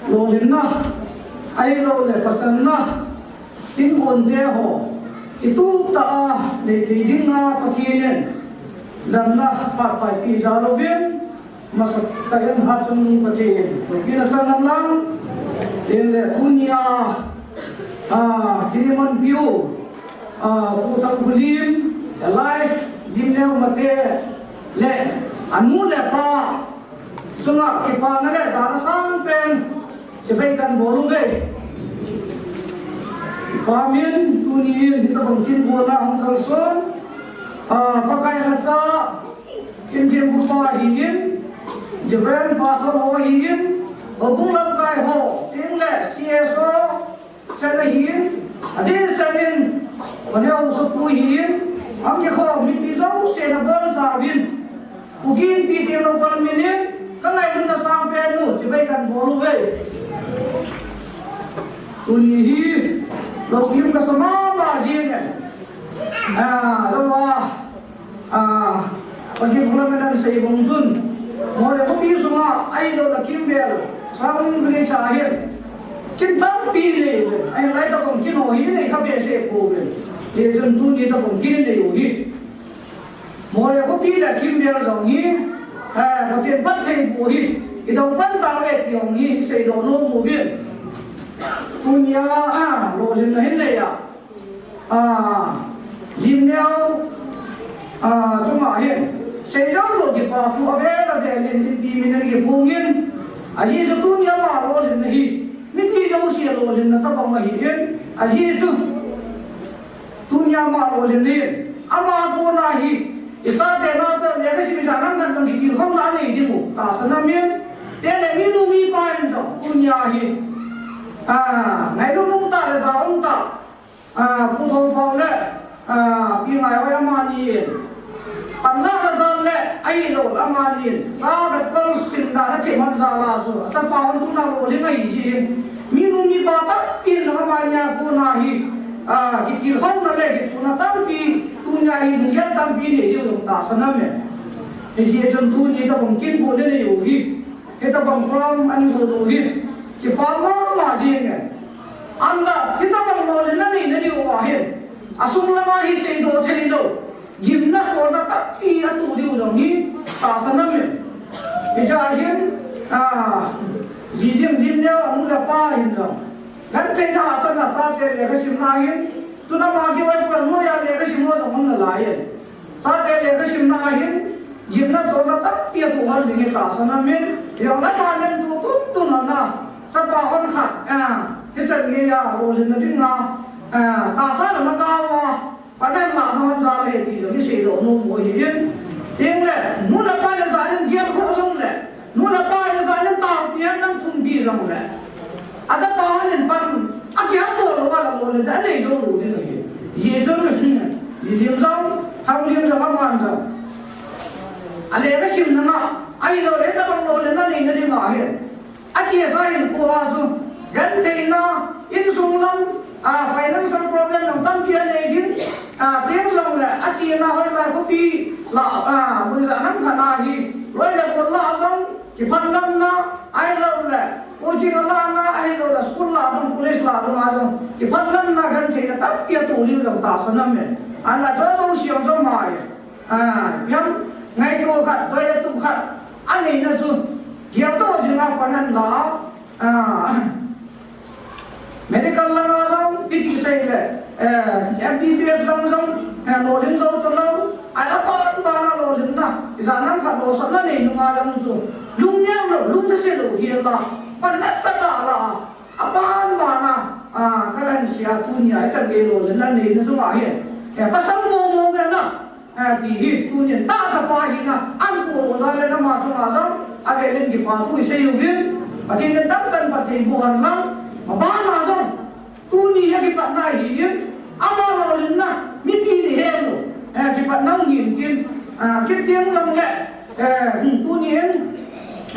Lolhinna. Ahilou le phattheinnau. Inkote ho. Itu ta a le kei ding a Pathen in. Lamna phat pai pi ja louvin. Masatah in hatchungnung Pathen, Pathen a chang lam lang, tin le tunia, ah, kiniman piu, ah, Pu Thangkhulim, alias, Limneo Mate, le, anu le apa, chunga kipana le, jana sangpen, chibai kan bol uve. Amen, tuni hin, hitabang kin bona hung kalson, ah, Pakai lhacha, Kin thempupa hi in, Reverend Pastor ho hi in, houbung lamkai ho, tin le C S O, sanga hi in, adeh sangin, Pathen houbung hi in, ang kikho mipi jouse na bol jaovin, Kuki Inpi teng lo bol min in, ka ngailutna sangpen u, chibai kan bol uve. Tuni hi, lungkim kasa mama jing e. Ah, lo a, Ah, Pathen khulom in asei bang chun. Moreh khopi sunga, ahilou le Kimvel, Sangling village a hin. Kin tampi le, ahilai tabang kin ho hi nei kha behseh pouve. Hichun tuni tabang kin nei u hi. Moreh khopi le Kimvel jong hi, eh, Pathen phattheiboh hi. Idou pan tauve ti jong hi, seidoh nom uvin. Tunia, ah, lolhinna hin nei a. Ah, Limneo, ah, chunga hin, seijou lou kipathu avel avel in, inpi min in kiphongin, ajeh chu tunia ama lolhinna hi, mipi jouse lolhinna tabang ahin, ajeh chu, tunia ama lolhinna hi, ama kona hi, ichate naote lekhasim ijat ham khat jong kitilkhouna anei diu, tahsan aum in, chule minu mipa in jong, tunia hi, ah, ngailut um tah le ja um tah, Ah, Pu Thongpao le, ah, Pi Ngaihoi amani in. Panlahna jal le, ahilou le amani in. Cha vetkol simdan a chemang jal a chu. Achapa hon tuna lolhing ahi jin. Minu mipa tampi in amani a kona hi. Ah, kitilkhouna le kituna tampi. Tunia hi lunggel tampi nei diu jong tahsan aum e. Hiche chun tuni tabang kin bu le nei u hi. Hitabang program ana bol u hi. Kipa mama jing e. Ahinla, hitabang lolhinna neina diu ahin. Asung lama hi seidoh thei lou. Gimna cholna tampi atoh diu jong hi, tahsan aum e. Hiche a hin, ah, Ji Lim, Limneo anu le apa hin jong. Gentheina hahsatna chate lekhasimna hin. Tuna ama kihoi pon noiya lekhasim lou jong um nalai e. Chate lekhasimna a hin, gimna cholna tampi atoh hon ding hi tahsan aum in, jong le ama len tu tum tum ana, chapa hon khat, ah, hichan geiya, lolhinna dinga, ah, tahsa lama tao a, pananna hon jal e ti jong hi seidoh nom u ahin. Tin le, nu le pa le jat in gelkhoh jong le, Nu le pa in jat in taopi hen lang thumpi jong le. Achapa hon in pan, akiham bol lou a la bol le, anei jou lou ding ahi. Hiche chun le hin, Ji Lim jong, Thang Lim jong, aman jong. Alekhasimna nga, ahilou le tabang lolhinna neina ding ahi. Achesa hinkho a chu, gentheina, insung lam, ah, financial problem jong tampi anei ding, ah, tin jong le, achena hoilai khopi, la, ah, mun la nam khat a hi, loi le gol la jong, Kiphatlamna, ahilou le, coaching a lana, ahilou le, school la ding, college la ding a ding, kiphatlamna gentheina tampi atoh diu jong tahsan aum e. Ahinla, choi bou siang jong mai. Ah, ipi ham, ngaito khat, toilet tup khat, aneina chu, geltoh dinga pan ahin la, ah, Medical langa jong, iti sei le, eh, M B B S lang jong, eh, lolhin jou talou, ahi aban bana lolhinna, ijat ham khat losotna nei nunga jong chu, lungneo lou, lungthase lou hi la, pan nasatah la, aban bana, ah, kahin sei a tunia, ichan gei lolhinna neina jong ahi. Eh, pasal mo mo ve na. Eh, ti hi, tunin tah tah pa hi na, an ko lo da le na ma tu ma dam, a ve len kipa thu i sei u vin, Pathen in tam kan Pathen bu an lang, ma ba ma dam. Tuni hi kipatna hi in, ama lolhinna, mipi ni he lo. Eh, kipatna hi in kin, ah, kit tiang lang le, eh, tuni in,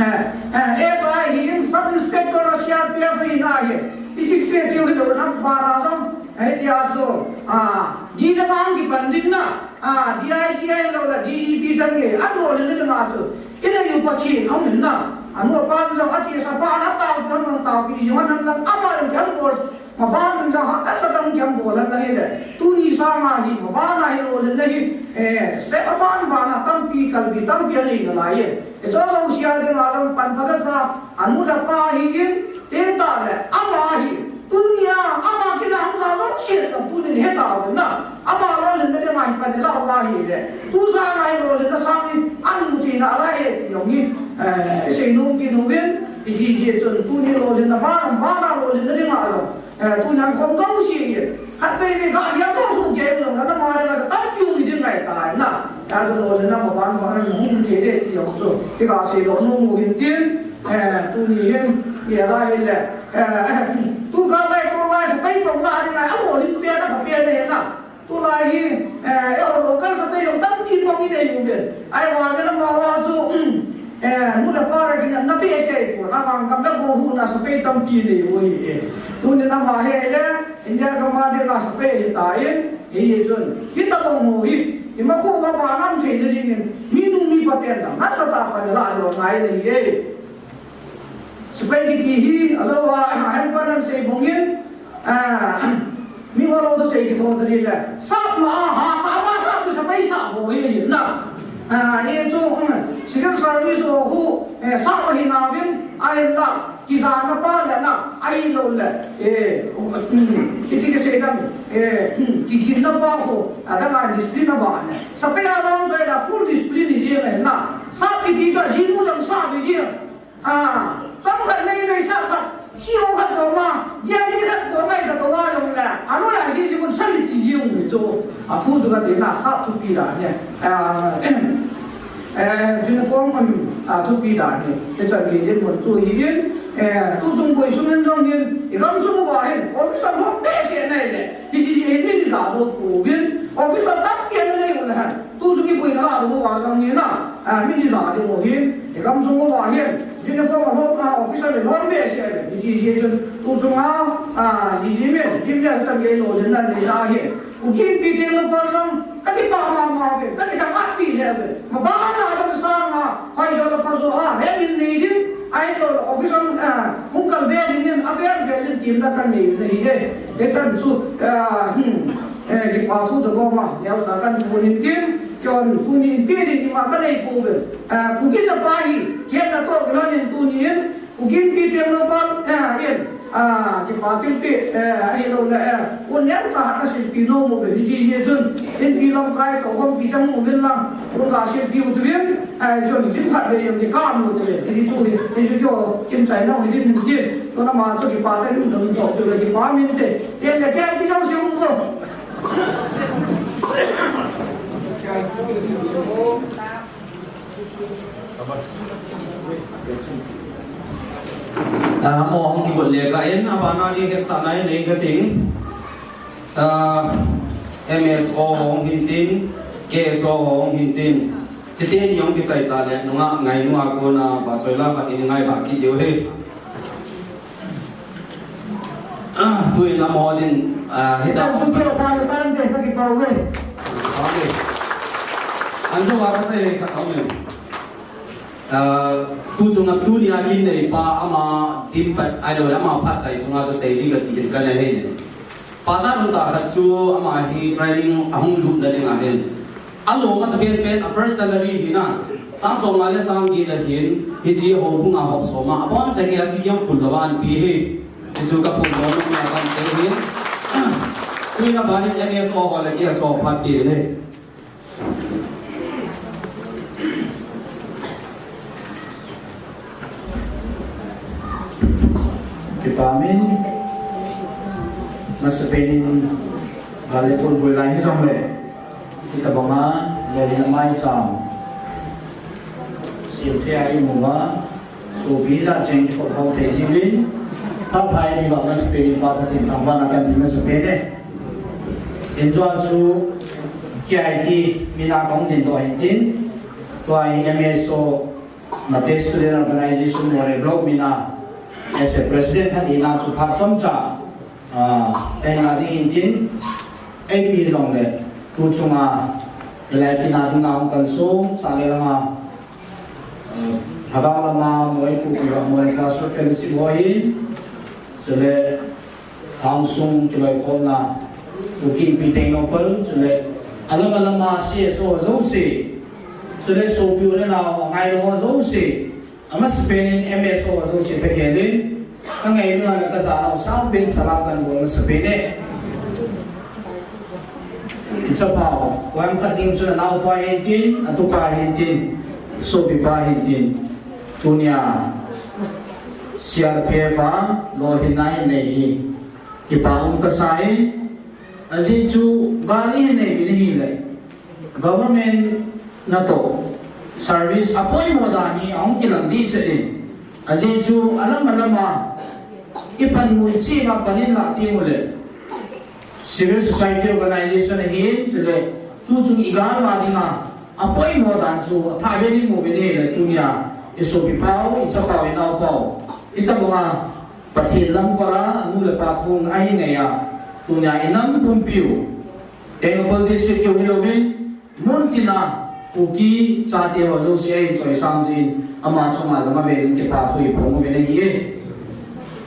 eh, eh, S I hi in, Sub Inspector a C R P F hi na hi. I chik te tiu hi lo na ba na dam. Eh, tia chu, ah, ji le mang kipan ding na. A, D I G a lo la D G P chan nge, a lo le le ma chu. Ina yu pa chin, a min na. A nu pa lo a ti sa pa na ta, ta no ta, pi yu han na, a ba le jam bol. Ma ba min da ha, a sa tam jam bol na le. Tuni sa ma hi, ma ba na hi lo le le hi. Eh, se a ba ba na tam pi kal pi tam pi le na la ye. E to lo sia de ma lo pan pa da sa, a nu da pa hi in, te ta le, a ma hi. Tunia, ama kila hung sa jong sia ka tunin he ta ven na. Ama lolhinna ding a hi pan la la hi le. Tu sa ngai lolhinna sang ni an mu ti na la he ti jong hi. Eh, sei nom ki nom ven. I ji ji chun tuni lolhinna ba na ba na lolhinna ding a lo. Eh, tunia khom jong si ye. Khat pe ni ga ya to su ge lo na ma le na ta piu ni ding ngai ta na. Ta lolhinna ma ba ba na hung ti de ti jong su. Ti ga sei lo nom mu hin tin. Eh, tuni hin. Ye la hi le. Eh, tu ka lai, tu lai, sa pai pong la, ni lai, a mo, ni pia na, pia na, na. Tu lai hi, eh, eh, o lo ka sa pai lo, tam ti pong ni nei u ben. Ai wa, ni na ma wa chu, mm, eh, mu da pa ra ki na, na pe se ko, na ma ka me ko hu na sa pai tam ti nei u hi, eh. Tu ni na ma he le, India ka ma de na sa pai hi ta in, hi hi chun. Hi ta pong mo hi, i ma ko wa ba nam thei ni ding in, mi nu mi pa ten da, na sa ta pa la lo ngai le hi, eh. Sepai kiti hi, a lo a, a, hem pa nan sei bongin, a, mi wa lo to sei kitho ta di le. Sap na, a, ha, sa ma, sa tu sepai sa bo hi, hi, na. A, ye chu, um, civil service ho hu, eh, sa pa hi na vin, a, hin la, ki za na pa le na, a, hi lo le, eh, um, um, kiti ke sei dam, eh, um, ki gin na pa ho, a, da nga discipline na ba ne. Sepai a long sai da full discipline hi le na. Sa kiti ta ji mu dam sa bi ji. A, tang khat nei nei sa khat, si ho khat to ma, dia di khat to mai khat to wa jong le, a nu la si si mun sa li ti ji un mi to, a thu tu ka ti na sa thu pi da ne, a, eh, jin ko mun, a, thu pi da ne, e chan ni din mun tu hi din, eh, tu chung koi sung en jong din, i gam sung wa hin, o sa lo pe se nei le, hi ji ji hin ni za do ko vin, officer tam ke nei un han. Tu chu kipui na la ru wa jong ni na, a, mi ni la di mo hi, e kam sung mo wa hi, uniform a hom a officer le hom be se be, ni ji ji chun, tu chu nga, a, di di me, di me chan ke lo den nan ni la hi. U kin pi te lo pa jong, ka ki pa ma ma be, ka ki ta ma pi le be. Ma ba na jong sa ma, pa jo lo pa jo a, he din ni din, ai lo officer, a, hung kal be din, a be be din tim da kan ni ni he. E chan chu, a, hmm. Eh, kipa thu to ko ma, neo ta kan thu nin tin, kion thu nin pi ni ma ka nei pu ve. Eh, pu ki cha pa hi, kiet na to ki lo nin tu nin, u kin pi tem lo pa, eh, yen. Ah, kipa kin pi, eh, ahi lo le, eh, u neo ta ka sil pi no mo ve, ni ji ye chun, in pi lam kai to kom pi chang mo vin lang, u ka sil pi u tu vin, eh, chun, din phat ve yam ni ka mo tu ve, ni tu ni, ni tu yo, kin chai na, ni din ni tin, to na ma to kipa te lu dong to, tu ve kipa min te, yen le kiet pi jong si u ko. Ah, mo hong kibol le ka in, abana di hetsahna in nei ka ting. Ah, M S O hong hin tin, K S O hong hin tin. Chite ni hong kichai ta le, nunga ngai nunga kona ba choi la khat in ngai ba ki diu he. Ah, tu in amaho din, ah, hita. Tam tu pa pa tan de ka kipau ve. Okay. An tu wa ka sai ka au ne. Ah, tu chunga tunia kin nei pa ama tin pat ai lo ama phat chai sunga chu sei ding ka ti ka ne he. Pachat un ta khat chu ama hi training a hung lut na ding a hin. A lo masa pen pen a first salary hi na. Sang som nga le sang get a hin, hichi houbung a hop som a. Abon chai ke a si kiam kul lo an pi hi. Hichu ka phung lo na kan te hi. Tuin a ban in M S O ho le K S O phat pi le. Kipa min, masa pen in, Gal le pun bui lai hijongle, hitabanga lolhinna maicham semthei a imu uva, sopi jat cheng kikhop khom thei jiuvin, phat pha eipeh uva masapen in Pa Pathen thangvahna kahin pe masapen e. Hinjou chu K I T mina kahung dingdoh hintin, tua hi M S O Mate Student Organization Moreh Block mina as a president khat hina chu phat chomcha, ah, kahin la ding hintin, eipeh jongle, tu chunga, hilai tina dinga hung kalsong, sale lama, ah, lhagao lama, Moreh Kuki, Moreh Pastor Fellowship ho hin, chule, Thangsung kiloikhomna, Kuki Inpi Tengnoupal, chule, alam alama C S O jouse, chule, sopi u le nao, angailou ho jouse, amasapen in M S O jouse thakhel in, kangailutna le kajanau sangpen salam kahin bol masapen e. Ichapau, vang khat ding chun anaopa hintin, atupa hintin, sopipa hintin, tunia C R P F a lolhinna ihin nei hi kipa um kasa e. Ajeh chu gal ihin nei uvin ahile, government natoh service apoimo dan hi ahung kilang dehset in. Ajeh chu alam alama ipanmu cheh uva pan in lah teng ule, civil society organization ahin, chule tuchung igalva dinga apoimo dan chu athah beh in imu uvin ahile, tunia isopipau, ichapau, inaopau, itabanga Pathen lamkot a anu le pa thu ahin nei a, tunia inam pumpiu, Tengnoupal District keu hilouvin, muntina Kuki chate ho jouse ahin choisang jeh in, ama chunga jong avel in kipa thu iphong uvin ahi e.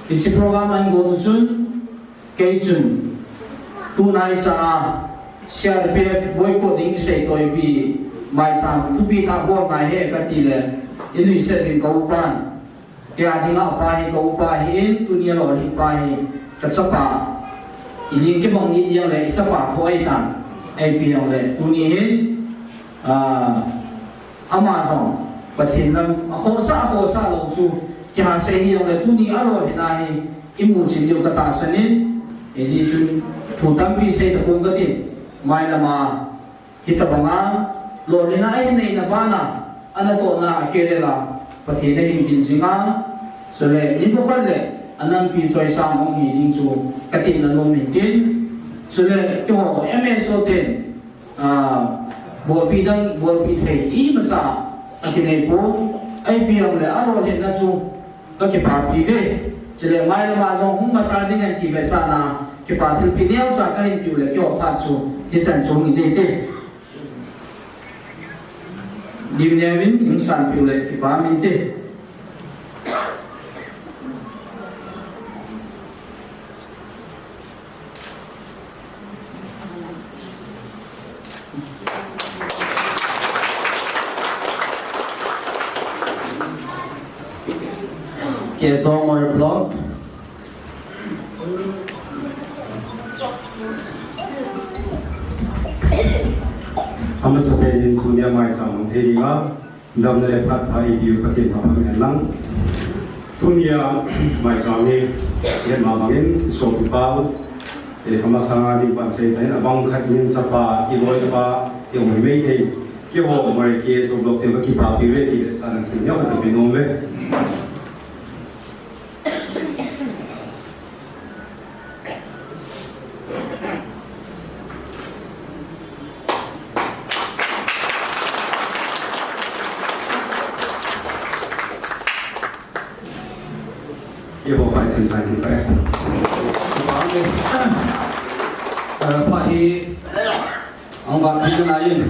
Hiche program ahin gon u chun, kei chun, tunaicha a C R P F boycott ding kisei toh ipi maicham thupi tah bol ngai ahi katile, inuiset uvin ka upan, kei a dinga apa hi, ka upa ahin, tuni alolhinpa hi kachapa, iling kibang nit jongle ichapa thu ahitan, ipi jongle tuni hin, ah, ama jong Pathen lam akhohsah, akhohsah lou chu kiha sei hijongle, tuni alolhinna hi imu chin diu katahsan in, hijeh chun thu tampi sei tapong katin, mailama hitabanga lolhinna ahin neina bana, anatohna a career a Pathen ahin gin jinga, chule nikho khat le anampi choisang hung hi ding chu katinna nom hintin, chule keiho M S O ten, ah, bolpi dang, bolpi thei imacha akinei pon, ipi jongle alolhinna chu kakipapi uve. Chule mailama jong hung machal jing hen ti vetsahna, kipa thilpeh neocha kahin peh u le keiho phat chu hichan chu hung hi ding te. Dim neovin hung sanpeh u le kipa um inte. K S O Moreh Block. Amasapen in tunia maicham mang thei dinga, damna le phat pha eipeu Pathen thangvah in lang. Tunia maicham hi, hetma bangin, sopipau, eh, kamasanga ding pan sei tan, abang khat in chapa, iloipa, iumei thei, keiho Moreh K S O Block te kakipapi uve ti le sana tin ya katapi nom uve. Keiho pai chan chan hi pai. Eh, pa hi, ang ba ti na yin.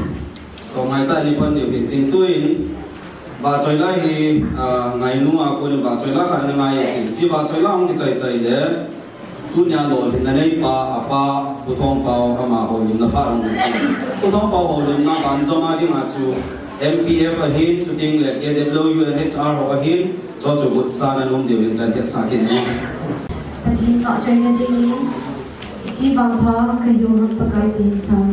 Toh ngaitah in pan diu hintin, tuin vahchoi la hi, ah, ngainu a konin vahchoi la khat ana ngai hintin. Hiche vahchoi la hung kichai chai le, tunia lolhinna neipa, apa, Pu Thongpao, amaho lungna pha hung hintin. Pu Thongpao ho lungna banjom a dinga chu M P F ahin, chuting le K W U N H R ho ahin, chu chu vutsa na nom diuvin kan hetsah kit e. Pathen vahchoina dingin, i vangpha kahiu Pakai tin sang.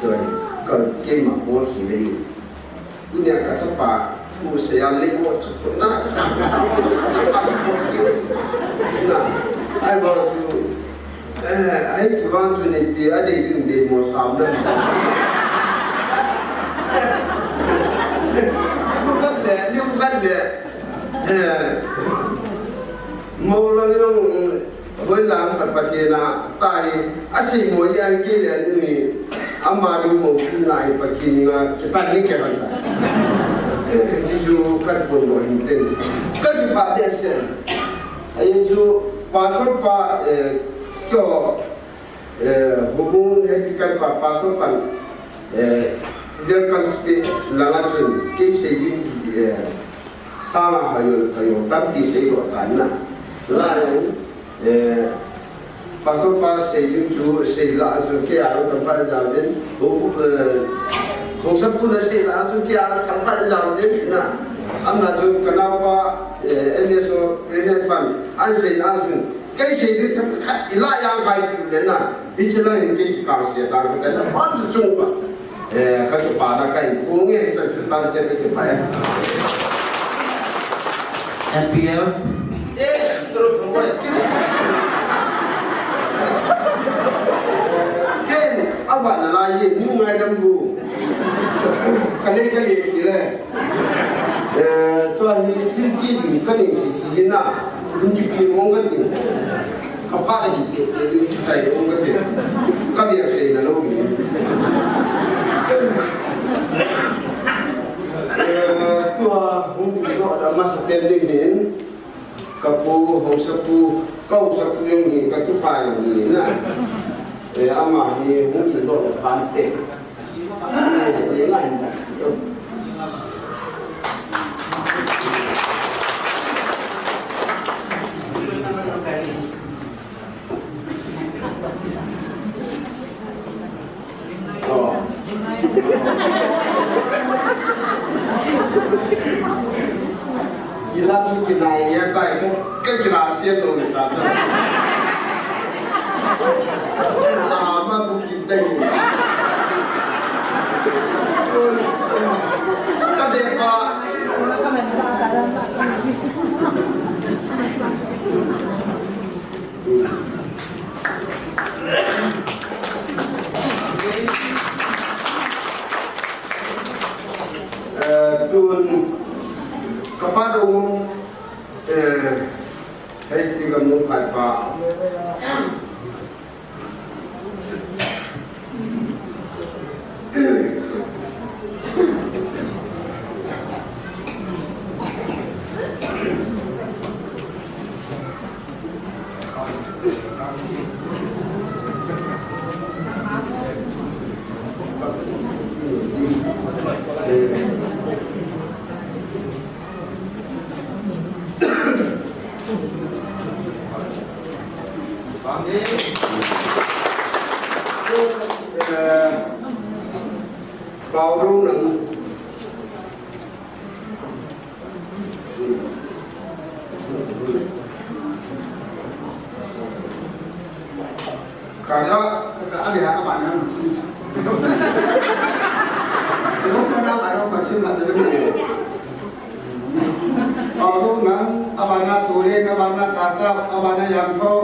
So, ka keima bol hi le. Tunia ka chapa, tu se yang le mo chu na. Na, ai ba chu, eh, ai chu ba chu ni pi a de ding de mo sam na. Ni kan le, ni kan le. Eh, mo la ni Hoilang khat Pathen a tai, a sei mo i an kei le ni, ama ding mo na i Pathen nga, kipan ni ke ban ta. Ti chu kat pon mo hin ten. Kat pa de se. Ai chu, Pastor pa, eh, kyo, eh, hubung he ki kai pa, pastor pan, eh, welcome speech langa chun, kei sei din, eh, sanga hayo, hayo, tampi sei lo tan na. La, eh, pastor pa sei din chu, sei la chun, kei a lo tam pa jam din, hu, eh, hu sa pu na sei la chun, kei a lo tam pa jam din na. Amna chun, ka nau pa, eh, N S O, Reverend pan, an sei la chun, kei sei ding themkhat ila jang khai tu le na, hiche lang in kei kikang sia tang ka na, ban chu chung ba. Eh, ka chu pa na ka in pu nge, cha chu tan te ka ki pa e. M P F. Eh, tro thong wai. Ken, aban na la ye, ni ngai dam bu. Ka le, ka le ki le. Eh, chua hi thil ti ding ka nei sisi na, ding kipe mong ka ti. Ka pa hi pe, pe ding kisai mong ka ti. Ka bia sei na lo ni. Eh, tua hung ki lo da masa pen ding hin. Ka pu, hausa pu, ka hausa pu jong hi, ka tupa jong hi na. Eh, ama hi hung ki lo da pan te. Ila tu kinai ya tai ka, ka kira sia to ni sa ta. Ah, ma bu ki tai. Ka de pa. Eh, tun, ka pa dong, eh, H T ka mu khat pa. Paulo nang. Kala, ka ali ha ka bana. Lo ka na ba lo ka sin ma de. Paulo nang, abana Sule, abana Kaka, abana Yangtho,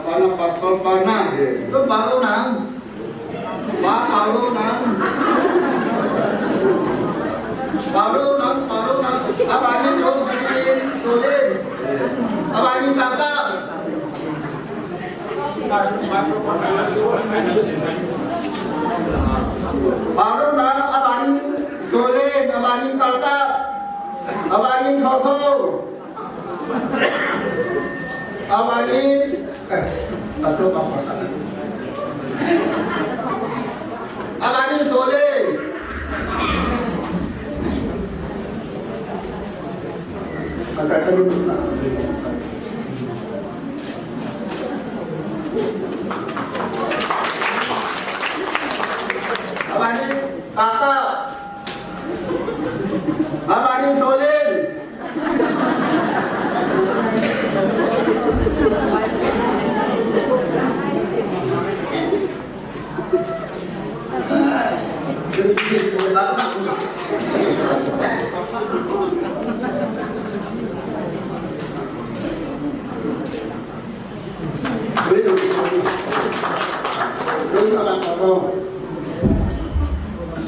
abana Pastor Pana. Tu Paulo nang. Ba Paulo nang. Paulo nang, Paulo nang. Abani Sule, Sule. Abani Kaka. Paulo nang, abani Sule, abani Kaka, abani Thotho, abani, eh, aso pa pa sa. Abani Sule. Angka sa. Abani Kaka. Abani Sule.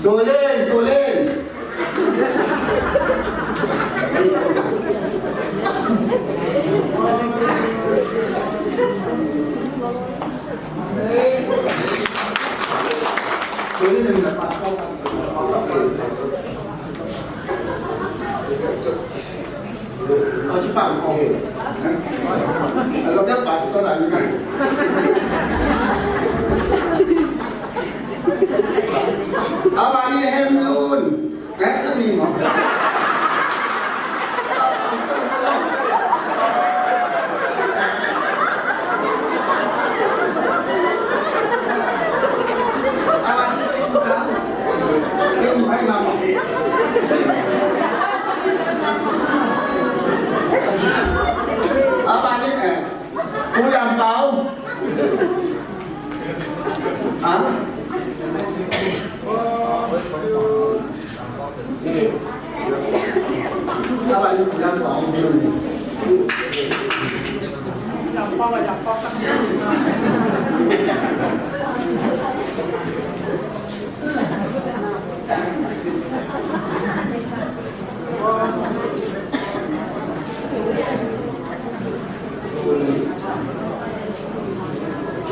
Solen, solen. Abani hem un. Eh, tu ni mo. Abani hem un. Hem hai ma mo. Abani eh. Pu Yam Pau. Ha?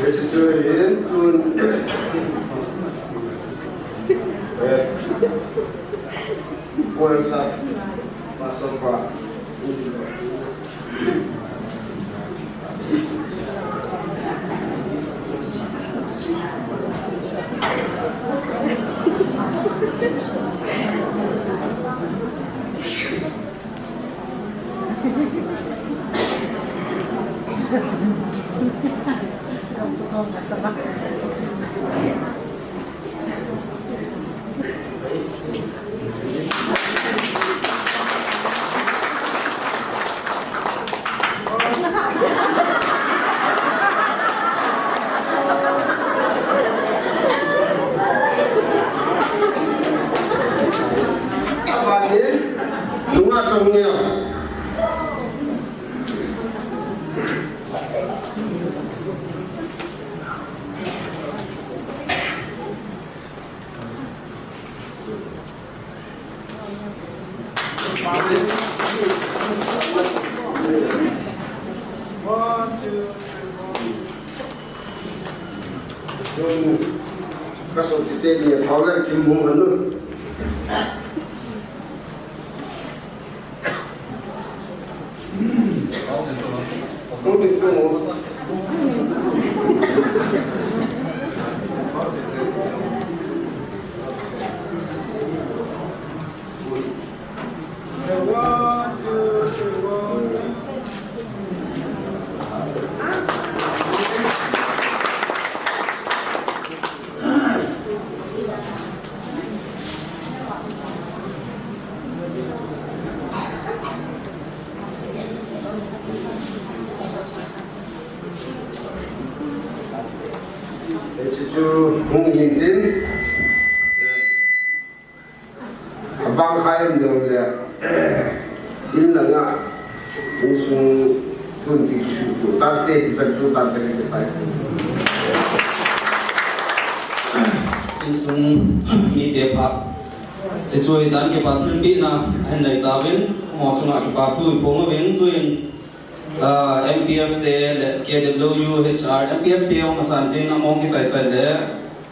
Hiche chu hin tun, eh, Pastor pa. Lunga chong neo. Ka sopite ni Paula Kimbung anu. Hiche chu hung hin tin. Abang kha em deu le, in langa, insung tun ti kisu tu, tante, ti chan chu tante ki pai. Insung mite pha. Hiche chu hitan kipa thilpehna ahin nei tauvin, amaho chunga kipa thu iphong uvin, tuin, ah, M P F te le K W U H R, M P F te hung masan tin, amaho hung kichai chai le,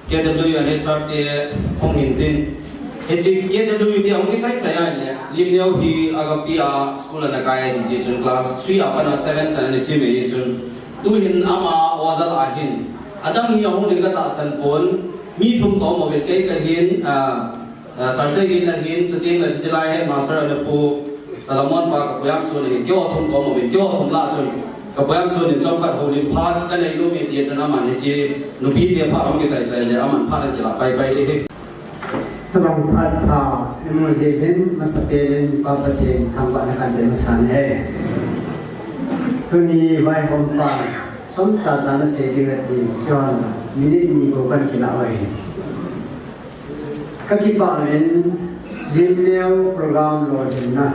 K W U and H R te hung hin tin. Hiche K W U te hung kichai chai ahile, Limneo hi Agape a school ana kai ahi jeh chun class three a pat a seven chan ana sim ahi jeh chun. Tuhin ama ojal ahin. Adang hi ahung ding katahsan pon, mi thum kaum uvin kei kahin, ah, Ah, Sir Sei hin ahin, chuteng le hiche lai headmaster ana pu Solomon pa kapu Yangsun ahin, keiho thum kaum uvin, keiho thum lah chun kapu Yangsun in chomkhat houlim phat kanei nom e ti chun aman hiche nupite phat hung kichai chai le aman phat ana kilah pai pai ding ahi. Tabang phat pha, emu jeh in masapen in Pa Pathen thangvahna kahin pe masan ahi. Tuni vaihom pa, chomcha cha nasei ding ati, keiho minute ni bou kahin kilah u ahi. Kakipah uvin, Limneo program lolhinna.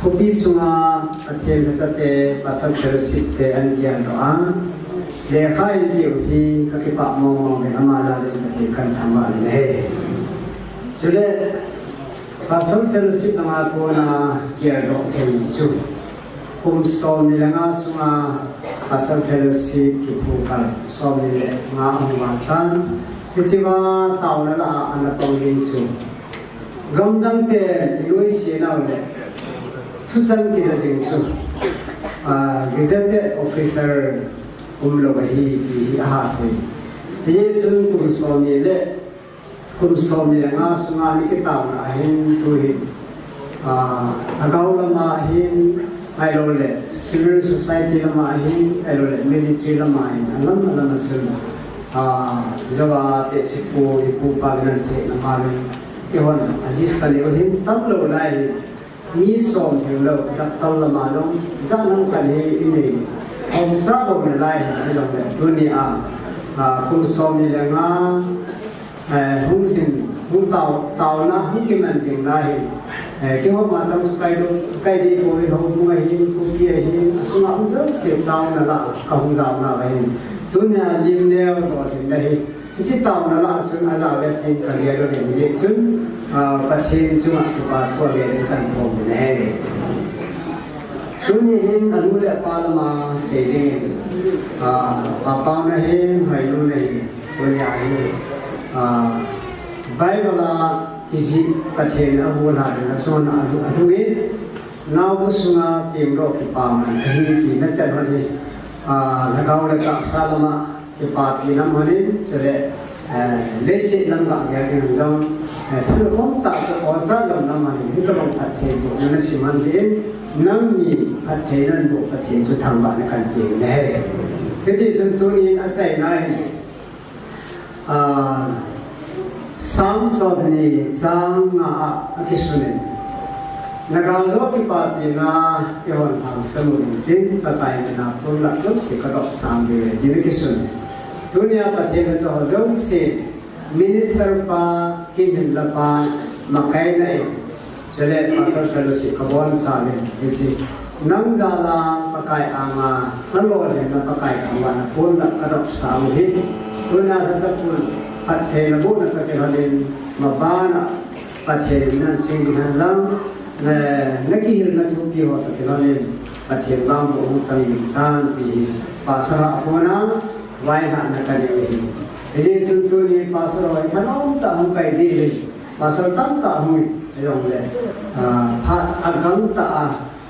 Khopi sunga Pathen hachate, Pastor Fellowship te ana geldoh a. Lekha eipeh u hi kakipah mong mong uvin, ama lah in Pathen kahin thangvah in ahi. Chule, Pastor Fellowship langa kona geldoh thei chu. Kum somni le nga sunga Pastor Fellowship kiphukal somni le nga ahung val tan. Hichea taona lah a ana pang ding chu. Gamdang ten inuisat nau le. Thuchang kija ding chu, ah, gazetted officer umlou ahi ti hi ahasei. Hijeh chun kum somni le kum somni le nga sunga mi kitaona ahin tu hin, ah, lhagao lama ahin, ahilouleh civil society lama ahin, ahilouleh military lama ahin, alam alam a chun, ah, jouva tehsepu, ipu ipa le nansehna ma le, eihon a list kanei u hin tamlou lai hin, mi som hilou, doctor lama jong, jat nam khat hi inei, hom cha lou nalai hin, ahilouleh tunia, ah, kum somni le nga, eh, hung hin, hung tao, taona, hung kiman jing lai hin, eh, kihom a chang chu kai lou, kai deh pou hi houbung ahin, khopi ahin, asunga um jouse taona lah a kahung jaona ahin. Tunia lim neo lolhinna hi, hiche taona lah a chun ajao le tin kagel uvin, hijeh chun, ah, Pathen chunga kipa thu gel in kahin phong in ahi. Tuni hin anu le apa lama sei dingin, ah, Papaona hin, Hoinuna hin, tunia hin, ah, Bible a kijih Pathen aguh lha ding a chun alu, alungin, naobu sunga pengdoh kipaman ahi ti nachan hon hi, ah, lhagao le tahsa lama kipapi nam hon in, chule, eh, leiset lam gah gel ding jong, eh, thanom tah chu oja lom nam hon in, hitobang phattheibohna nasim hon jeh in, nangni phatthei nanboh Pathen chu thangvahna kahin pe in ahi. Hiti chun tunin achaina hin, ah, Psalm somni chang nga a, akisun in, nagao joh kipapina eihon lhangsam uvin tin, Pakai mina ponlap jouse kadopsang diu ahi tin akisun in. Tunia Pathen achaho jouse, minister pa, kihilna pa, makaina in, chule Pastor Fellowship kabonchauvin, hiche, nang jal a Pakai anga nalolhinna, Pakai thangvahna ponlap kadopsang u hi, tuna lhasapun phatthei nabohna toh kilhon in, mabana Pathen in nahin ching ding hen lang, na, nakihilna thupi ho toh kilhon in, Pathen vangboh hung chang ding tan ti hi, Pastor a kona vaihomna kanei u ahi. Hijeh chun tuni Pastor ho hi thanom tah a hung kai ding ahi. Pastor tamtah hung in, ahijongle, ah, phat agangtah a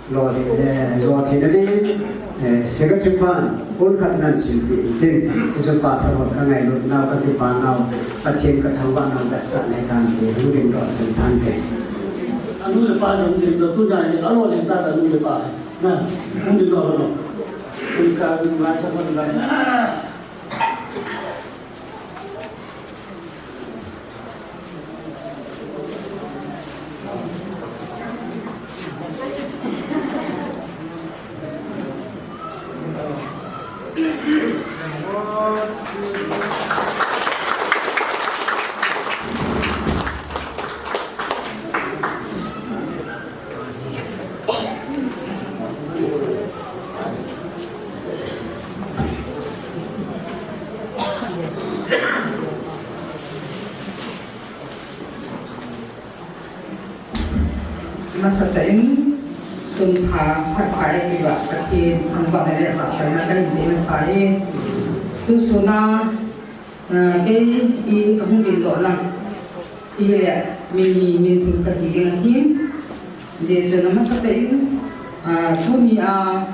lolhing le, lolhing theina ding, eh, secretary pan, pon khat nahin silpeh in tin, hichu Pastor ho kangailut nau, kakipa nau, Pathen kathangvah nau, vetsahna ahitan ti, hung dingdoh chun thange. Anu le apa jong dingdoh, tunia hi alolhing tah anu le apa. Na, hung dingdoh lou. Hung ka ding lai, ka hung lai. Masatah in, sun pha, phat pha eipeh uva, Pathen thangvahna le vahchoina kahin pe masa e. Tusun a, ah, kei hi kahung dingdoh lang, tile, min ni, min thum kahi ding ahi. Hijeh chun amasatah in, ah, tunia,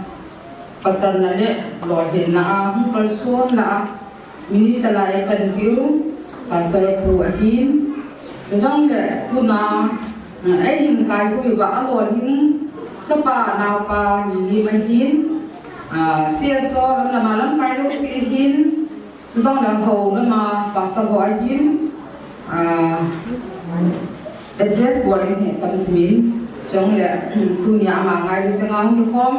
pachatna le lolhinna a hung kalsonna a, minister a eipanpiu, Pastor pu ahin, chujongle tuna, eh, eihin kaihui uva alolhing chapa naopa Lily ahin, ah, C S O lam lama lamkai jouse ahin, chujongle hou lama Pastor ho ahin, ah, address bol ding hi tam tumin, chujongle, tunia ama ngai ding chang a hung kikhom,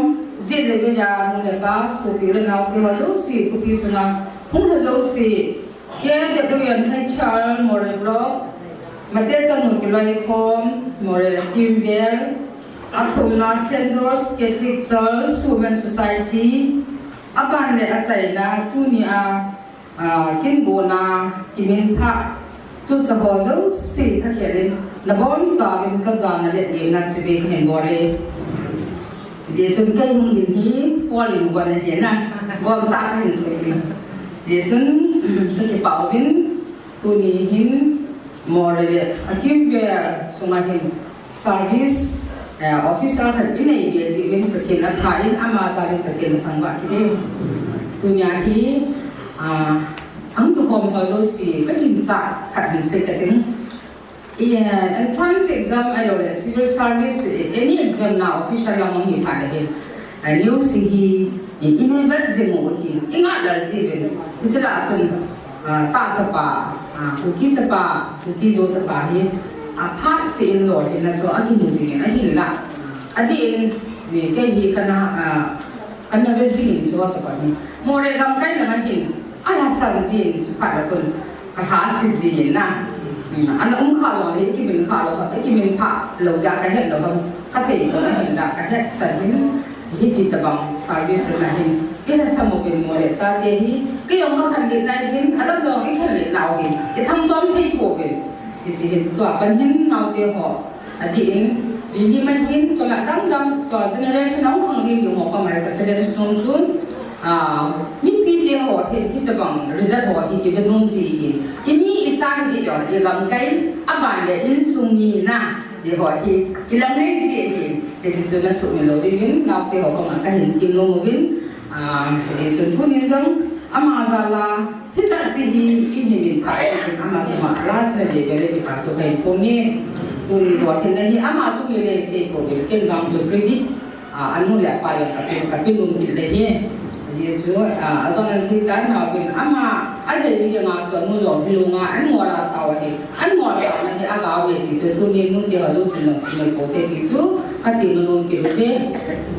jeh le veiya nu le pa, sopi le nao, keiho jouse, khopi sunga hung lha jouse, K S F W N H R Moreh Block, Mate Chanu Kiloikhom, Moreh le Kimvel, athumna Saint George Catholic Church Women Society, aban le achaina tunia, ah, kin gona, kiminphah, tucha ho jouse kakhel in, nabonchauvin kajana le lemna chibai kahin bol e. Hijeh chun kei hung ding hi, Paul in gonna hina, gom tah kahin sei in. Hijeh chun, kakipah uvin, tuni hin, Moreh le akimvel sunga hin, service, Eh, officer khat inei be jeh uvin Pathen apha in ama jal in Pathen athangvah kit e. Tunia hi, ah, ahung kikhom ho jouse kaginchat khat hin sei kate. Eh, entrance exam ahilouleh civil service, eh, any exam na officer lang hung hi phat le hin, eh, news hi, eh, invet jing u hi, ingah lal jiuvin. Hiche lah a chun, ah, tah chapa, ah, Kuki chapa, Kuki-Zo chapa hi, ah, phat seh in lolhinna chu akimu jing in ahinlah. Adeh in, eh, kei hi kana, ah, kana ve jing in chu tobang hi. Moreh gamkai lang a hin, alhasam jin, phat le kun, kalhase jin na. Hmm, ana um kha lou le, ikimin kha lou, ikimin kha lou jeh a kahet lou ham, kathei lou ahinlah, kahet chan hin, hiti tobang service na hin, ilhasam uvin Moreh chate hi, kei jong kakhanlet nai hin, alam jong ikhanlet nau hin, ithangtom thei pouvin. Hiche hin tua pat hin naote ho, adeh in, lili man hin, tua lah dang dang, tua generation ahung khanglen ding ho koma hi ka challenge nom chu, ah, mipite ho hi, hitobang result ho hi kive nom ji hin. Imi isa hi dih jong, ilamkai, aban le insung mi na, ti ho hi, kilang nei ji hin. Hiche chu nasuhmil lou diuvin, naote ho koma kahin tem nom uvin, ah, hiche chun tunin jong, ama jal a, hijat pi hi, ihin min pha, ama chunga last na dei bele kipa thu kahin phong e. Tun lolhinna hi, ama chung le le sei pouvin, ken vang chu credit, ah, anu le apa jong kape, kape nom kit le hi. Hiche chu, ah, ajong an sei tan nauvin, ama, adei ni ding a chu anu jong hilou nga, an ngol a tao hi, an ngol taona hi, agao ve ti chu, tunin nute ho jouse jong simil poute ti chu, kati nom kit u te.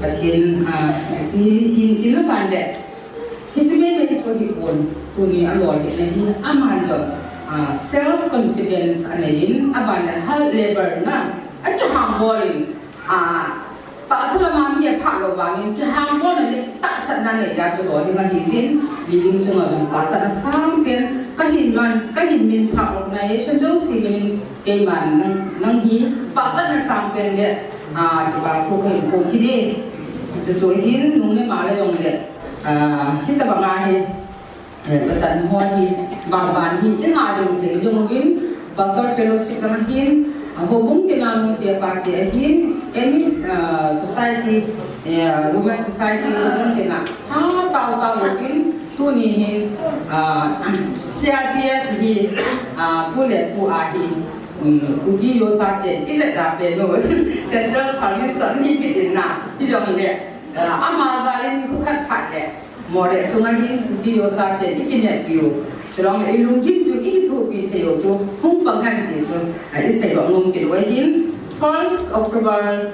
Pathen, ah, hiche hin, hin, hin la pan de. Hiche mei mei chu hipon, tuni alolhinna hi, aman jong, ah, self confidence anei in, aban le hard labour na, akihambol in, ah, tahsa lama mi aphah lou vangin, kihambolna le tahsanna nei jeh a chu lolhing ahi jin, lolhing chunga jong pachatna sangpen, kahin man, kahin minphah organization jouse min in, keiman nang, nang hi, pachatna sangpen le, ah, kipa thu kahin phong kit e. Chuchu hin, nung le ma le jong le, ah, hitobang a hi, eh, pachat ho hi, ban ban hi, inga jing thei jong uvin, Pastor Fellowship lang ahin, ah, houbung tina nute pate ahin, any, ah, society, eh, women society, houbung tina, ha, tao tao uvin, tuni hin, ah, C R P F hi, ah, pu le pu ahi, um, Kuki-Zo chate, ivet da pen u, Central Service son hi kit in na, hijong le, ah, ama jal in khu khat phat le, Moreh sunga hin Kuki-Zo chate ikineppi u. Chuleh ilunggim chu ikithopi thei u chu hung pang hen ti chu, ah, isei doh nom kit u ahin. First October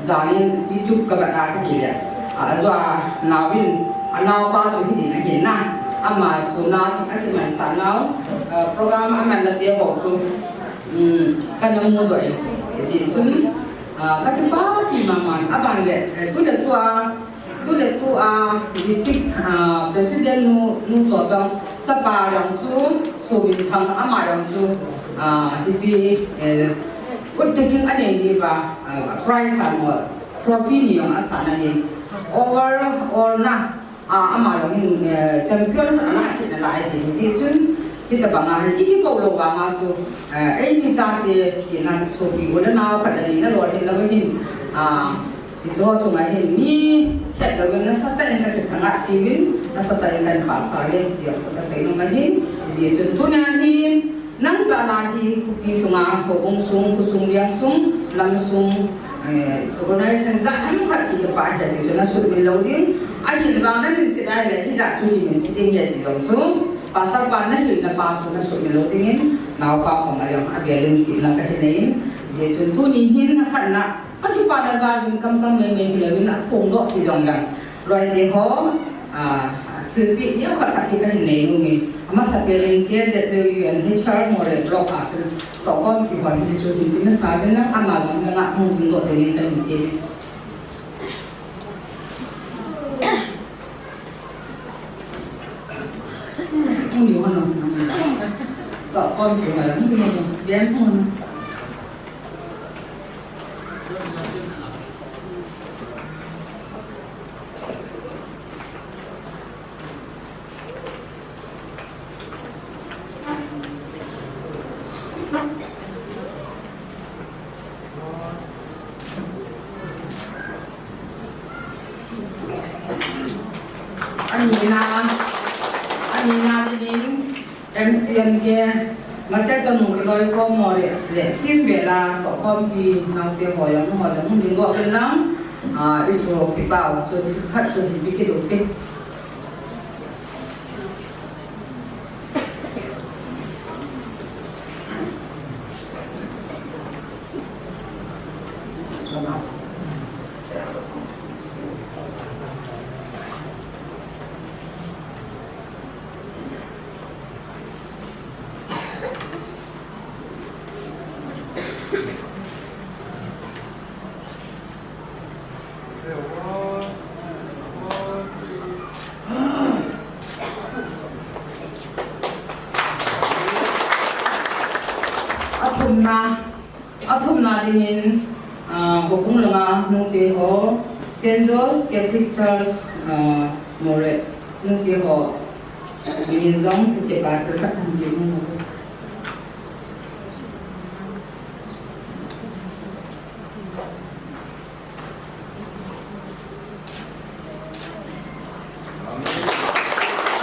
jan in YouTube kavet a kahi le. Ah, ajou a naovin, anaopa chu hiding ahin na. Ama suna akimanchah nau, ah, program amanna te ho chu, um, kana mudoh e. Hiti chun, ah, kakipapi mama in aban le, eh, tu le tu a, Tu le tu a district, ah, president nu, nu Chawchang chapa jong chu, Sominthang ama jong chu, ah, hiche, eh, ut takin anei diuva, ah, prize a mo trophy ni jong asah na ni. Overall na, ah, ama jong hin, eh, champion ana hi nalai hi. Hiti chun, hitobang a hi, ikikou lou vang a chu, eh, eini chate, tina sopi u le nao khat le ni nalolhin lou hin, ah, Hiche chunga hin mi khat louvin nasatah in kakithang a tiuvin, nasatah in kahin pachat e, ti jong chu kasei nom ahin, hiti chun tunia hin, nang jal a hi, khopi sunga, houbung sung, khosung, veng sung, lam sung, eh, organization jat ham khat kipah ahi ti chu nasuhmil lou ding, ahin vang namin set ahile, hijat chu himin set ding ahi ti jong chu, pastor pa nahilna pa chu nasuhmil lou dingin, naopa koma jong avel in tepna kahin nei in, hiti chun tuni hin, akhatna, Akipana jal in kamsang meimei hilou in aphongdoh ti jong leng. Loite ho, ah, thilpeh neokhat khat hi kahin nei nom in. Amasapen in K Z W U N H R Moreh Block a chun tohkhom kihon hi chu hin tina sa ding in ama jong langa hung dingdoh ding in kahin ti. Hung ding hon. Tohkhom kihon, hung ding hon. Bian hon. Anina, anina dingin M C N K, Mate Chanu Kiloi Komole, le Kim Bela, Tohkhompi, naote ho jong, ho jong, hung ding go pen lang, ah, isu kipao, chu khat chu hi pi kidu ke. Athumna, athumna dingin, ah, Bokung langa nute ho, Saint George Catholic Church, ah, Moreh nute ho, dingin jong, kipah tah in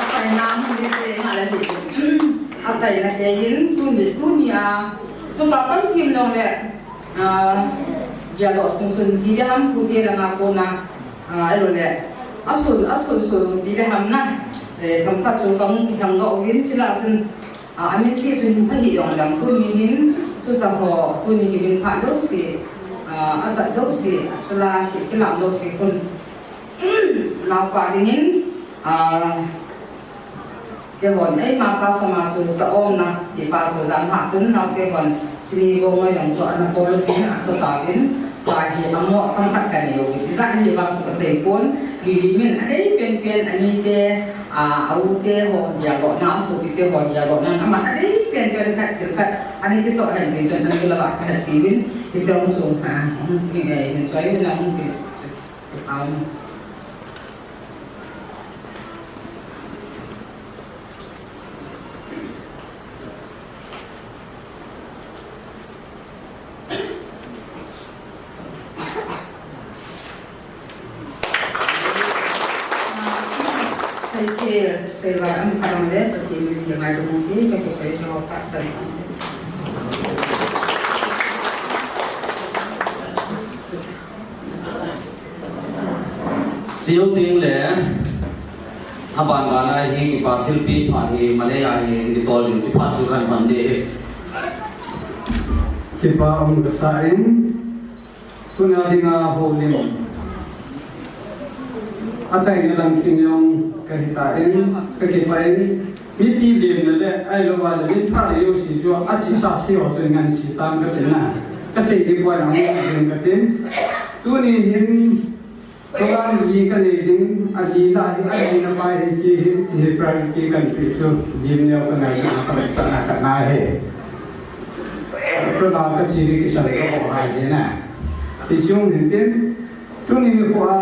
Achaina mun ding te nga le ni. Achaina te hin tuni, tuni a, tuta pan kim nong le, ah, gel doh sung sung ti ding ham, pu te langa kona, ah, ahilou le, asun, asun sun ti ding ham na. Eh, themkhat chu kahung kihang doh uvin, chule chun, Ah, amin ti chun pha hi jong dam tuni hin, tucha ho, tuni hi min pha jouse, ah, achat jouse, chule ki, kilam jouse khun. Naopa dingin, ah, keihon, eima customer chu cha umna, ti pa chu jan ha chun, nao keihon, Chini bong a jong chu ana bol lou pin, achu tauvin, tua hi amo themkhat kanei u, ijat hi vang chu kasei pon, Lily min adei penpen, anite, a, a u te ho dia lohna, asopi te ho dia lohna, aman adei penpen khat, thil khat, ana kichoh hen ti chun, ana la khat ti vin, ti chong chu, a, hung, eh, hung choi vin a hung ti, a, Thei kei, sei lai am kharang le, Pathen min ngai dong ti, ka ko kai jo pa san. Chiu ting le, aban ban a hi kipa thilpeh phat hi, Malay a hi, kitol ding chi phat chu kan hon ding ahi. Kipa um kasa in, tuna dinga houlim. Achaina lang thim jong kahi tan, kakipah in, mipi limna le, ahilou le, mi pha le jouse chu, achesa se ho chu ngansi tan kati na. Kasei ding poi na, ngan ding kati. Tuni hin, Program li kanei ding, ali la hi, ali na pai hi chi hi, chi hi priority kanpeh chu, lim neo kangai na, kaveksahna kanei ahi. Program kachi hi kisan kaho ahi na. Ti chung hin tin, tuni nikho a,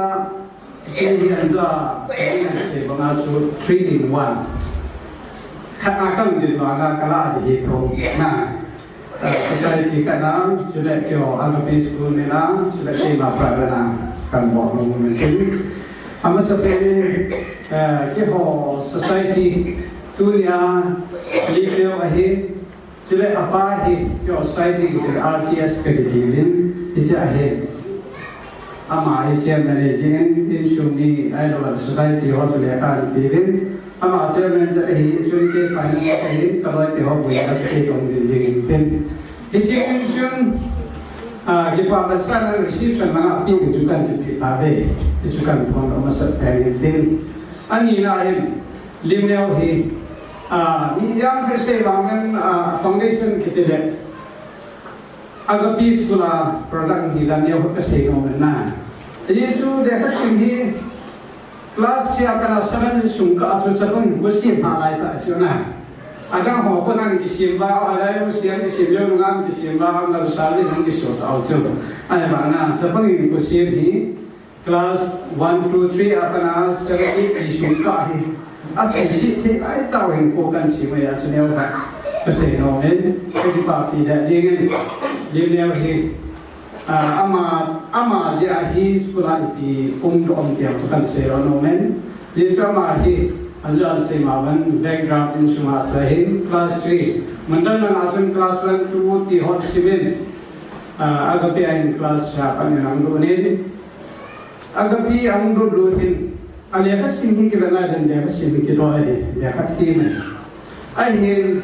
chi hi an la, kan sei banga chu three in one. Khat a kan din banga kala di hi thong na. Ah, society khat na, chule keiho Agape School ni na, chule keima private na, kan bol nom uvin tin. Amasapen in, eh, keiho society, tunia, Lipeo ahi, chule apa hi, keiho society kiti R T S kiti uvin, hiche ahi. Ama hi chairman ahi jin, insung ni, ahilou le society ho chu lekha ahin peuvin. Ama chairman chu ahi, chun kei finance ahi, kaloi te ho bou a chu kei kahung ding jing in tin. Hiche in chun, ah, kipa vetsahna reception langa peh u chu kan kipeh tauve. Hichu kan thon lou masa pen in tin. Anina hin, lim neo hi, ah, mi jang khat sei vang in, ah, foundation kiti le. Agape School a product hi la neo kasei nom na. Hichu lekha sim hi class three a pat a seven sung kah a chu chapang hi sim pha lai ta chu na. Adang ho ko nang kisim ba, adang ho sim kisim jo nang kisim ba, nang sa le nang kiso sa chu. Ai ba na chapang hi sim hi Class one, two, three a pat a seven, eight ti sung kah hi. Achi si thei lai tau hin ko kan sim a chu neo khat. Kasei nom in, kakipa pi le ding in. Lim neo hi. Ah, ama, ama jeh a hi school a ipi um lou um ti chu kan sei lou nom in. Jeh chu ama hi, an jan sei ma ban background in sunga sa hin class three. Mandan na chun class one, two ti hot simin. Ah, Agape a hin class three a pan in ang lut in. Agape ang lut lut hin. A lekha sim hi kiven a hin lekha sim hi kidoi hi, lekha thim hi. Ahin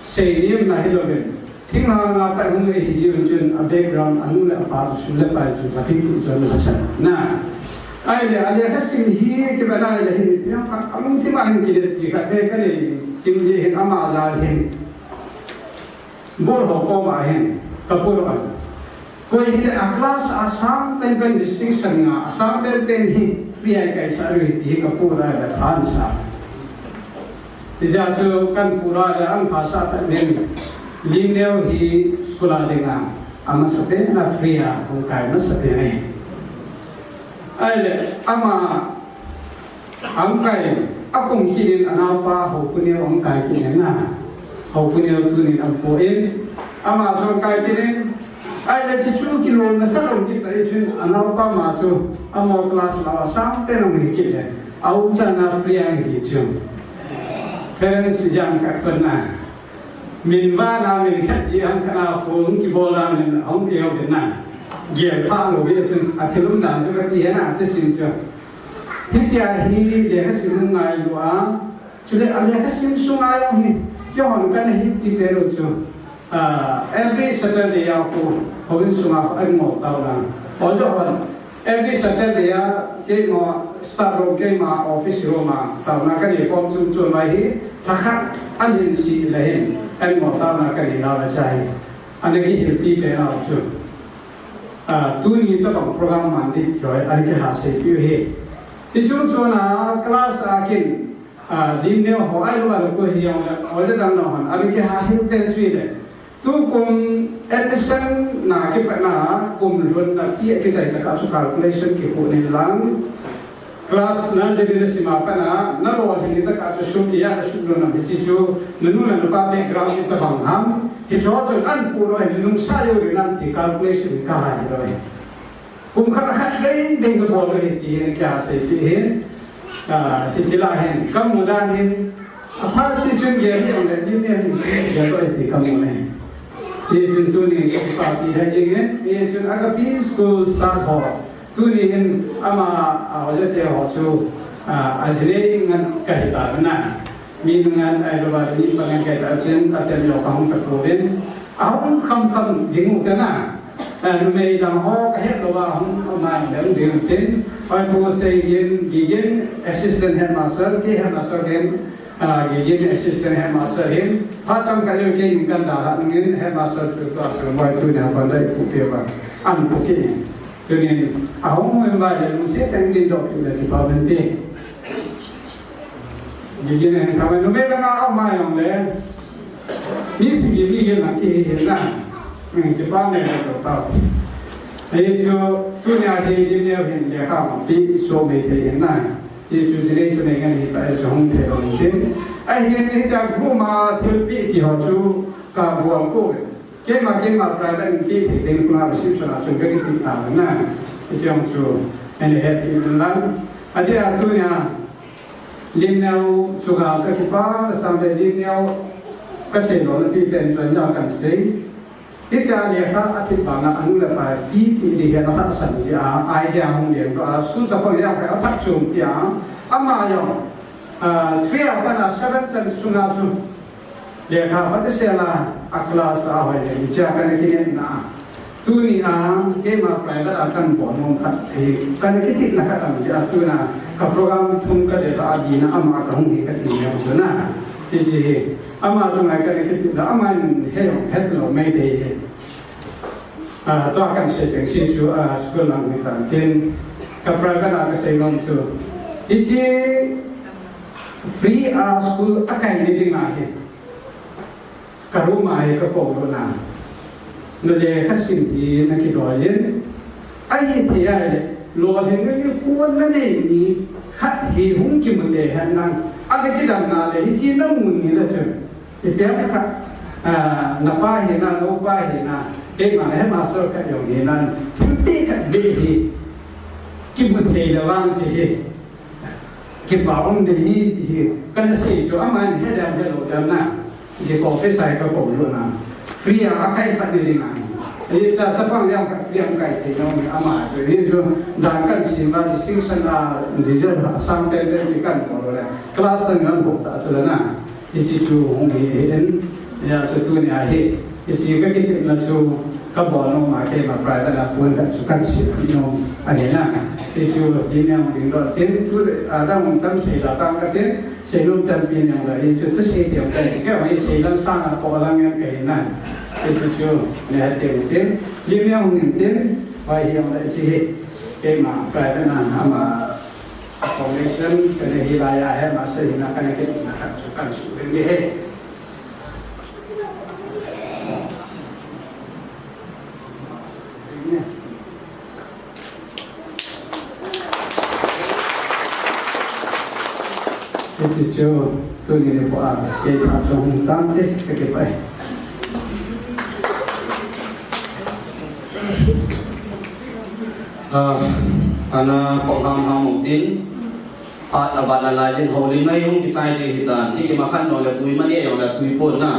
seilimna hilou vin. Thinglhang a pat hung hi jiuvin chun a background a nu le a pa chu le pai chu ka thing tu chun hasan. Na. Ahile a lekha sim hi kiven a le hin piang khat a lungthim a hin kilet pi khat ve ka nei. Thim hi hin ama la hin. Bol ho koma hin, ka bol an. Koi hile a class a sang pen pen distinction nga, a sang pen pen hi free a kaisa ri ti hi ka bol a le than sa. Tija chu kan bol a le an pha sa ta nen. Limneo hi school a dinga, a masa pen a free a, hung kai masa pen e. Ahile, ama Ang kai, a kum kit in a naopa Haopuneo ang kai kit in na. Haopuneo tunin ang po in. Ama chu ang kai kit in. Ahile chu chu kilom na kalom kit ta i chun a naopa ma chu a mo class la a sang pen ang hi kit le. A u cha na free ang hi chu. Parents jam ka kon na. Min va na min khat ji ang kana phone kibol a min ang eo na. Gel pha lo ve chun a thilum dan chu ka ti na ti sin chu. Hitia hi lekha sim ngai lou a, chule a lekha sim sunga jong hi, keiho kan hi pi pe lou chu. Ah, every Saturday a khu, houin sunga an ngol tau lang. Although hon, every Saturday a keima staff room, keima office room a, tauna kan i kom chung chung mai hi, thakhat an hin si le hin, an ngol tauna kan i lau le chai. An ki hil pi pe lou chu. Ah, tuni tabang program man di choi, an ki ha sei piu hi. Ti chung chung a class a kin, ah, Limneo ho ai lo a lo ko hi jong le, o le dang no han, an ki ha hil pen chui le. Tu kum admission na kipat na kum lhun na pi kichai ta ka chu calculation kikhu nin lang. Class na le le sima pa na, na lo hin ta ka chu shu ya shu lo na mi chi chu, na nu na pa background tabang ham. Hi cho chu an pu lo hin nung sa yo ri nan ti calculation ka ha hi lo. Kum khat khat dei dei ka bol hi ti hin kya sei ti hin. Ah, ti chi la hin, ka mu dan hin. A pha si chun ge hi ang le ni ne hin chi ge lo ti ka mu ne. Ti chun tuni ka pa ti ha ji nge, ti chun Agape School staff ho. Tuni hin ama, ah, ho je te ho chu, ah, a ji ne ngan ka hi ta na. Mi nungan ai lo ba ni pa ngan kai ta chen a tem yo ka hung ta ko den. A hung kham kham ding u ta na. A numei dang ho ka het lo ba hung ma dang ding tin. Oi pu sei gin, Gigin assistant headmaster, ki headmaster gin, a Gigin assistant headmaster hin. Pa tam ka yo ke ning kan da la ning headmaster tu tu a tu moi tu nya ban dai pu pe ba. An pu ki. Tu ni a hung mo ba de lu se tang din do ki le ki pa ben te. Gigi ne, kama numei langa a ma jong le. Mi si gigi hin na ki hin na. Ngi ki pa ne na to ta. Ai chu, tunia hi gigi ne hin le ka ma pi so me te hin na. Hi chu ji nei chu nei ngan hi ta chu hung the lo hin. Ai hin hi ta group ma thil pi ti ho chu ka buang ko. Keima, keima private in ti thei ding kuna reception a chun ka kiti ta na. Ti chang chu, ani het ti dun lang. Ati a tunia, Limneo chu ka, ka kipa, ka sang le Limneo, ka sei lo na pi pen chuan ya kan sei. Ti ka lekha a thip banga a nu le pa pi ti di he na san ti a, idea hung lian ro a, school sa ko ya ka a phat chum ti a, ama yo, ah, three a kana seven chan sunga chu. Lekha pha te sela a class a hoi le, hichea kana kinepna. Tuni a, keima private a kan bol nom khat hi, kana kititna khat ang jeh a tuna, ka program thum ka de ta a dina ama ka hung hi ka ti jong tuna. Hichi hi, ama chunga kana kititna, ama in he jong het lo mai te hi. Ah, tua kan sei teng si chu, ah, school lang ni tan tin. Ka private a ka sei nom chu. Hichi free a school a kai ni ding a hi. Ka room a hi ka ko lo na. Na lekha sim hi na kidoi in. Ahi thei a le, lo hin na ni kuan na nei ni khat hi hung kimu te hen nang. A le kidam na le hichi na mun ni la chun. Ipi ham kha, ah, na pa hi na, na u pa hi na, Keima headmaster khat jong hinan, thil tah khat beh hi kimu thei le vang chi hi. Kipa um ding hi ti hi. Kana sei chu aman he dam he lou dam na. Ji ko pe sai ka ko lu na. Free a kai pat ni ding a. Ji ta ta pang yang ka yang kai thei no ni ama chu hi chu dan kan sim ba distinction a result a sang pen pen ni kan ko le. Class ta ngan ho ta chu le na. Hiche chu hung hi in, ya chu tunia hi, hiche ka kitepna chu ka bol nom a keima private a phone khat chu kan sim nom ahi na. Hichu hi niang ding lo tin tu a dang tam sei la tang ka tin, sei nom tampi niang la hichu tu sei tiang ka ni, kei hi sei lang sang a ko lang yang ka hi na. Hichu chu ne ha tin tin, hi niang ding tin, vai hiang la hiche hi, keima private na ama Foundation, kana hi laiya headmaster hina kana kitepna khat chu kan suh ding ahi. Hiche chu tuni nikho a kei tha chu hung tante ka kipah e. Ah, ana program hang mo tin, at aban a lai jin houlimna hi hung kichai ding hitan, hi kimakhan jong le pui mani jong le pui pon na.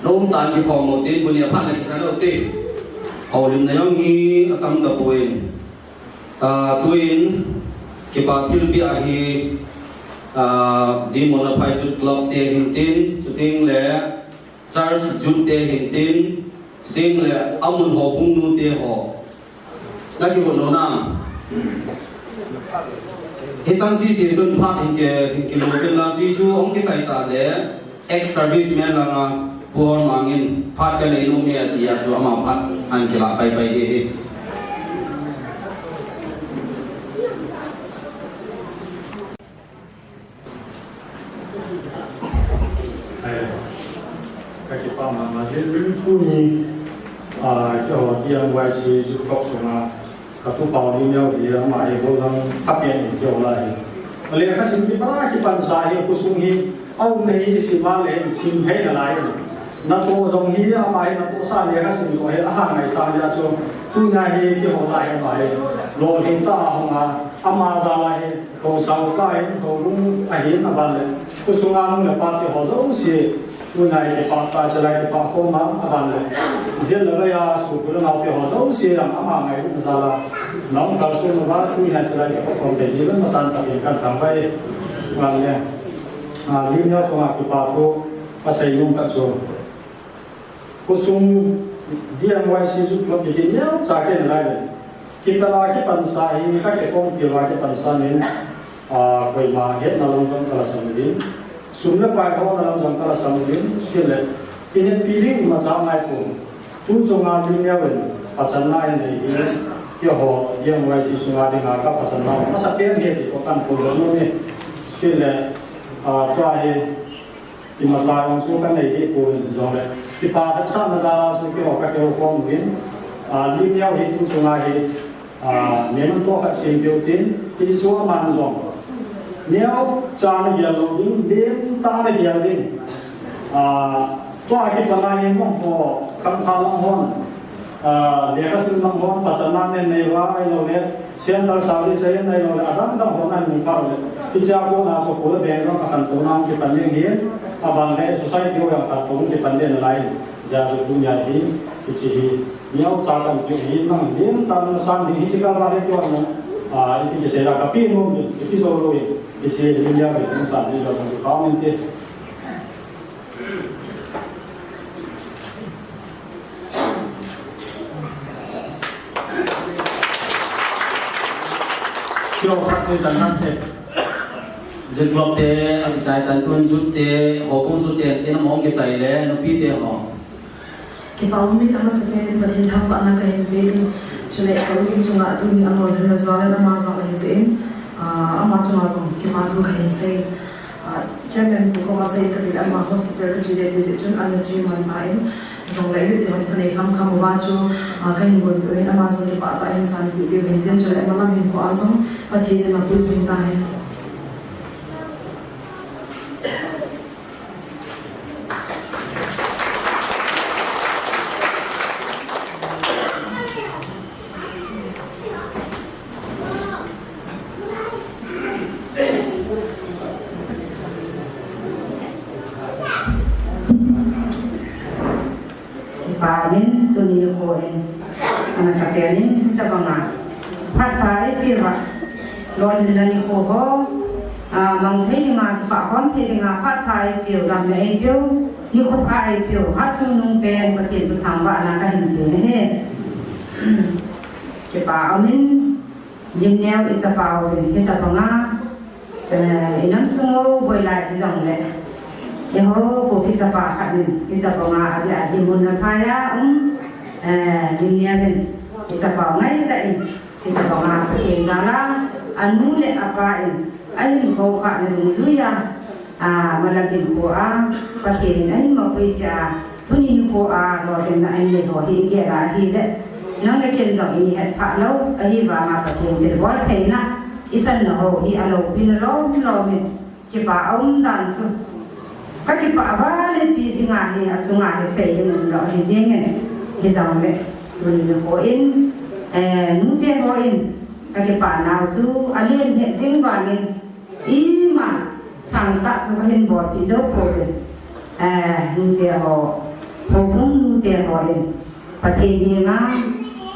Nom tan kikhom mo tin, bu ni a phat na kikhan u tin. Houlimna jong hi atam tapoi. Ah, tuin, kipa thilpeh ahi, ah, Dimona Phaichut Club te hin tin, chuting le, Church Youth te hin tin, chuting le amun houbung nu te ho. Na kihou nom nam. Hichan sese chun phat hin ki, hin kilou uvin lang chi chu hung kichai ta le ex-serviceman langa Pu Hormang in phat ka nei nom e ati a chu ama phat ahin kilah pai pai ding ahi. Ai, ka kipah mama jin, tuni, ah, keiho D M Y C Youth Club sunga ka tupa Limneo hi ama hi gollhang phapen in keiho lai hi. Lekha sim kipa kipansa hi khosung hi, aum na hi sim a le sim thei nalai. Natoh jong hi ama hi natoh sa lekha sim jong hi ahan ngaisang jeh a chu, tunia hi keiho lai hi ama hi lolhing tah a hung a, ama jal a hi Haosa upa hin, houbung ahin aban le, khosunga nu le pa te ho jouse, tunia hi kipah tah, chelai kipah khom a, aban le, jin le vai a, sopi le nao te ho jouse, jong ama ngailutna jal a, na hung kalson uva, tunia chelai kipah khom te ji le masan Pathen kathangvah e, aban le, a, Limneo chunga kipa thu, asei nom khat chu. Khosung D M Y C Youth Club hi neocha kei nalai le. Kipah a kipansa hi, ka kikong til a kipansa nin, ah, koima hetna lam jong ka la sam uvin. Sum le pai hona lam jong ka la sam uvin. Chutile, kihetpi ding imacha ngai pon. Tu chunga Limneo in, pachatna in nei hi, keiho D M Y C sunga dinga ka pachatna, masapen hi ti toh kan phongdoh nom e. Chutile, ah, tua hi, Imacha jong chu ka nei deh pon jongle, kipa vetsahna jal a chu keiho ka kihou khom uvin, ah, Limneo hi tu chunga hi, ah, memento khat sem peh u tin, hichu aman jong neocha na gel lou ding, lentah na gel ding. Ah, tua kipat a hin nangho, khangthah lang hon, Ah, lekha sim lang hon, pachatna nei nei uva, ahilou le, central service ahin, ahilou le, adang dang hon ahin pha le. Hichea kona chu kho le beng jong akhantouna hung kipan ding ahin, aban le, society ho jong khantou hung kipan ding nalai. Hijeh a chu tunia hi, hiche hi, neocha kan peh u hi, nang lim tan na san ding hiche kal va le keiho na, ah, iti kisei la ka peh nom ding, iti jou lou ding, hiche hi Limneo hi, nang san ding jong ka peh nom inte. Keiho khat seitan nante. Youth club te, akichai tan tun youth te, houbung youth te, tin amaho kichai le, nupi te ho. Kipa um in amasapen in Pathen thangvahna kahin pe in. Chule ka u chunga tuni alolhinna jal in ama jal ahi jeh in, ah, ama chunga jong kipa thu kahin sei. Ah, Chairman pu koma sei kati le ama hospital kache ding ti jeh chun ana che man pha in, jongle youth te hon kanei kham kham uva chu, ah, kahin gon peh uvin ama jong kipah tah in san peh diu hin tin chule ama lam hinkho a jong Pathen in apui jing tahen. Amasapen in, hitabanga phat pha eipeuva, lolhinna nikho ho, a, mang thei dinga, kipah khom thei dinga phat pha eipeu, lamna eipeu, nikho pha eipeu, hatchungnung pen Pathen thu thangvahna kahin pe ahi. Kipa umin, Limneo ichapa uvin hitabanga, eh, inam sung u boilai hijongle, eiho Kuki chapa khat in hitabanga, adi adi mun aphai a um, eh, Limneo in ichapa u ngaitah in hitabanga Pathen jal a, anu le apa in ahinkho kha ana lungjuiya, a, malapin po a, Pathen in ahin mapui pia, tuni nikho a lolhinna ahin nei ho hi igel a ahile, nang le ken jong ihet phah lou, ahivanga Pathen thilbol theina ichanna ho hi aloupina lom lom in, kipa aum dan chu kakipah val e ti dinga hi, achunga hi sei ding umlou ahi jengin, hijongle tuni nikho in, eh, nute ho in kakipah nau chu alen het jing vangin, ima sangtah chu kahin bolpeh jou pouvin, eh, nute ho, houbung nute ho in Pathen henga,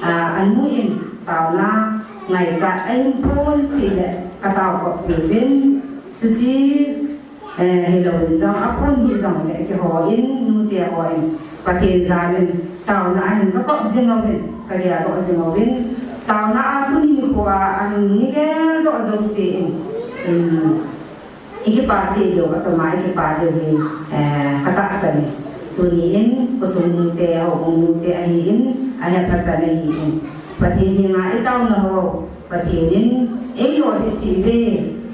ah, anu in taona ngaichat ahin phonsah le katao kop peuvin, chuche, eh, hilouvin jong aphon hijongle keiho in, nute ho in Pathen jal in taona ahin kakop jing uvin, kageldoh jing uvin, taona a tuni nikho a ahin geldoh jouse in, um, ikipa cheh diu, katoma ikipa diu hi, eh, katahsan e. Tuni in khosung nute, houbung nute ahin, ahepha chan ahin, Pathen henga itaona ho Pathen in eilolhin peh uve,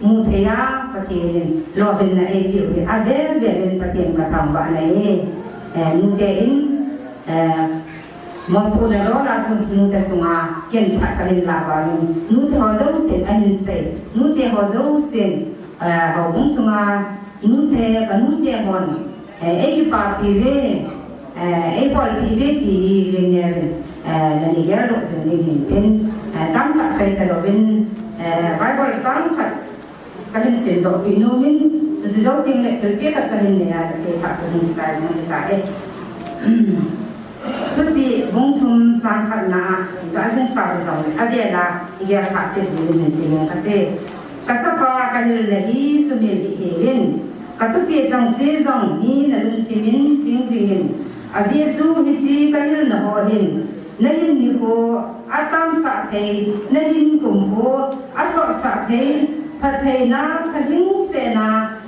mu thei a Pathen in lolhinna eipeh u hi avel vel in Pathen kathangvah nahi. Eh, nute in, eh, mopohna lol a chun nute sunga ken phat kahin lah vangin, nute ho jousen ahin sei, nute ho jousen, eh, houbung sunga nute, kanute hon, eh, eikipapi uve, eh, eibolpi uve ti hi Limneo in, eh, nani geldoh ding ding hintin, eh, tamtah sei talouvin, eh, Bible chang khat kahin simdoh peh nomin, chuche jou tengle thilpeh khat kahin nei a, thilpeh khat chu hin chai nung hita e. Thuchih bung thum chang khatna a, ka jingsa jong avel a igel kha peh ding hin sei nung kate. Kachapa, kahilna hi sumil hih hel in, katupeh chengse jong nina lungthim in ching jing in, ajeh chu hiche kahilna ho hin nahin nikho atamsah thei, nahin kumkho asotsah thei, phattheina, phattheina lhingsetna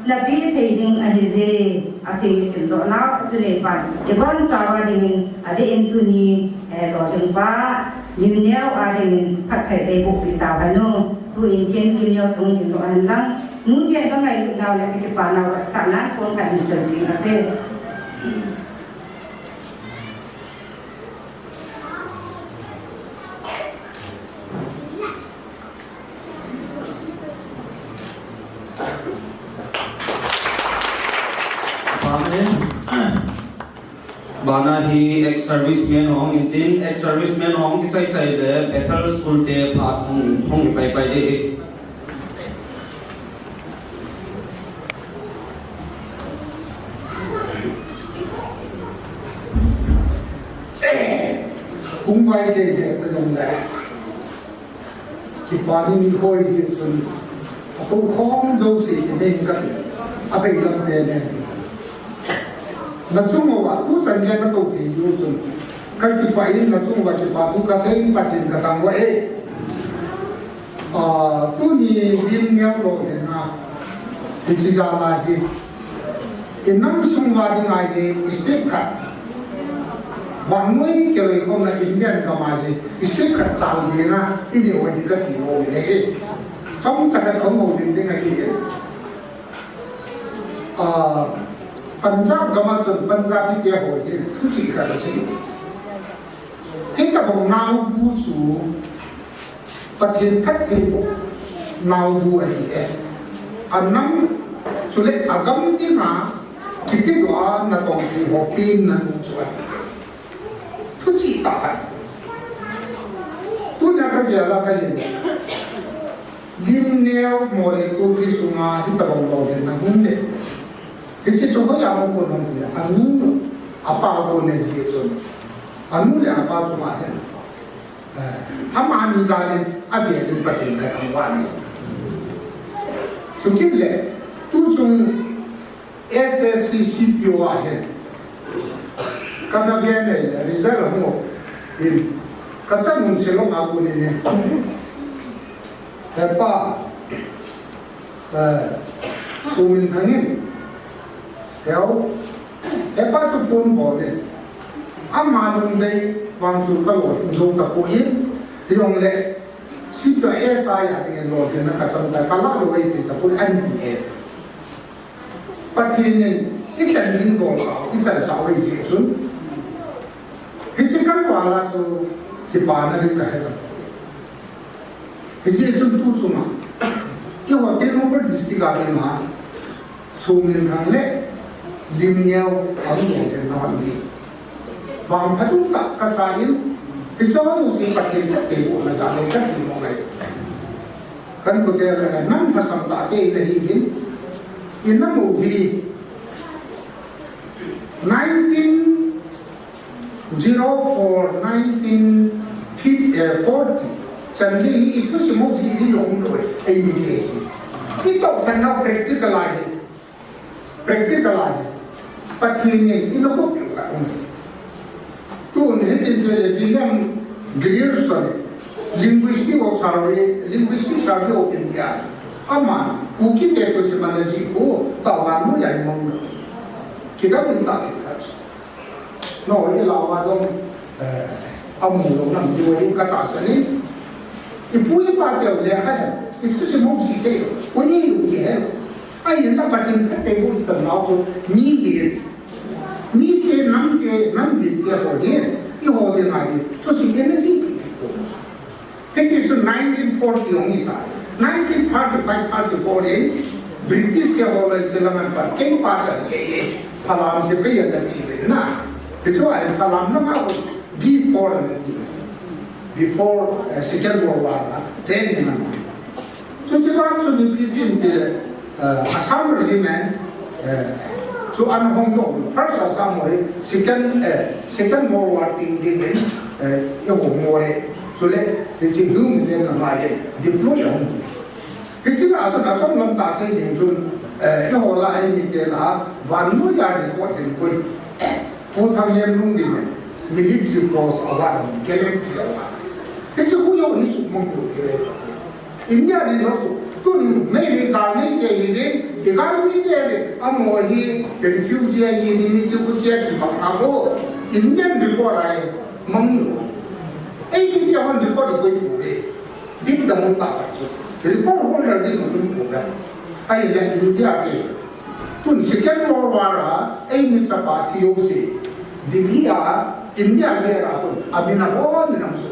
napeh thei ding ahije. Atheng simdoh nau, tunei pan ibonchauva dingin, adeh in tuni, eh, lolhing pa Limneo a dingin phatthei eiboh peh tauhen o. Tuin ken Limneo thu hung dingdoh hen lang, nute kangailut nau le kakipa nau vetsahnan pon khat hin sei ding kate. Amen. Bana hi ex-serviceman ho hung intin, ex-serviceman ho hung kichai chai le Bethel School te phat hung, hung pai pai ding. Hung pai ding, ding, ding, ding. Kipa ni nikho hi chun, atoukhom jouse kinei kate, abeilam pen e. Nachung uva tuchan gei natou thei jiu chun, kakipah in nachung uva kipa thu kasei in Pathen kathangvah e. Ah, tuni Limneo lolhinna, hiche jal a hi inam sung uva dinga hi step khat, vannoi kiloikhomna Indian gam a hi step khat chalna inei u ahi kati u ahi. Chomcha khat ahung houlim ding ahi. Ah, Punjab gam a chun Punjabi te ho hin thuchih khat asei. Hitobang naobu chu Pathen phattheiboh naobu ahi e. Anam chule agam dinga kipedoh a natong thei ho pen nanu chu ahi. Thuchih tah ahi. Tunia kagel a kahin, Limneo Moreh Kuki sunga hitobang lolhinna hung le, hiche chu hoiya hung kon ham tile, anu apa kon ahi jeh chun, anu le apa chunga hin Amani jal in avel in Pathen kathangvah in. Chukit le, tuchung S S C C P O a hin kana ven le result ahung in, kachan mun Shillong a kon in, hepa, eh, Sominthang in, heo, hepa chu phone bol in, ama lungdei vang chu kalolhin jou tapoi, hijongle C P O S I a ding in lolhinna kachang tai, kalah lou ahi tapoi, anti e. Pathen in ichan ding bol tau, ichan sau ahi jeh chun, hiche kalah chu kipana ding kahe tapoi. Hijeh chun tuchunga, eiho Tengnoupal district a dinga, Sominthang le Limneo ahung lolhinna hi vangphat umtah kasa in, hiche ho chu Pathen phattheibohna jal ahi kati mo ngai. Kahin kote le, nam lhasam tah te nahiuvin, inamu hi nineteen zero four, nineteen forty chan gei hi ithusim u hi ium lou e, eimi te hi. Itoh pan nau practical ahi. Practical ahi. Pathen in ina kop lou ka um. Tun hitin chule William Grierson, Linguistic of Survey, Linguistic Survey of India. Aman, Kuki te thusim ana jih u, tua vannoi a imang lou. Kidang umtah kit kha chu. No, i lau a jong, eh, amu lou nam diu ahi katahsan in. Ipu ipa teu le kha, ithusim u jih tei, uni u ke he. Ahinla Pathen phattheiboh ichan nau chu, mi hi, mi te, nam te, nam hi te ho hi, eiho dinga hi thusim energy pi pi ko. Hiti chun nineteen forty hung hita. Nineteen thirty-five thirty-four in British te ho loi che lang an pan, kei pa chan kei e, Falam sepai ana ti ve na. Hichu a Falam na ma before ana ti. Before, eh, Second World War na, training ana. Chuche ban chu nipi din te, eh, Assam Regiment, eh, chu ana hong lou, First Assam ho hi, Second, eh, Second World War ding ding in, eh, eiho Moreh, chule, hiche Home Defence a ngai in, deploy ahung. Hiche la chun achom lam tah sei ding chun, eh, eiho la eimi te la, vannoi a record hin koi. Pu Thanghenlun ding in, Military Cross Award, Gallantry Award. Hiche khu jong hi sumang tou hi. India ding jong chu, tun Meitei gal nei te hi ding, i gal nei te hi, amaho hi refugee ahi ding, hiche khu che ti bang a ko, Indian record a hi mang lou. Eimi te hon record koi lou ve. Ding dang um ta chu. Record holder ding um lou ve. Ahile India te. Tun Second World War a, eimi chapa thi jouse. Delhi a, India gei a kon, amin abon in amu chu.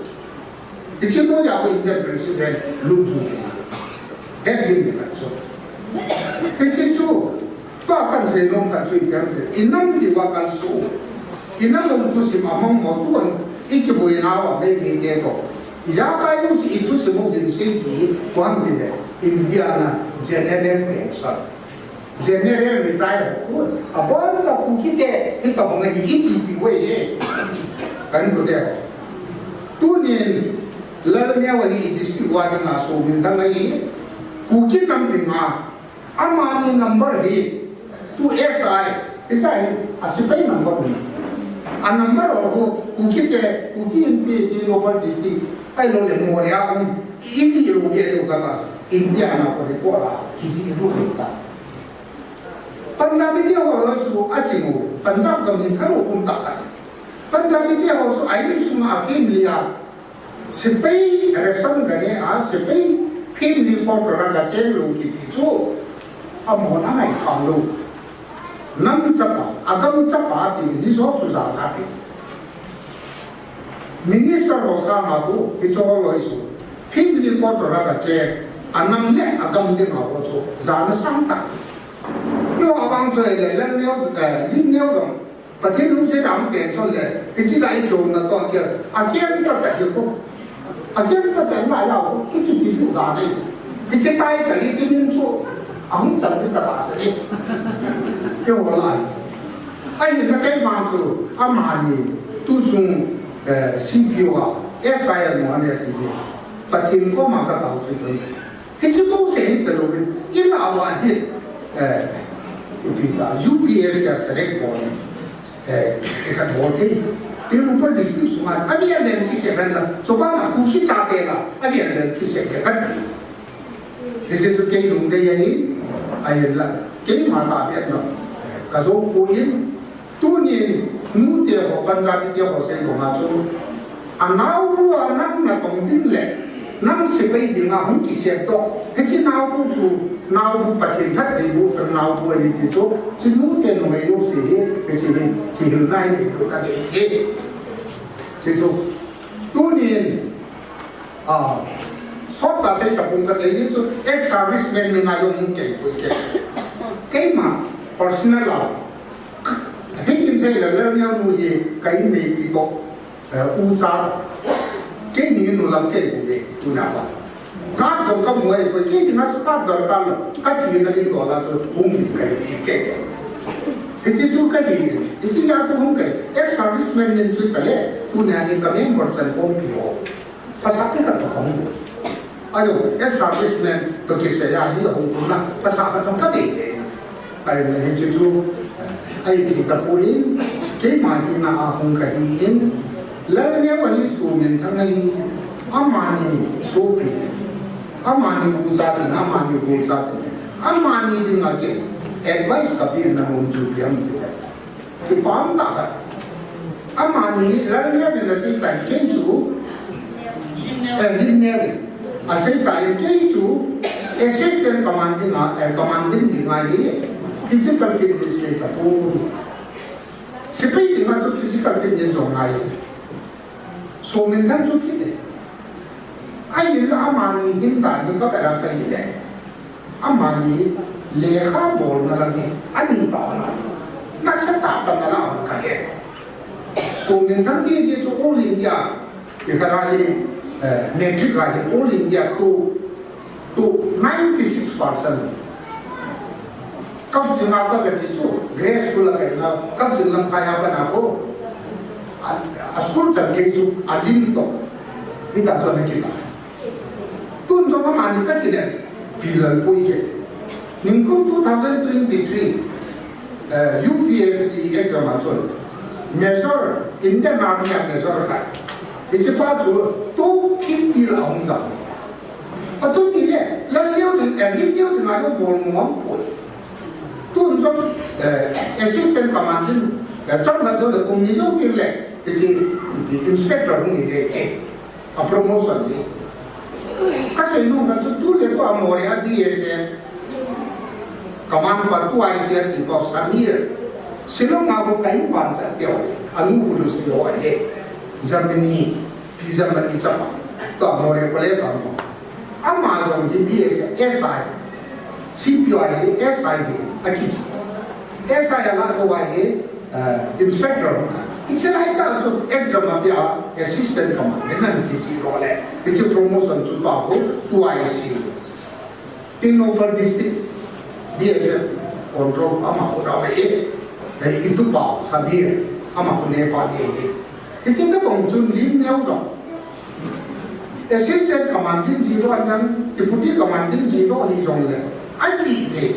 Hiche noi a kon Indian President lut chu. He din ni khat chu. Hiche chu, tua kahin sei nom khat chu ipi ham itile, inam diuva kalson. Inam u thusim amang mo tuan, ikiboinau a Meitei te toh. Ijakai jouse ithusim u hin sei ti, koi ham itile, India na general pension. General retire khu, abon cha Kuki te, hitobang ahi iti pi uve. Kahin kote. Tunin, Lalneo ahi district uva dinga Sominthang ahi, Kuki nam dinga, amani number hi, two S I, S I hi, a sepai number hi. A number ho, Kuki te, Kuki Inpi, Tengnoupal district, ahilou le Moreh a um, ijih lou ding ahi kati. India na ko record a, ijih lou ding ta. Punjabi te ho loi chu aching u, Punjab gam hin thanom um tah khat. Punjabi te ho chu a in sunga a family a, sepai ration gane a, sepai family quarter a gachen lou kiti chu, amahon angaisang lou. Nam chapa, agam chapa ti ni jo chu jana ti. Minister ho sanga khu, hiche ho loi chu, family quarter a gachen, anam le agam dinga ho chu, jana sang tah. Eiho vang chu le, Lalneo, eh, Limneo jong, Pathen lungset a hung pension le, hiche lai jouna toh kia, akem tah tah hi khu. Akem tah tah lai a khu, hiti ti chu ga nei. Hiche tai tah hi kimin chu, ahung chan ti tah tah se. Eiho lai. Ahinla keima chu, amani, tuchung, eh, C P O a, S I L mo ane ti hi. Pathen koma ka tao chu. Hichi ko se hi ta lo in. Ila wa hi. Eh, ipi ta U P S C a select bol. Eh, e ka bol te. Tengnoupal district sunga. Avian len ki se ben la. So ba na ku ki cha te la. Avian len ki se ben. Hichi chu kei lungdei ahi. Ahi la. Keima ta bet no. Ka jo ko in. Tunin, nute ho, Punjabi te ho sei banga chu, anaobu a nang natong ding le, nang sepai dinga hung kisem toh. Hichi naobu chu, naobu Pathen phattheiboh chan naobu ahi ti chu, hichi nute nungai jouse hi, hichi hi, kihilna hi nei chu kati hi. Hichi chu, tunin, ah, sot ta sei ta pung kati hi chu, ex-serviceman mi na jong hung kei pui kei. Keima, personal a, Hitin sei la Lalneo nu hi ka in neipi toh, eh, ucha. Keini nu lam kei bu ve, tuna ba. Ka jong ka mu ahi, kei dinga chu ka darkar lo, ka thina ding dola chu hung ding ka hi kei. Hichi chu ka hi, hichi a chu hung kei, ex-serviceman nin chu ka le, tuna hi ka member chan khompi ho. Pasal ni ka to kong. Ayo, ex-serviceman to kisei a hi hung kum na. Pasal ka to ka de. Ayo, na hichi chu. Ayo, ki ka pu in. Keima hi na a hung ka hi in. Lalneo ahi Sominthang ahi. Amani sopi. Amani ucha tin, amani ucha tin. Amani dinga ke. Advice ka pe na hung chu piang ti. Kipah tah khat. Amani Lalneo in asei tan kei chu, eh, Limneo in asei tan kei chu, assistant commanding a, eh, commanding ding ahi, physical fitness le ka pu. Sepai dinga chu physical fitness jong ahi. Sominthang chu fit e. Ahinla amani hin ta ni ba ka la ka hi le. Amani lekha bolna lang hi ani pa na. Nasatah a na la ka he. Sominthang ti ti chu All India. Ikara hi, eh, matric a hi All India to, to ninety six percent. Kam chinga ka ka ti chu, grade school a ka ina, kam chin lam kaya ba na ko. A, a school chan ke chu, a lim to. Ni ta chu na ki ta. Tun jong amani ka ti le, pilal pui ke. Ningkum two thousand twenty-three, eh, U P S C exam a chun. Major, Indian Army a major ka. Hichi pa chu, two fifty la hung jam. Atun ni le, Lalneo ding, eh, Limneo ding a jong bol mo ang poi. Tun jong, eh, assistant commanding, eh, chang na jong le kum ni jong ding le, hichi inspector hung ni le, eh, a promotion ni. Ka sei nung ka chu tu le ko a Moreh a D S F. Command pa tu I C F ti pa Samir. Shillong a ko kai pan cha teo. Anu bulus teo ahi. Germany. Pi Germany chapa. To Moreh College a mo. Ama jong hi B S, S I. C P O ahi, S I hi. Akichi. S I a la ko ahi, eh, inspector. Ichi lai ta chu exam a pia assistant command. Nan kichi lo le. Ichi promotion chu pa ko tu I C. Tengnoupal District, B S F control ama ko da wai e. Dai itu pa, Samir, ama ko Nepali e. Hichi ta kong chun Limneo jong. Assistant commanding ji lo anang, deputy commanding ji lo ni jong le. Aji te.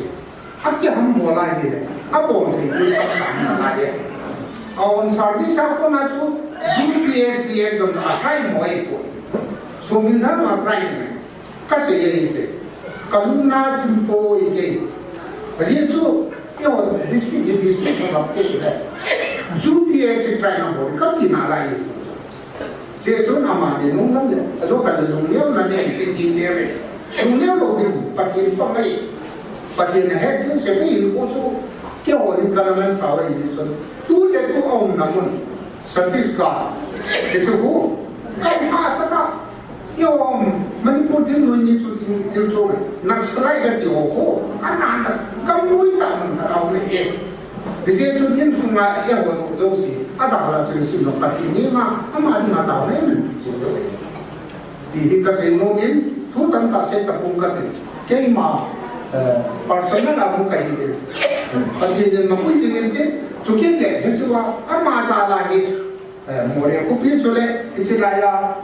Aki ham mo la ye. Abo te, ye ham mo la ye. A on service a ko na chu, U P S C exam a try mo e ko. Sominthang a try ni. Ka sei e ni ke. Ka lungna chim poi ke. Ka ji chu, eiho district, district ka te le. U P S C try na ho, ka ti na lai. Che chu na ma ni nung lam le. Ka lo ka le lung le na ne, ke ti le le. Lung le lo ni, Pathen pa mai. Pathen na he tu se pe in ko chu. Keiho in ka na man sa wa ni chu. Tu le tu a um na mun. Chhattisgarh. Ke chu ko. Ka ha sa ka. Eiho, Manipur ding nun ni chu ding, ding chu, Naxalite ka ti ho ko, ana na, ka mui ta man ka rau le e. Dije chu ding sunga eiho su do si, a da la chen si no ka ti ni ma, ama ding a da le man ti chu do e. Ti hi ka sei nom in, thu tam ta sei ta pung ka ti. Keima, eh, personal a pung ka hi e. Ka ti ni ma pui ding in ti, chu kin le, hi chu wa, ama da la hi. Eh, Moreh khopi chu le, hichi lai a,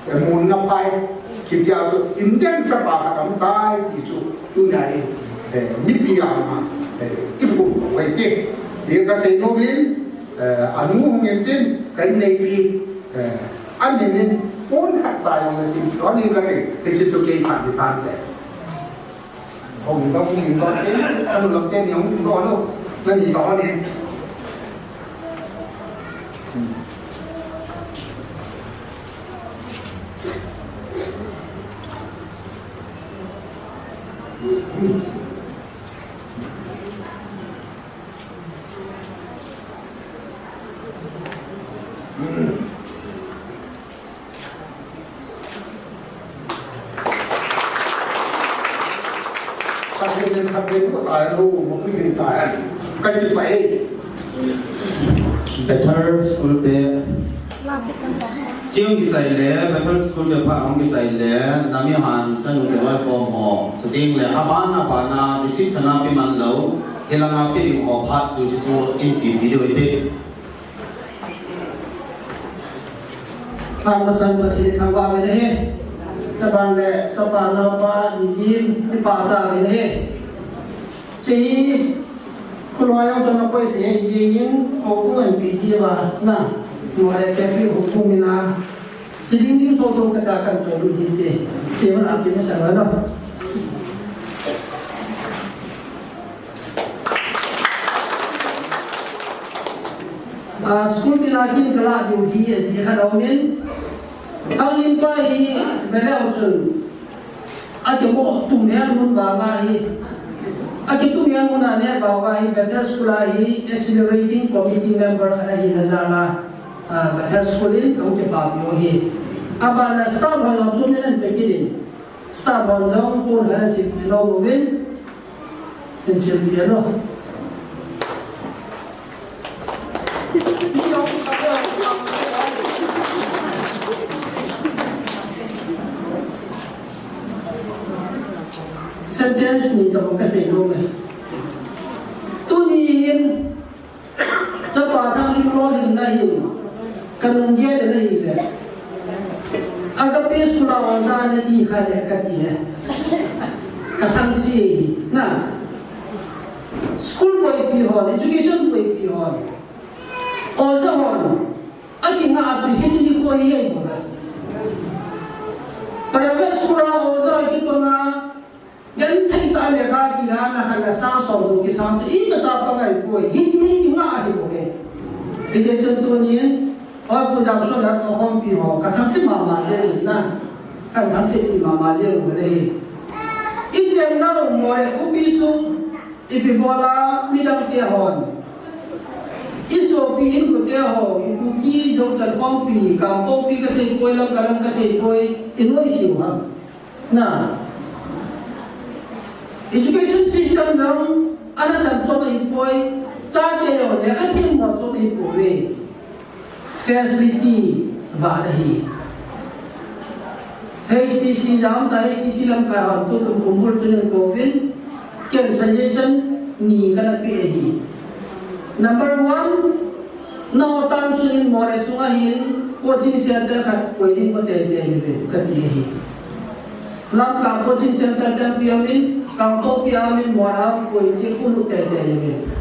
Mun na phai, kitia chu Indian chapa khat aum tai ti chu tunia hi, eh, mipi ama, eh, i phun uve ti. Ti ka sei nom in, eh, anu hung in tin, kan nei pi, eh, amin in, pon khat cha jong a sin, ani ka ti, ti chu kei phat ni tan te. Hung dong, hung dong, eh, anu lam te ni hung dong, anu, na ni dong, ani. Pathen in phatthei boh tahen, mapui jing tahen. Ka kipah e. Bethel School te. Chiang kichai le, Bethel School te pha hung kichai le, nami han chanu te vai pom ho. Chuting le, aban, aban a, receipt sana pi man lou, hilanga pi ding ho phat chu, chu, chu, in chi video ite. Than masang Pathen i thangvah uvin ahi. Taban le chapa naopa, milim, i pachat uvin ahi. Chehi, khuloi jong chun akoi thei jengin, houbung anpi ji uva, na, mo le kepi houbung mina. Chi ding ding tho tho kata kan choi lut hinte. Chehi, man api masang uva na. A, school pi la kin kala diu hi, a, ji kha dau min. Thanglimpa hi, veleu chun. A, kimoh tum hel mun vanga hi. A, kitum hel mun a ne vanga hi, Bethel School a hi, accelerating committee member khat ahi na jala. A, Bethel School in, kong kipa piu hi. A, ba la staff hon lo chun nen pe kidin. Staff hon jong pun hal silpi nom uvin, in silpi alo. Sentence ni tobang kasei nom e. Tuni hin, Chapa Thanglim lolhinna hin, ka nung gel in ahile. Agape School a oja nati kha le kati e. Ka thangse hi, na. School boipi hon, education boipi hon. Oja hon, akingah a chu hiti nikho hi ahi bou. Private school a oja kipanga, Genthei tah le lekha kila na khat le sang som bou kisang chu imacha pang ahipoi. Hiti hi kingah ahi bouve. Hijeh chun tunin, oi Pu Jamsung le akhompi ho, ka thangse mama jeng in na. Ka thangse mama jeng u le hi. I chennau mo le khopi sung, ipi bola midang te hon. I sopi inkote ho, i Kuki, Jongchal khompi, Kangpokpi kathei poi, Lamka lam kathei poi, i noise u ham. Na. Education system jong ana sang chom ahipoi, chate jong lekha themmo chom ahipoi. Facility vang ahi. H T C jam ta, H T C lamkai hon tukum kumbul tunin kouvin, ken suggestion ni kana pe ahi. Number one, Nangho tang sungin mo le sunga hin coaching center khat koi ding ko teitei uvin kati ahi. Lamka coaching center tampi aumin, Kangpokpi aumin, Moreh a koi chi kulu teitei uvin.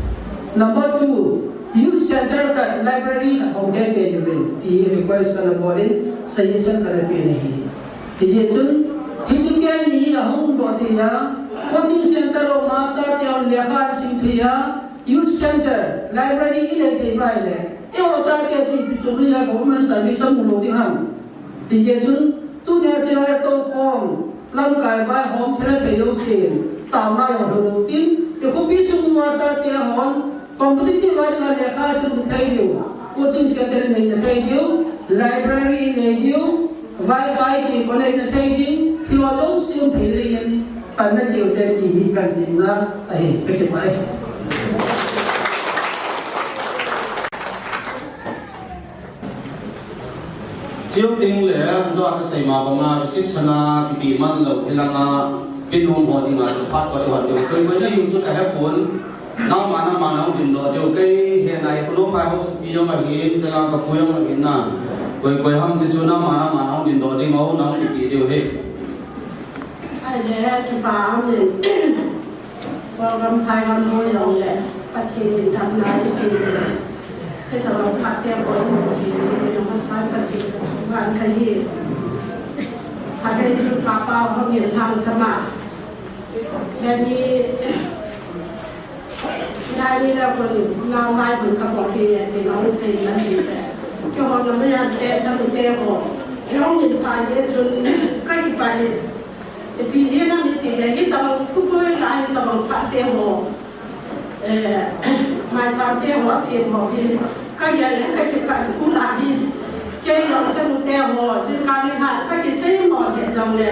Number two, youth center khat library khat hong teitei uvin ti request kana bolin, suggestion kana pe ahi. Hijeh chun, hiche kei ni ahung doh thei a, coaching center lou ma chate hon lekha sim thei a, Youth Center, library i nei thei bai le, eiho chate chu ipi chu government service amu lou ding ham. Tijeh chun, tunia chilai toukhom, lamkai vaihom thei thei lou sin, taona jong lou lou tin, i khopi sung uva chate hon, competitive a dinga lekha sim thei diu, coaching center i nei thei diu, library i nei diu, Wi-Fi ki connect na thei ding, thil ho jouse um thei dingin, panna cheu te ti hi kan tina ahi, ka kipah e. Cheu teng le, jo a ka sei ma banga, reception a, kipe man lou, hilanga, pin hom ho dinga, chu phat ko, ko, ko, ko, ko, ko, ko, ko, ko, Nangma, nangma, nang din doh diu, kei hi nai, khulo pai ho supi jong ahin, chala ka pu jong ahin na. Koi koi ham chi chu nangma nangma nahung dingdoh ding, nahung kipe diu ahi. Ahile, kipa umin. Program phai lam hoi jong le, Pathen in damna eipeh. Hitabang phat te bou, Pathen in damna eipeh, Pathen in damna eipeh. Phat te chu papa hung in lang chama. Heni, nai ni la kon, nau mai kon ka bol hi, ti nong sei na ni te. Keiho na mai an te, chanu te ho. Nong min pha ye chun, ka kipa e. Ipi jeh a ham itile, hitabang thu thu a, hitabang phat te ho. Eh, maicham te ho asem ho hi, ka gel le ka kipah u ahi. Kei jong chanu te ho, jingkah ni hat ka kisei mo le jong le,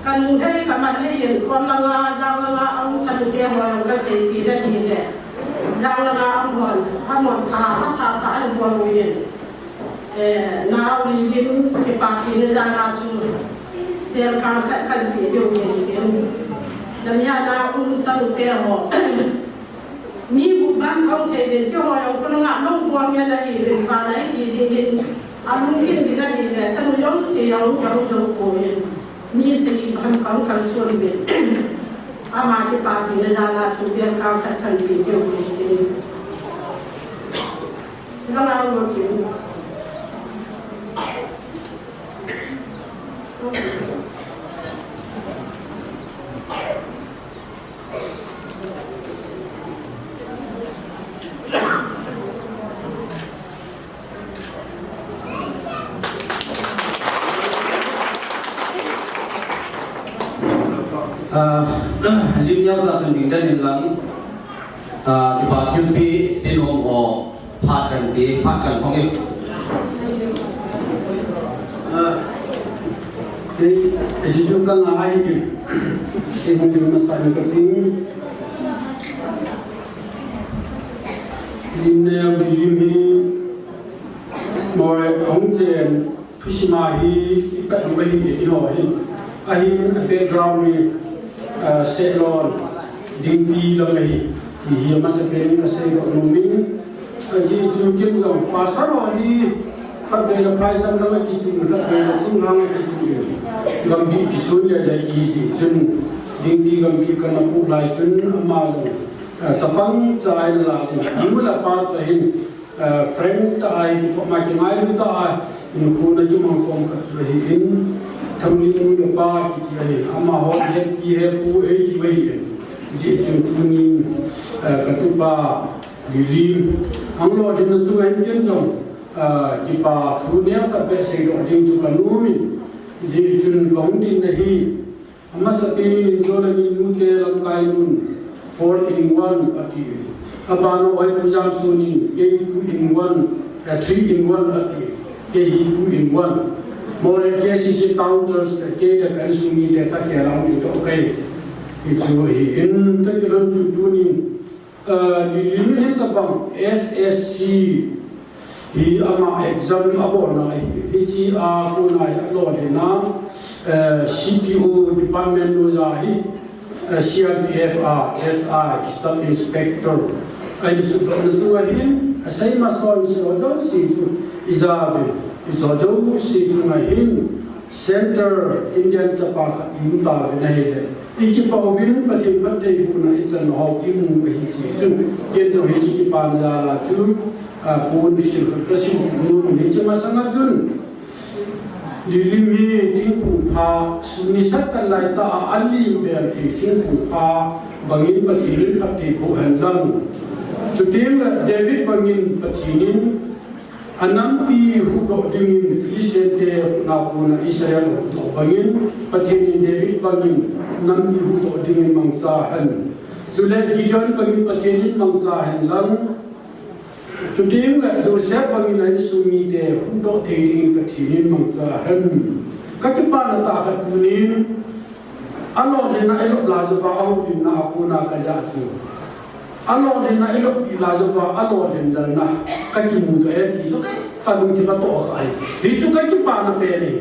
ka nung thei ka man thei in, kon langa, jang langa, a um chanu te ho jong ka seipi le hi le. Jang langa a um hon, a mon pha, a sa sa a um hon u in. Eh, nau Lilim, kipa tina jal a chu, bel kang khat khat pe diu ngen tin. Damia na um chanu te ho. Mi bu ban hung thei den, keiho jong kon nga long bol ngen ahi, len pa nai ti ji hin. A lung hin bi la hi le, chanu jong si jong jong jong ko hin. Mi si ham kang kang sun bin. Ama kipa tina jal a chu, bel kang khat khat pe diu ngen tin. Ah, lim neo cha chun ding dan in lang, ah, kipa thilpeh, peh nom ho, phat kan pe, phat kan phong in. Ah, eh, eh, chu chu ka ngai hi. Eh, hung ding masa ni ka ting. Lim neo, lim hi. Mo re, hung chen. Christmas hi, i pat hung ahi, i ho hi. Ahin, a background hi, ah, Sehlon, Dingpi lam ahi. Hi hi, amasa pen in ka seidoh nom in. Ajeh chu ken jong, pastor ho hi, khatvei le phaicham lam akichun, khatvei le thinglhang akichun. Gamgi kichun le le kiji chun. Dingpi gamgi kana pu lai chun, ama jong, ah, chapang cha in la in. Nu le pa toh hin, Eh, friend tah a, kipah ma kingailu tah a, in khu na kimang khom khat chu ahi in, Thamlin nu le pa kiti ahi, amaho hepi hepu eiti ahi in. Hijeh chun tunin, eh, ka tupa Lilim. Ahung lolhinna chunga hin ken jong, eh, kipa thu neo khat beh seidoh ding chu ka nom in. Hijeh chun ka hung dinna hi, Amasapen in Joel in nute lamkai nun, four in one ati. Abana Oi Pu Jamsun in kei two in one, eh, three in one ati. Kei hi two in one. Mo le K C C Town Church le kei le ka insung mite tah kei lang ni to kei. Hichu hi in tah kilhon chu tunin. Ah, Lilim in hitabang S S C hi ama exam abolna hi, hiche a kona hi alolhinna, eh, C P O department noiya hi, eh, C R P F a S I, Sub Inspector, ahin sutdohna chunga hin, asei masang sei ho jouse chu, ijat in, ijo jouse chunga hin, Central Indian chapa khat i um tauvin ahile, i kipah uvin Pathen phattheibohna i chan ho kimu ahi ti chun, ken jong hiche kipana jal a chu, a, pon sil khat ka sim nom in hiche masanga chun, Lilim hi thingphung pha, sum ni sat kan lai tah a, a lim bel thei thingphung pha bangin Pathen in phattheiboh hen lang. Chuteng le David bangin Pathen in A nampi huhdoh dingin Philistine te huhna kona Israel ahuhdoh bangin, Pathen in David bangin nampi huhdoh dingin mangcha hen. Chule Gideon bangin Pathen in mangcha hen lang. Chuteng le Joseph bangin a insung mite huhdoh thei dingin Pathen in mangcha hen. Ka kipana tah khat tunin, Alolhinna ilop lai jouva, ahoulimna a kona kaja chu. Alolhinna ilop lai jouva, alolhin lalna kakimu doh e ti chu kalungthim a toh ahi. Hichu kakipana pen ahi.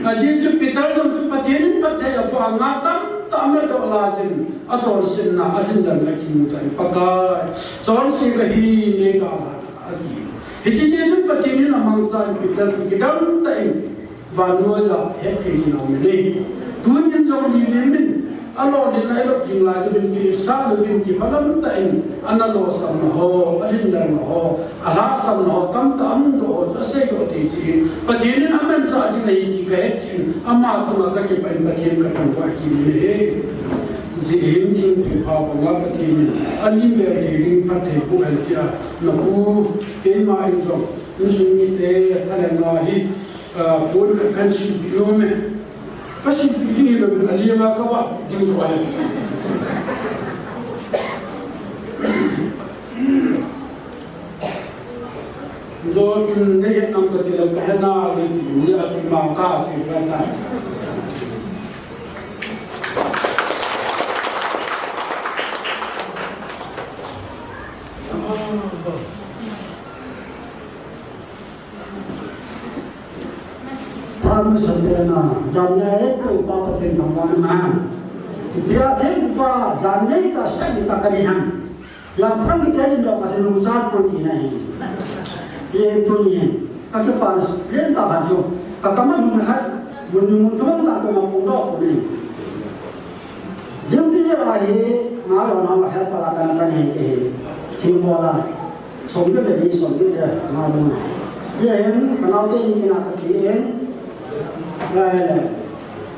Ajeh chu Peter jong chu Pathen in phatthei aboh a, nga tamtah ana doh lai chun, achonsetna, alhin lalna akimu doh e. Pakai, chonse kahi, neiga la, ati. Hiche ni chun Pathen in amangchan ipi ti chu kidang tah in vannoi a hetthei in aum in ahi. Tunin jong Lily in alolhinna a ilop jing lai chu kiletsah louvin kiphalam tah in ana lolhinna ho, alhinna ho, alhahsamna ho tamtah amudoh ho chu aseidoh thei jin, Pathen in amanchah ding ahi ti kahet jin, ama chunga kakipah in Pathen kathangvah in ahi. Jeh hin thingpha banga Pathen in alim bel thei ding phatthei boh hen tia, napu keima in jong insung mite thalhenga hi, ah, pon khat kahin silpeh nom e. Kasilpeh ding hilou, alenga kavah ding jong ahi. Jotun nei het nam kati le kahe nalai ti le ati ma kasei kata. Pha masa tena, jan nei e, ko pa Pathen thangvah in aman. Ipi a thei ko pa, jan nei ta sa ni ta kani ham. Jan phan ni kei ni lo ka se lu sa ko ti na hi. Ye tu ni, ka ke pa na, len ta ba jo. Ka ka ma lu na ha, mun ni mun tu ta ko ma ko do ko ni. Jin pi ye la hi, ma lo na ma he pa la ka na ka ni ke. Thim mo la. Som ke le ni, som ke le, ma lu na. Ye hen, ka na te ni na ka ti hen. Lai le.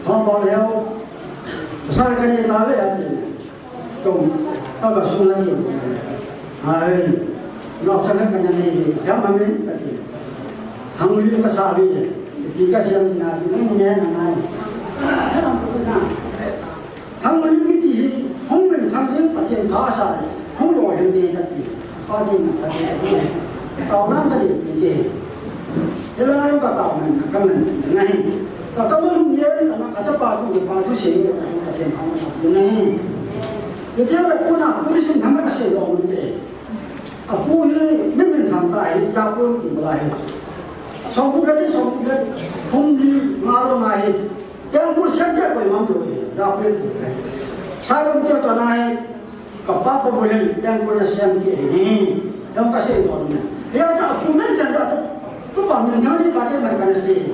Thom bol heo. Sa ka ni ta ve a ti. Tum, ka ba sung la ni. Ai, no sa ka na ni, ya ma men ka ti. Hang lu ka sa vi. Ti ka siam na, ni ne na nai. Thangvah in kiti hi, hung minthang ding Pathen tha asa, hung lolhing ding kati. Pa ding kati. Taona kati. Hilai ka taona ka man ngai. Ka ka lung yen ka na ka chapa tu pa tu sei Pathen tha asa ngai. Kiti le ko na ko sin thang ka sei lo mun te. Apu hi min minthang ta hi, ya ko ki bala hi. Song ku kati, song ku kati. Hung ni ngalo ngai. Tengkul siam kei koi mam jo e, da kul. Sai lam tia chana e, ka pa pa bolin, tengkul na siam kei ni. Dam ka sei don ne. Ya ta aku men chan da tu. Tu pa men thang ni pa ke mar ka na sei.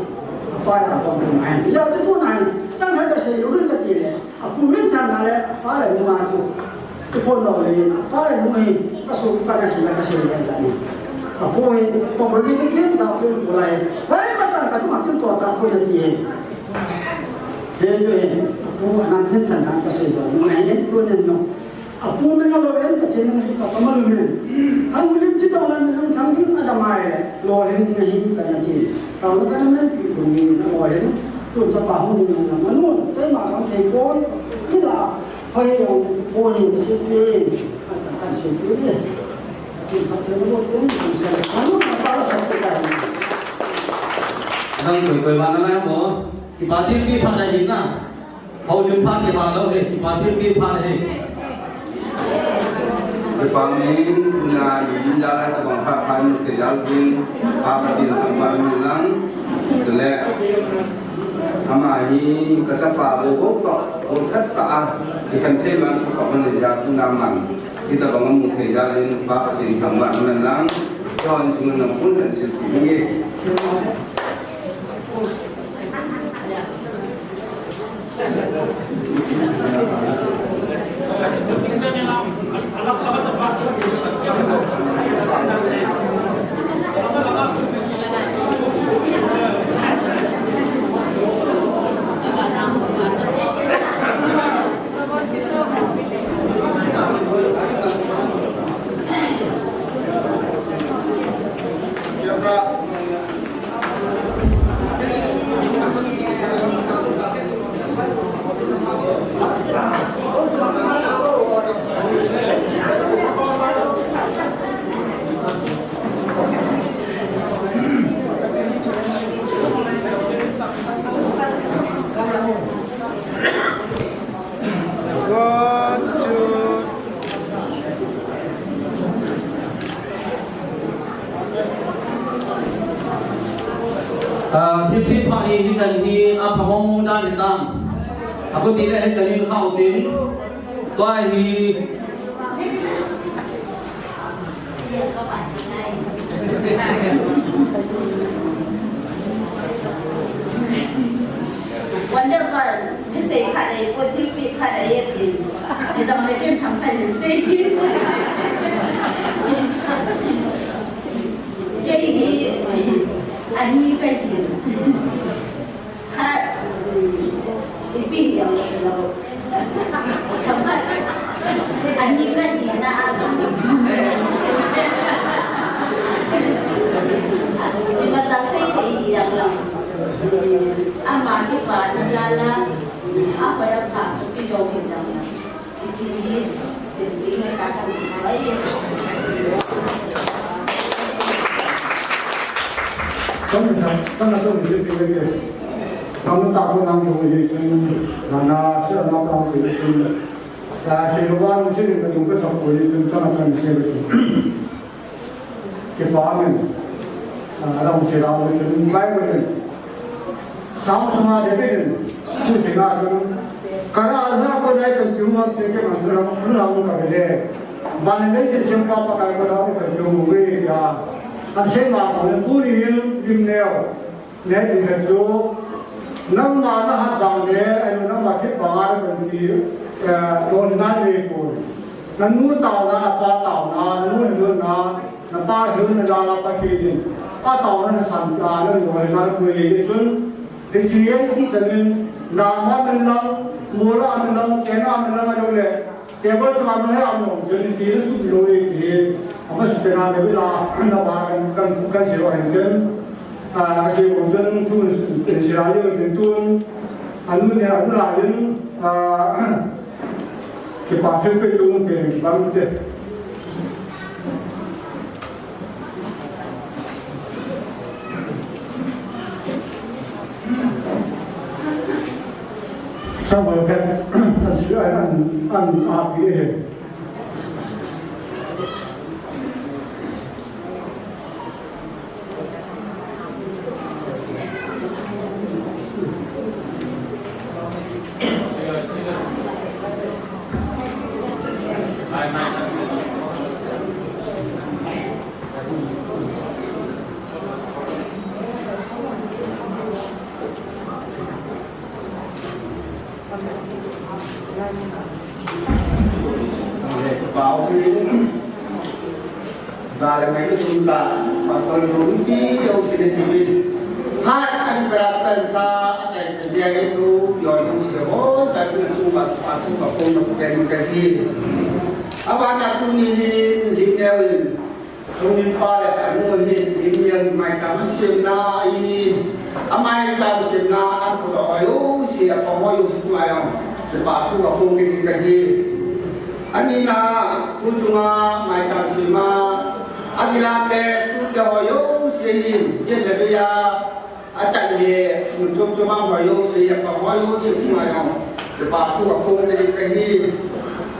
Pa ya pa bolin ai. Ya tu ko nai. Chan ha ka sei lu ka ti le. Aku men chan na le, pa le nu ma tu. Tu ko no le, pa le nu e. Ka so pa na sei ka sei le ta ni. Aku e, pa bolin ke ta tu ko lai. Wai ma tan ka tu ma tu to ta ko na ti e. He, he, apu, anam hin than dan ka sei bou, ngai hin tu nen no. Apu, men alo en, Pathen in ka kamal men. Thang lim chi tong lam men thang ding adam ai, lolhing ding ahi ka na ti. Ka na ka na men pi ku ni na lolhing. Tu ka pa hung na na manu, te ma ka sei bou. Kila, hoi yong, bou ni si ti. Ka ka sei ti. Ti ka te bou ti, sa ka nu ka pa sa ti ka. Nang koi koi ma na lai mo. Kipa thilpeh phat ahi na. Houlim phat kipa lou hi, kipa thilpeh phat ahi. Kipa min, na, i din jal a tabang phat phat min thei jal din, pa Pathen thangvah min lang. Tule, ama hi ka chapa bou bou toh, bou khat tah a, i kan thei man ka man jal tu na man. Hitabang amu thei jal in, pa Pathen thangvah min lang. Chon sung na pun kan sil pi nge. Ah, thilpeh phat hi, hichan hi, apha mong mong dan hitam. Akhuti le hichan hi khau tin. Tua hi. Sei khat nei, po thil pi khat nei e ti. Ni dang le ken tham khat nei sei. Kei hi ani ka hi. Khat ipi yang silo. Ani ka hi na a ka hi. Ima ta sei te yang la. Ama kipa na jala. Apa yang tak sepi jauh hilang. Iti ni sendiri kata ni saya. Kan kan kan tu ni ke ke. Kamu tak pun nang tu ni kan. Nana saya nak tahu ni kan. Saya selalu sini kan tu ke sab ko ni kan kan kan ni. Kipa min, ah, ram sira min, Bible min. Sam sunga David in, tu singa chun, kara alha ko dai kan piu ma te ke ma sura, sura mu ka bele. Ban le se sem pa pa kai ko da ko piu mu ve ya. A se ma ko le tu ni hil lim neo. Neh ding khat chu, nangma nahat bang le, ahilou nangma thip bang a napan ti, eh, lolhinna nei poi. Nanu taona, napa taona, nanu lhilna, napa lhilna la la Pathen in ataona nasan ta, nanu lolhinna napui ahi chun, hiche hi ichan in, lama min lang, mola min lang, chena min lang, ahilou le, Table chunga nung he a nung chun ti na sum lo e ti. Ama sum pena David a, na ba kan, kan, kan siro hen ken. Ah, ka siro chun tu sira yo ni tun. Anu ne anu la yin, ah, kipa thil pe chung pe kipa te. Samuel khat, an sui an, an, an api e. Pau hi, za le mai tu ta, pa ton rum ti, yo si le ti. Ha, an pra kan sa, a kai sa dia itu, yo lu si ho, ta tu su ba, pa tu ba ko no pen ka si. Aba na tu ni hin, lim ne win. Tuni pa le anu hi, lim ne win mai ta ma si na i, a mai ta si na, an ko do yo si, a pa mo yo si tu ai. Te pa tu ba ko ni ka hi. Ani na, ku tu ma, mai ta si ma, a ti la te, tu te ho yo si hin, ye le ya. A chat le, mun chom chom a hoi jouse, a pa hoi jouse, kum a jong. Le pa thu a khom te ding ka hi.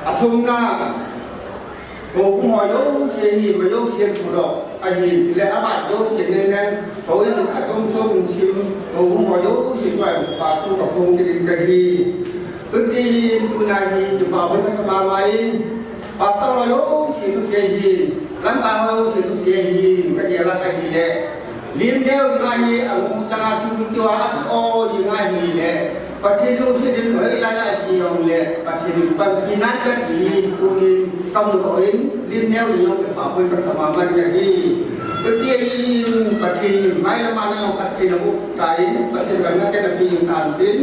A thumna, houbung hoi jouse hi, ma jouse phudoh ahi, le a bat jouse nen nen, houin a chom chom in sim, houbung hoi jouse chu a pa thu a khom te ding ka hi. Tutin, tuna hi, kipa bol ka sa mama in, pastor hoi jouse thusei hin, lamkai hoi jouse thusei hin, ka gel a ka hi le. Lim neo ding ahi, a lungchang a thil kitiu a, a ti o ding ahi le. Pathen lungset in hoilai a ti jong le, Pathen in panpi nan ka ti hi, tunin ka mu doh in, lim neo ding jong le pa pui ka sa mama in ka hi. Ka ti in, Pathen in, mai lam a na jong Pathen a mu ta in, Pathen ka na ka na pi in tan tin,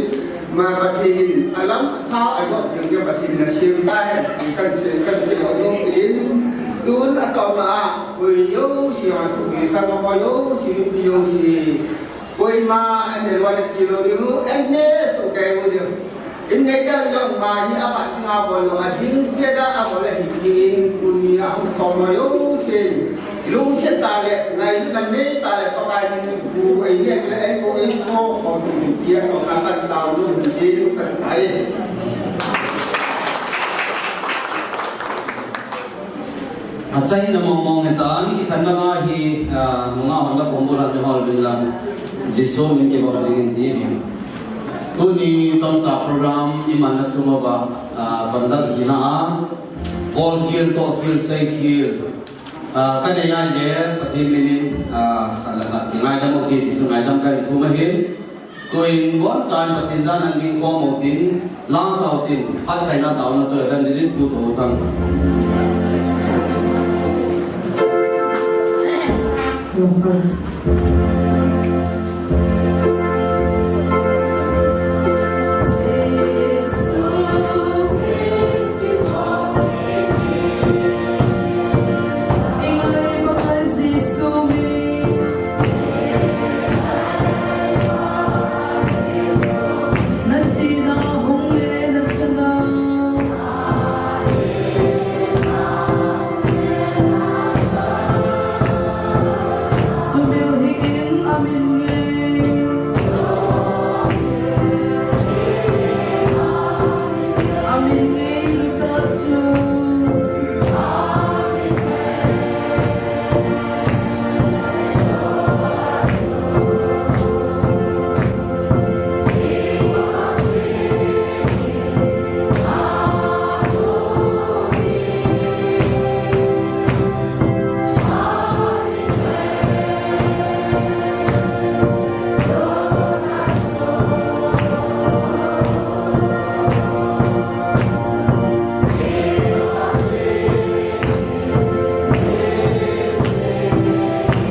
ma Pathen in, a lam sa a jot ding ka Pathen in a sem ta hen, kan se, kan se lo ding tin, tun a tawm na a, Ui, jouse, a sum, i sang, a mo, jouse, i jouse. Koima, an ne loi ti lo ding, an ne su kai u ding. In ne ka lo ma hi a ba nga bol lo, a ding se da a bol hi kin, kun ni a hum ko mo jouse. Lungset ta le, ngai lu kan ne ta le, pa kai ni ku, ai ne le, ai ko, ai ko, ko ti ti a ko ka ka ta lu ti ka ai. Achaina mong mong hitan, kikhenna la hi, ah, nunga hon la bom bol han ni hol bin la. Jesu min kibol jing in ti hi. Tuni chomcha program iman na sum uva, ah, conduct hina a. Bol khel, toh khel, sei khel. Ah, ka nei a le, Pathen min in, ah, khat le khat kingaidam u ti, ti chu ngaidam ka in thum ahin. Tuin bonchan Pathen jana ding khom utin, lasau tin, phat chaina taona chu Evangelist Pu Thouthang.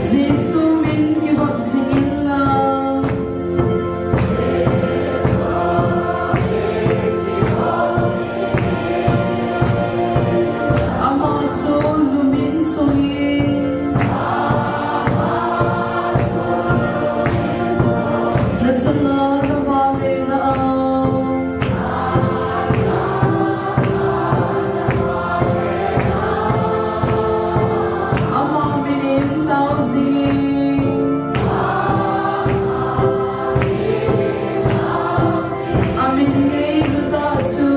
Jesu min i vak jing in lang. Ama chu lumin sung in, na changa na vale na a. Ama minin tao jing in. Amin ngei luta chu.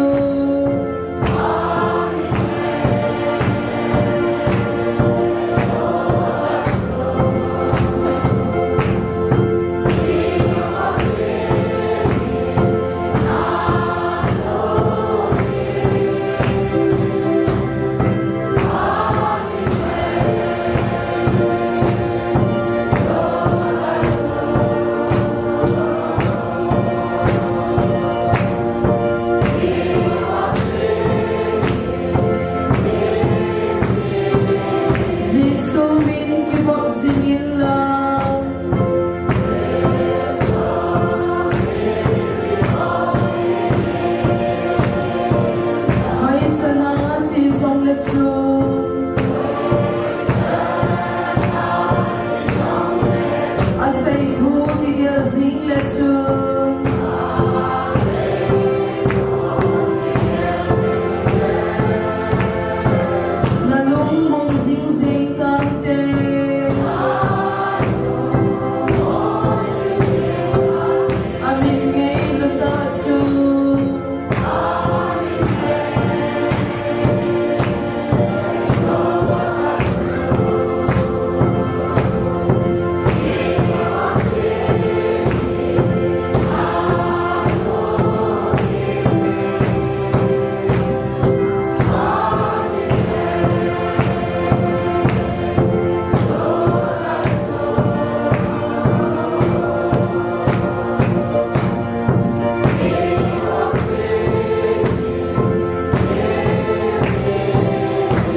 Jesu min kivop jing in lang. Hoi chana chi jong le chu. Asei thu kigel jing le chun. Na lungmong jing jing tante. Amin ngei luta chu.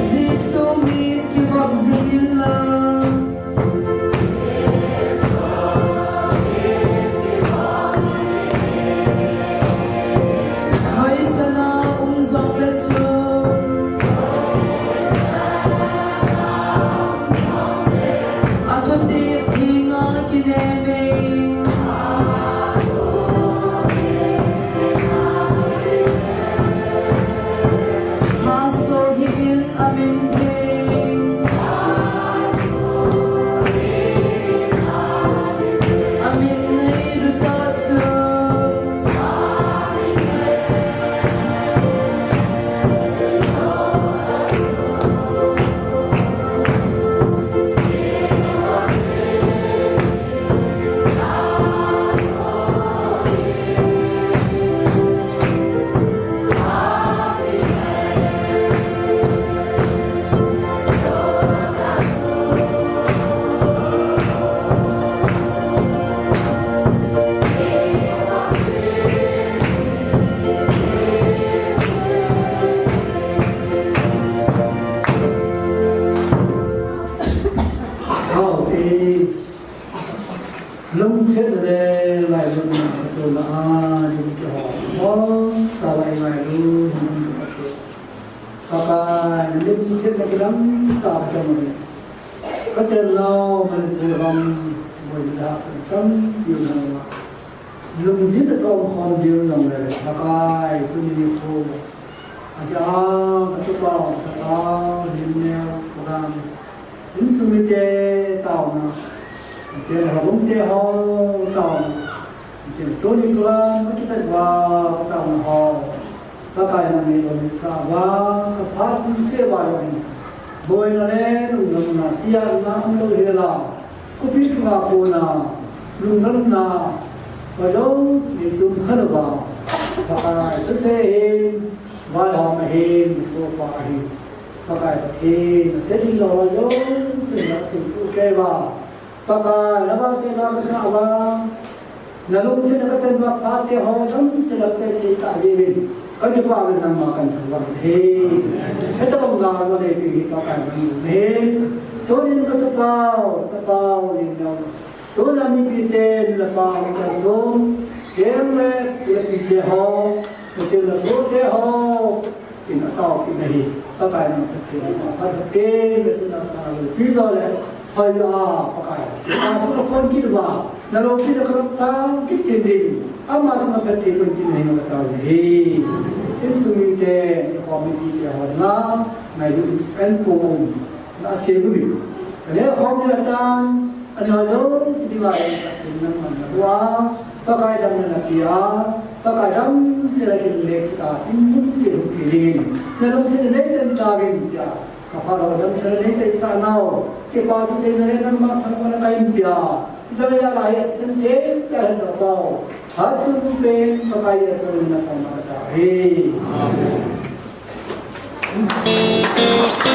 Jesu min kivop jing in lang. Hoi chana um jong le chu. Athuti phinga kinem e. Pastor hi in amin theng. Amin ngei luta chu. Thei le lai lun na tu na a ni ki ho. Ho, ta lai lai lun na tu ka tu. Pakai, ni ki thei na ki lam ta ka mo ni. Ka chen nau man tu lam mo ni da san kam yu na wa. Lung di ta tong khom di long le. Pakai, tu ni ni ko. A ja, ka tu pa, ka ta, ni ne, ko ram. Insung mite taona, mite le houbung te ho taona, mite le tuni tua, mite le va taona ho. Pakai nang ni lo ni sa va, ka pha chun se va lo ni. Boina le, lungdamna, tia na, um lo he la. Kupi thua pona, lungdamna, va lo, ni tum kha lo va. Pakai, tu se he, va ho ma he, ni so pa he. Pakai Pathen, na se ding lou jong, se na se su kei va. Pakai, na vang se na sa va. Na lung se na ka chen va pa te ho jong, se na se te ta ji vin. Ka ni pa vin na ma kan thang va he. He ta vang na ma le pi hi Pakai na ni he. To ni ka ta pau, ta pau ni na. Tuna mipi ten la pa hong kan dom, kem le, le pi te ho, le te la so te ho, in a tao pi na hi, Pakai nang Pathen, Pakai Pathen, le tuna sa le pi do le, hoi a, Pakai, a tu kon kit va, na lo pi na ka ta kit tin din, ama tu na Pathen kon kit na hi na ka tao hi. Insung mite, ko mipi te ho na, na yu en ko, na se lu ni. Le ko ni tan, Ani ho jong, kiti ngai, kati nang man na hua, Pakai damna na pia, Pakai damsel a kin le kita, in mun se hu ki ding. Na lungset nei chen ta vin pia, ka pha ho damsel a nei sei sa nau, kipa tu te na le nangma thangvahna ka hin pia. Israel a lai a chen te, ta hen ta pau. Hat tu tu pen, Pakai a tu na sa ma ta he. Amen.